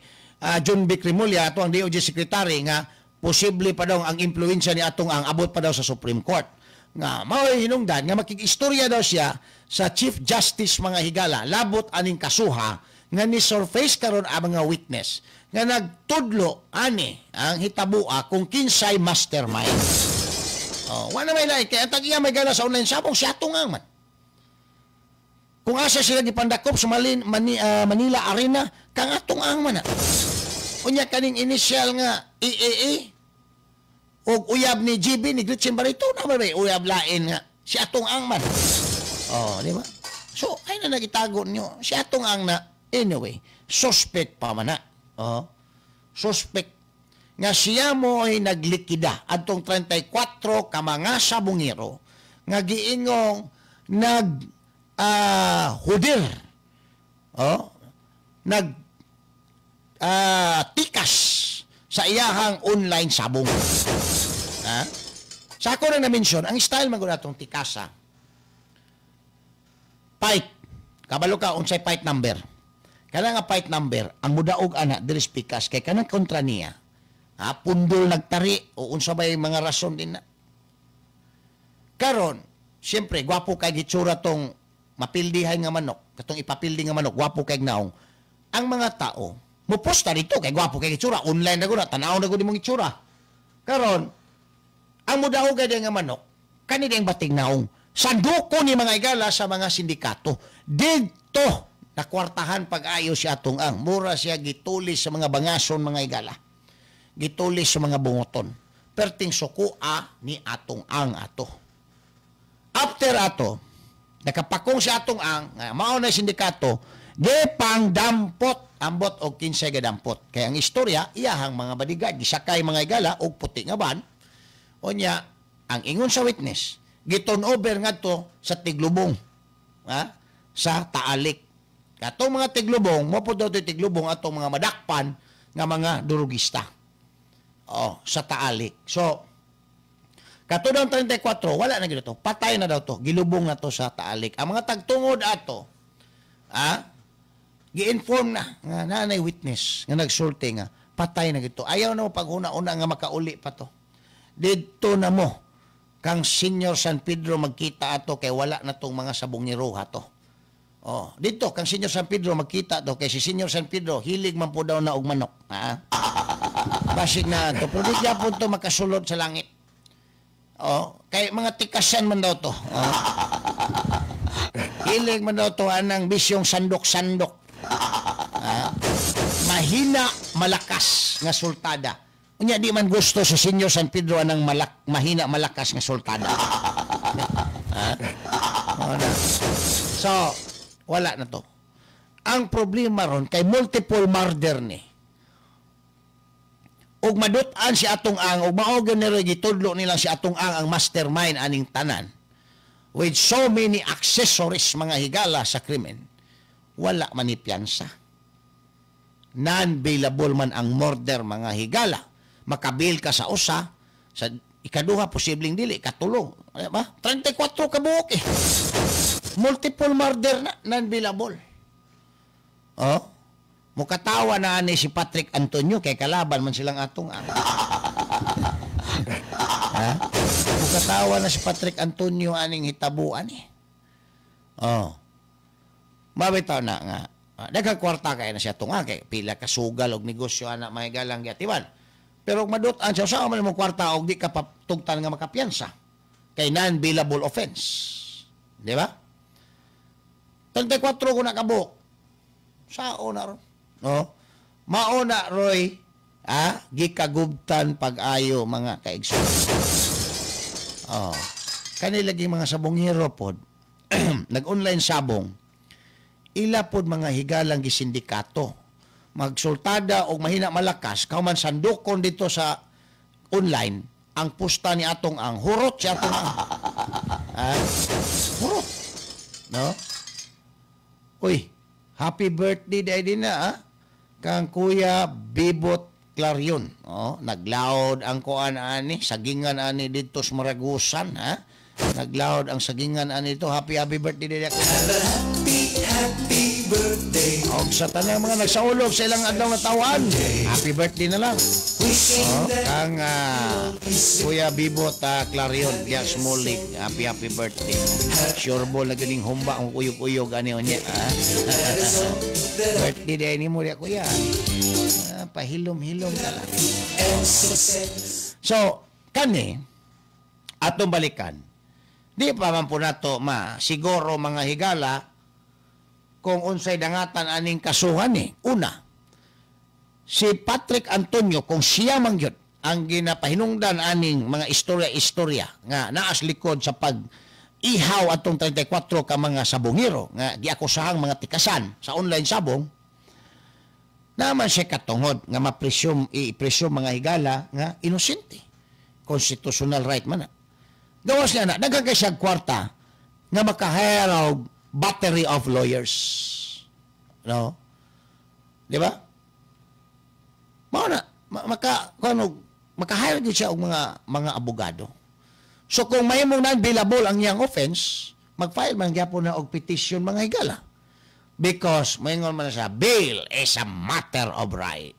John Vic Remulla, ato ang DOJ secretary, nga posible pa daw ang impluwensya ni Atong Ang abot pa daw sa Supreme Court, nga mao'y hinungdan nga makig-istorya daw siya sa Chief Justice mga higala labot aning kasuha nga ni surface karon ang mga witness nga nagtudlo ani ang hitabua kung kinsay mastermind. Oh, wala may lain kay ang tag-iya may gala sa online sabong si Atong Ang man. Kung asa sila gipandakop sa Manila Arena, kang Atong Ang man na. Unya kaning initial nga EAA og uyab ni GB ni Gretchen Barito na may uyab lain nga si Atong Ang man. Oh, di ba? So, ay na nagitago niyo si Atong Ang na, anyway, suspect pa man na. Oh. Suspect nga siya mo ay naglikida adtong 34 ka mga sabungero nga giingong nag hudir, oh, nag tikas sa iyahang online sabong. Ha? Sa ako na na-mention, ang style man gud atong tikasa. Fight. Kabalo ka unsay fight number. Kana nga fight number, ang mudaog ana diri pikas kay kanang kontra niya. Ha, pundol nagtari o unsa bay mga rason din na. Karon, siyempre gwapo kay gitsura tong mapildihay nga manok, katong ipapildi nga manok, gwapo kay naong. Ang mga tao muposta dito kay gwapo kay gitsura, online na gud, tan-aw na gud imong itsura. Karon, ang mudaog kay nga manok, kani ding bating naong. Sanduko ni mga igala sa mga sindikato. Didto nakwartahan pag-ayo si Atong Ang. Mura siya gitulis sa mga bangason mga igala. Gitulis sa mga bungoton. Perting sukua ni Atong Ang ato. After ato, nakapakong si Atong Ang, mao na sindikato, di pang dampot, ambot og 15 gadampot. Kaya ang istorya, iyahang mga bodyguard, gisakay mga igala og puti nga van. Unya, ang ingon sa witness, giturn over ngadto sa Tiglubong, ha? Sa Taalik. Katong mga Tiglubong, mo po daw Tiglubong atong mga madakpan nga mga durugista. Oh, sa Taalik. So, katudang 34, wala na gid to. Patay na daw to. Gilubong na to sa Taalik. Ang mga tagtungod ato, gi-inform na nga nanay witness nga nagsulti nga patay na gid to. Ayaw na mo paghuna-una nga makauli pa to. Didto na mo kang Senior San Pedro magkita ato kay wala na tong mga sabongero ato. Oh, dito kang Senior San Pedro magkita to kay si Senior San Pedro hilig man po daw na og manok, ha? Basig na to, pero di gyapon to makasulod sa langit. Oh, kay mga tikasan man daw to. Oh. Hilig man daw to anang bisyong sandok-sandok. Ha? Mahina, malakas nga sultada. Unya di man gusto sa Senior San Pedro anang mahina malakas nga sultada. Ha? Oh, na. So, wala na to. Ang problema ron kay multiple murder ni. Og madut-an si Atong Ang, og mao gyud ni gitudlo nilang si Atong Ang ang mastermind aning tanan. With so many accessories mga higala sa krimen, wala man ni piyansa. Non-bailable man ang murder mga higala. Makabil ka sa usa, sa ikaduha posibleng dili, ikatulo. Ano ba? 34 ka buok eh. Multiple murder na, non-bailable. Oh? Mukatawa na ani si Patrick Antonio kay kalaban man silang Atong Ang. Ha? Mukatawa na si Patrick Antonio aning hitabuan eh. Oh. Mabitaw na nga. Daghang kwarta kay na siya Atong Ang kay pila ka sugal og negosyo ana may galang giatiman. Pero og madut-an siya usa man imong kwarta og di ka patugtan nga makapiyansa kay non-bailable offense. Di ba? 34 ko na kabuok. Sao na ron. No? Mao na roy, gikagubtan pag-ayo mga kaigsoon. Oh. Kani lagi mga sabongero pod, nag-online sabong, ila pod mga higalang gisindikato. Magsultada og mahina malakas, kauman sandukon dito sa online, ang pusta ni atong ang hurot si atong ang. Hurot. No? Uy, happy birthday day din na, ah. Kang Kuya Bibot Clarion. Oh, naglaod ang kuan ani, sagingan ani dito sa Maragusan, ha? Naglaod ang sagingan ani dito. Happy happy birthday day. Happy happy birthday. Og sa tanang mga nagsaulog sa ilang adlaw na tawan, happy birthday na lang. Oh, kang Kuya Bibot Clarion, ya Small League, happy happy birthday. Sure ball na ganing humba ang kuyog-uyog ani niya. Birthday day ni mo diya, kuya. Pahilom-hilom ka lang. So, kani atong balikan. Di pa man po nato ma siguro mga higala kung unsay dangatan aning kasuhan ni. Una, si Patrick Antonio, kung siya man gyud ang ginapahinungdan aning mga istorya-istorya nga naas likod sa pag ihaw atong 34 ka mga sabongero nga giakusahang mga tikasan sa online sabong, naman siya katungod nga ma-presume, i-presume mga higala nga inosente. Constitutional right man na. Gawas niya na, daghan kay siyang kwarta nga makahire og battery of lawyers. No? Di ba? Mao na, maka-hire din siya og mga abogado. So kung mahimong non-bailable ang iyang offense, mag-file man gyapon na og petition mga higala. Because maingon man na siya, bail is a matter of right.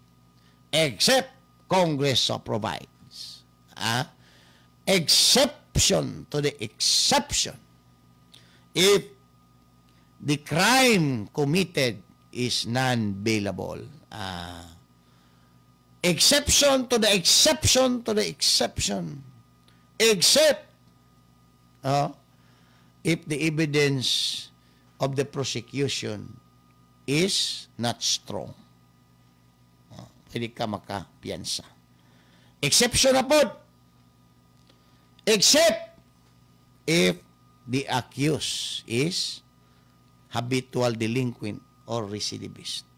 Except Congress so provides. Ah? Exception to the exception. If the crime committed is non-bailable. Ah. Exception to the exception to the exception. Except if the evidence of the prosecution is not strong. Pwede ka makapiyansa. Exception na po. Except if the accused is habitual delinquent or recidivist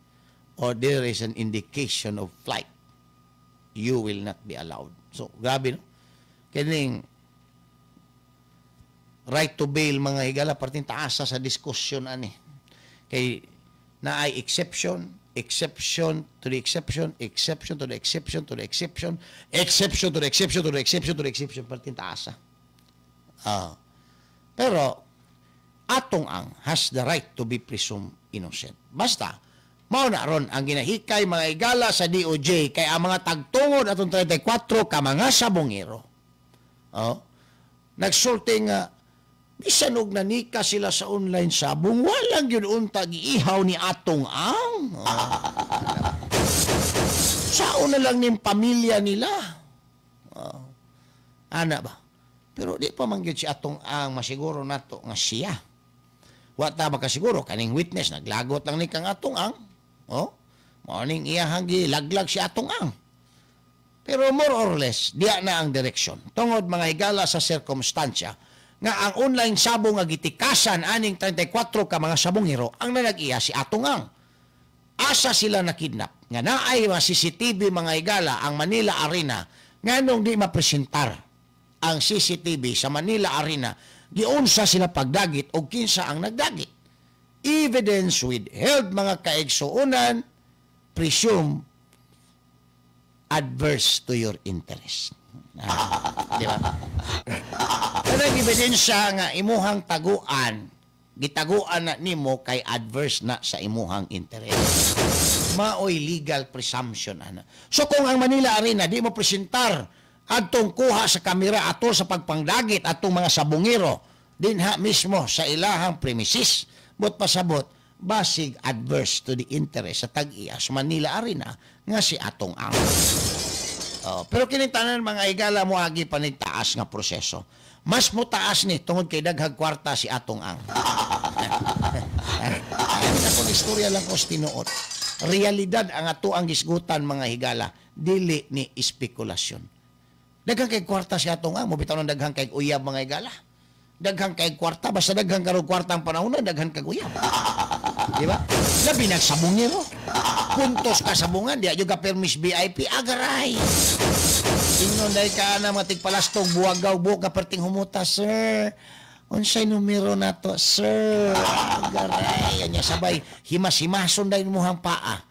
or there is an indication of flight, you will not be allowed. So, grabe, no? Kining right to bail mga higala, parting taasa sa diskusyon ani. Kay naay exception, exception to the exception, exception to the exception to the exception, exception to the exception to the exception to the exception, parting taasa. Pero atong ang has the right to be presumed innocent. Basta mao na ron ang ginahikay mga higala sa DOJ kay ang mga tagtungod atong 34 ka mga sabongero. Oh, nagsulti nga bisan og nanika sila sa online sabong, walang yun unta giihaw ni atong ang. Oh. Sao na lang ning pamilya nila. Oh. Ana ba? Pero di pa man gyud si atong ang masiguro nato nga siya. Wa ta makasiguro kaning witness naglagot lang ni kang atong ang. Oh, mao ning iyahang gilaglag si atong ang. Pero more or less diya na ang direksyon. Tungod mga higala sa sirkumstansya nga ang online sabong nga gitikasan aning 34 ka mga sabongero ang nanag-iya si atong ang. Asa sila nakidnap? Nga naay mga CCTV mga higala ang Manila Arena, nganong di mapresentar ang CCTV sa Manila Arena, giunsa sila pagdagit o kinsa ang nagdagit. Evidence withheld mga kaigsuonan, presume adverse to your interest. Di ba? Kanang ebidensya nga imuhang taguan, gitaguan na nimo kay adverse na sa imuhang interest. Maoy legal presumption ana. So kung ang Manila Arena di mo presentar adtong kuha sa kamera atol sa pagpangdagit atong mga sabongero dinha mismo sa ilahang premises, but pasabot basig adverse to the interest sa tag-iya sa Manila Arena nga si atong ang. Oh, pero kini tanan mga higala moagi pa ning taas nga proseso. Mas motaas ni tungod kay daghang kwarta si atong ang. Ay, akong istorya lang ko sa tinuod. Realidad ang ato ang gisgutan mga higala, dili ni espekulasyon. Daghang kay kwarta siya atong mo bitaw ng daghang kay uyab mga higala. Daghang kay kwarta, basta daghang karong kwarta ang panahon na daghan kag uyab. Di ba? Labi nagsabungero. Puntos ka sabungan, di ka permis VIP, agaray. Ingnon dahil ka na mga tigpalastog, buwagaw, buhok ka perting humuta, sir. Unsay numero na to, sir? Agaray. Anya sabay, himas-himason dahil muhang paa.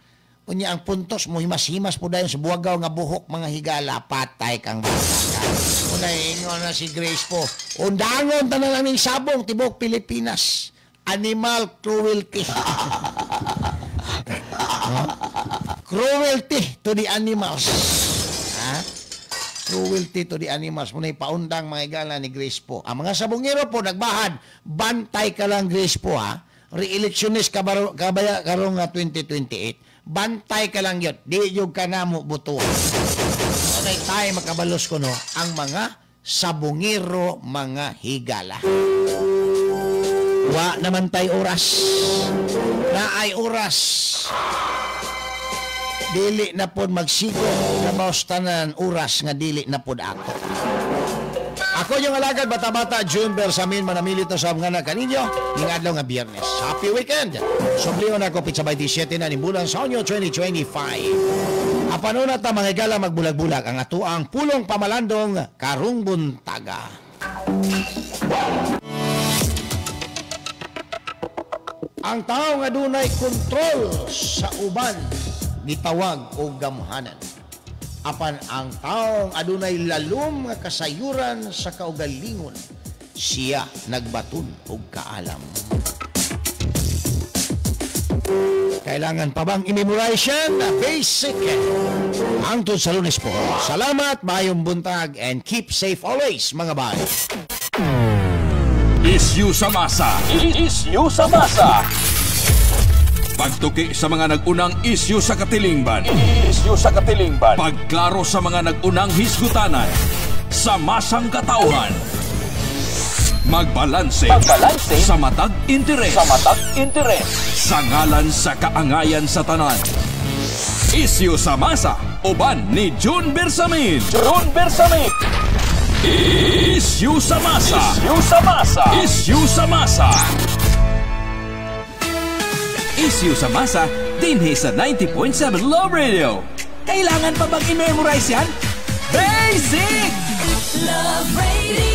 Unya ang puntos mo, himas-himas po dahil sa buwagaw nga buhok, mga higala, patay kang bata ka. Una, ingon na si Grace po. Undangon tanan lang ning sabong, tibok Pilipinas. Animal cruelty. Huh? Cruelty to the animals. Ha? Cruelty to the animals. Muna ipaundang mga higala ni Grace po. Ang mga sabongero po, nagbahad. Bantay ka lang, Grace po, ha? Re-electionist kabaya karong 2028. Bantay ka lang yun. Di yung ka na mo butuan. Unay tayo makabalos ko, no? Ang mga sabongero, mga higala. Wa naman tay oras. Naay oras. Dili na pod magsigo kabaos tanan oras nga dili na pod ako. Ako yung alagad bata-bata June Bersamin manamilit na sa mga kaninyo ning adlaw nga Biyernes. Happy weekend. Sublion ako pizza by 17 na ning bulan sa Hunyo 2025. Apan una ta mga higala magbulag-bulag ang atuang pulong pamalandong karong buntaga. Ang tao nga dunay kontrol sa uban gitawag og gamhanan. Apan ang taong adunay lalom nga kasayuran sa kaugalingon, siya nagbaton og kaalam. Kailangan pa bang i-memorize yan? Basic. Hangtod sa Lunes po. Salamat, maayong buntag, and keep safe always, mga bay. Issue sa masa. Issue sa masa. Pagtuki sa mga nag-unang isyu sa katilingban. Isyu sa katilingban. Pagklaro sa mga nag-unang hisgutanan. Sa masang katauhan. Magbalanse. Magbalanse. Sa matag interes. Sa matag interes. Sa ngalan sa kaangayan sa tanan. Isyu sa masa. Uban ni June Bersamin. June Bersamin. Isyu sa masa. Isyu sa masa. Isyu sa masa. Issue sa masa, dinhi sa 90.7 Love Radio. Kailangan pa bang i-memorize yan? Basic! Love Radio.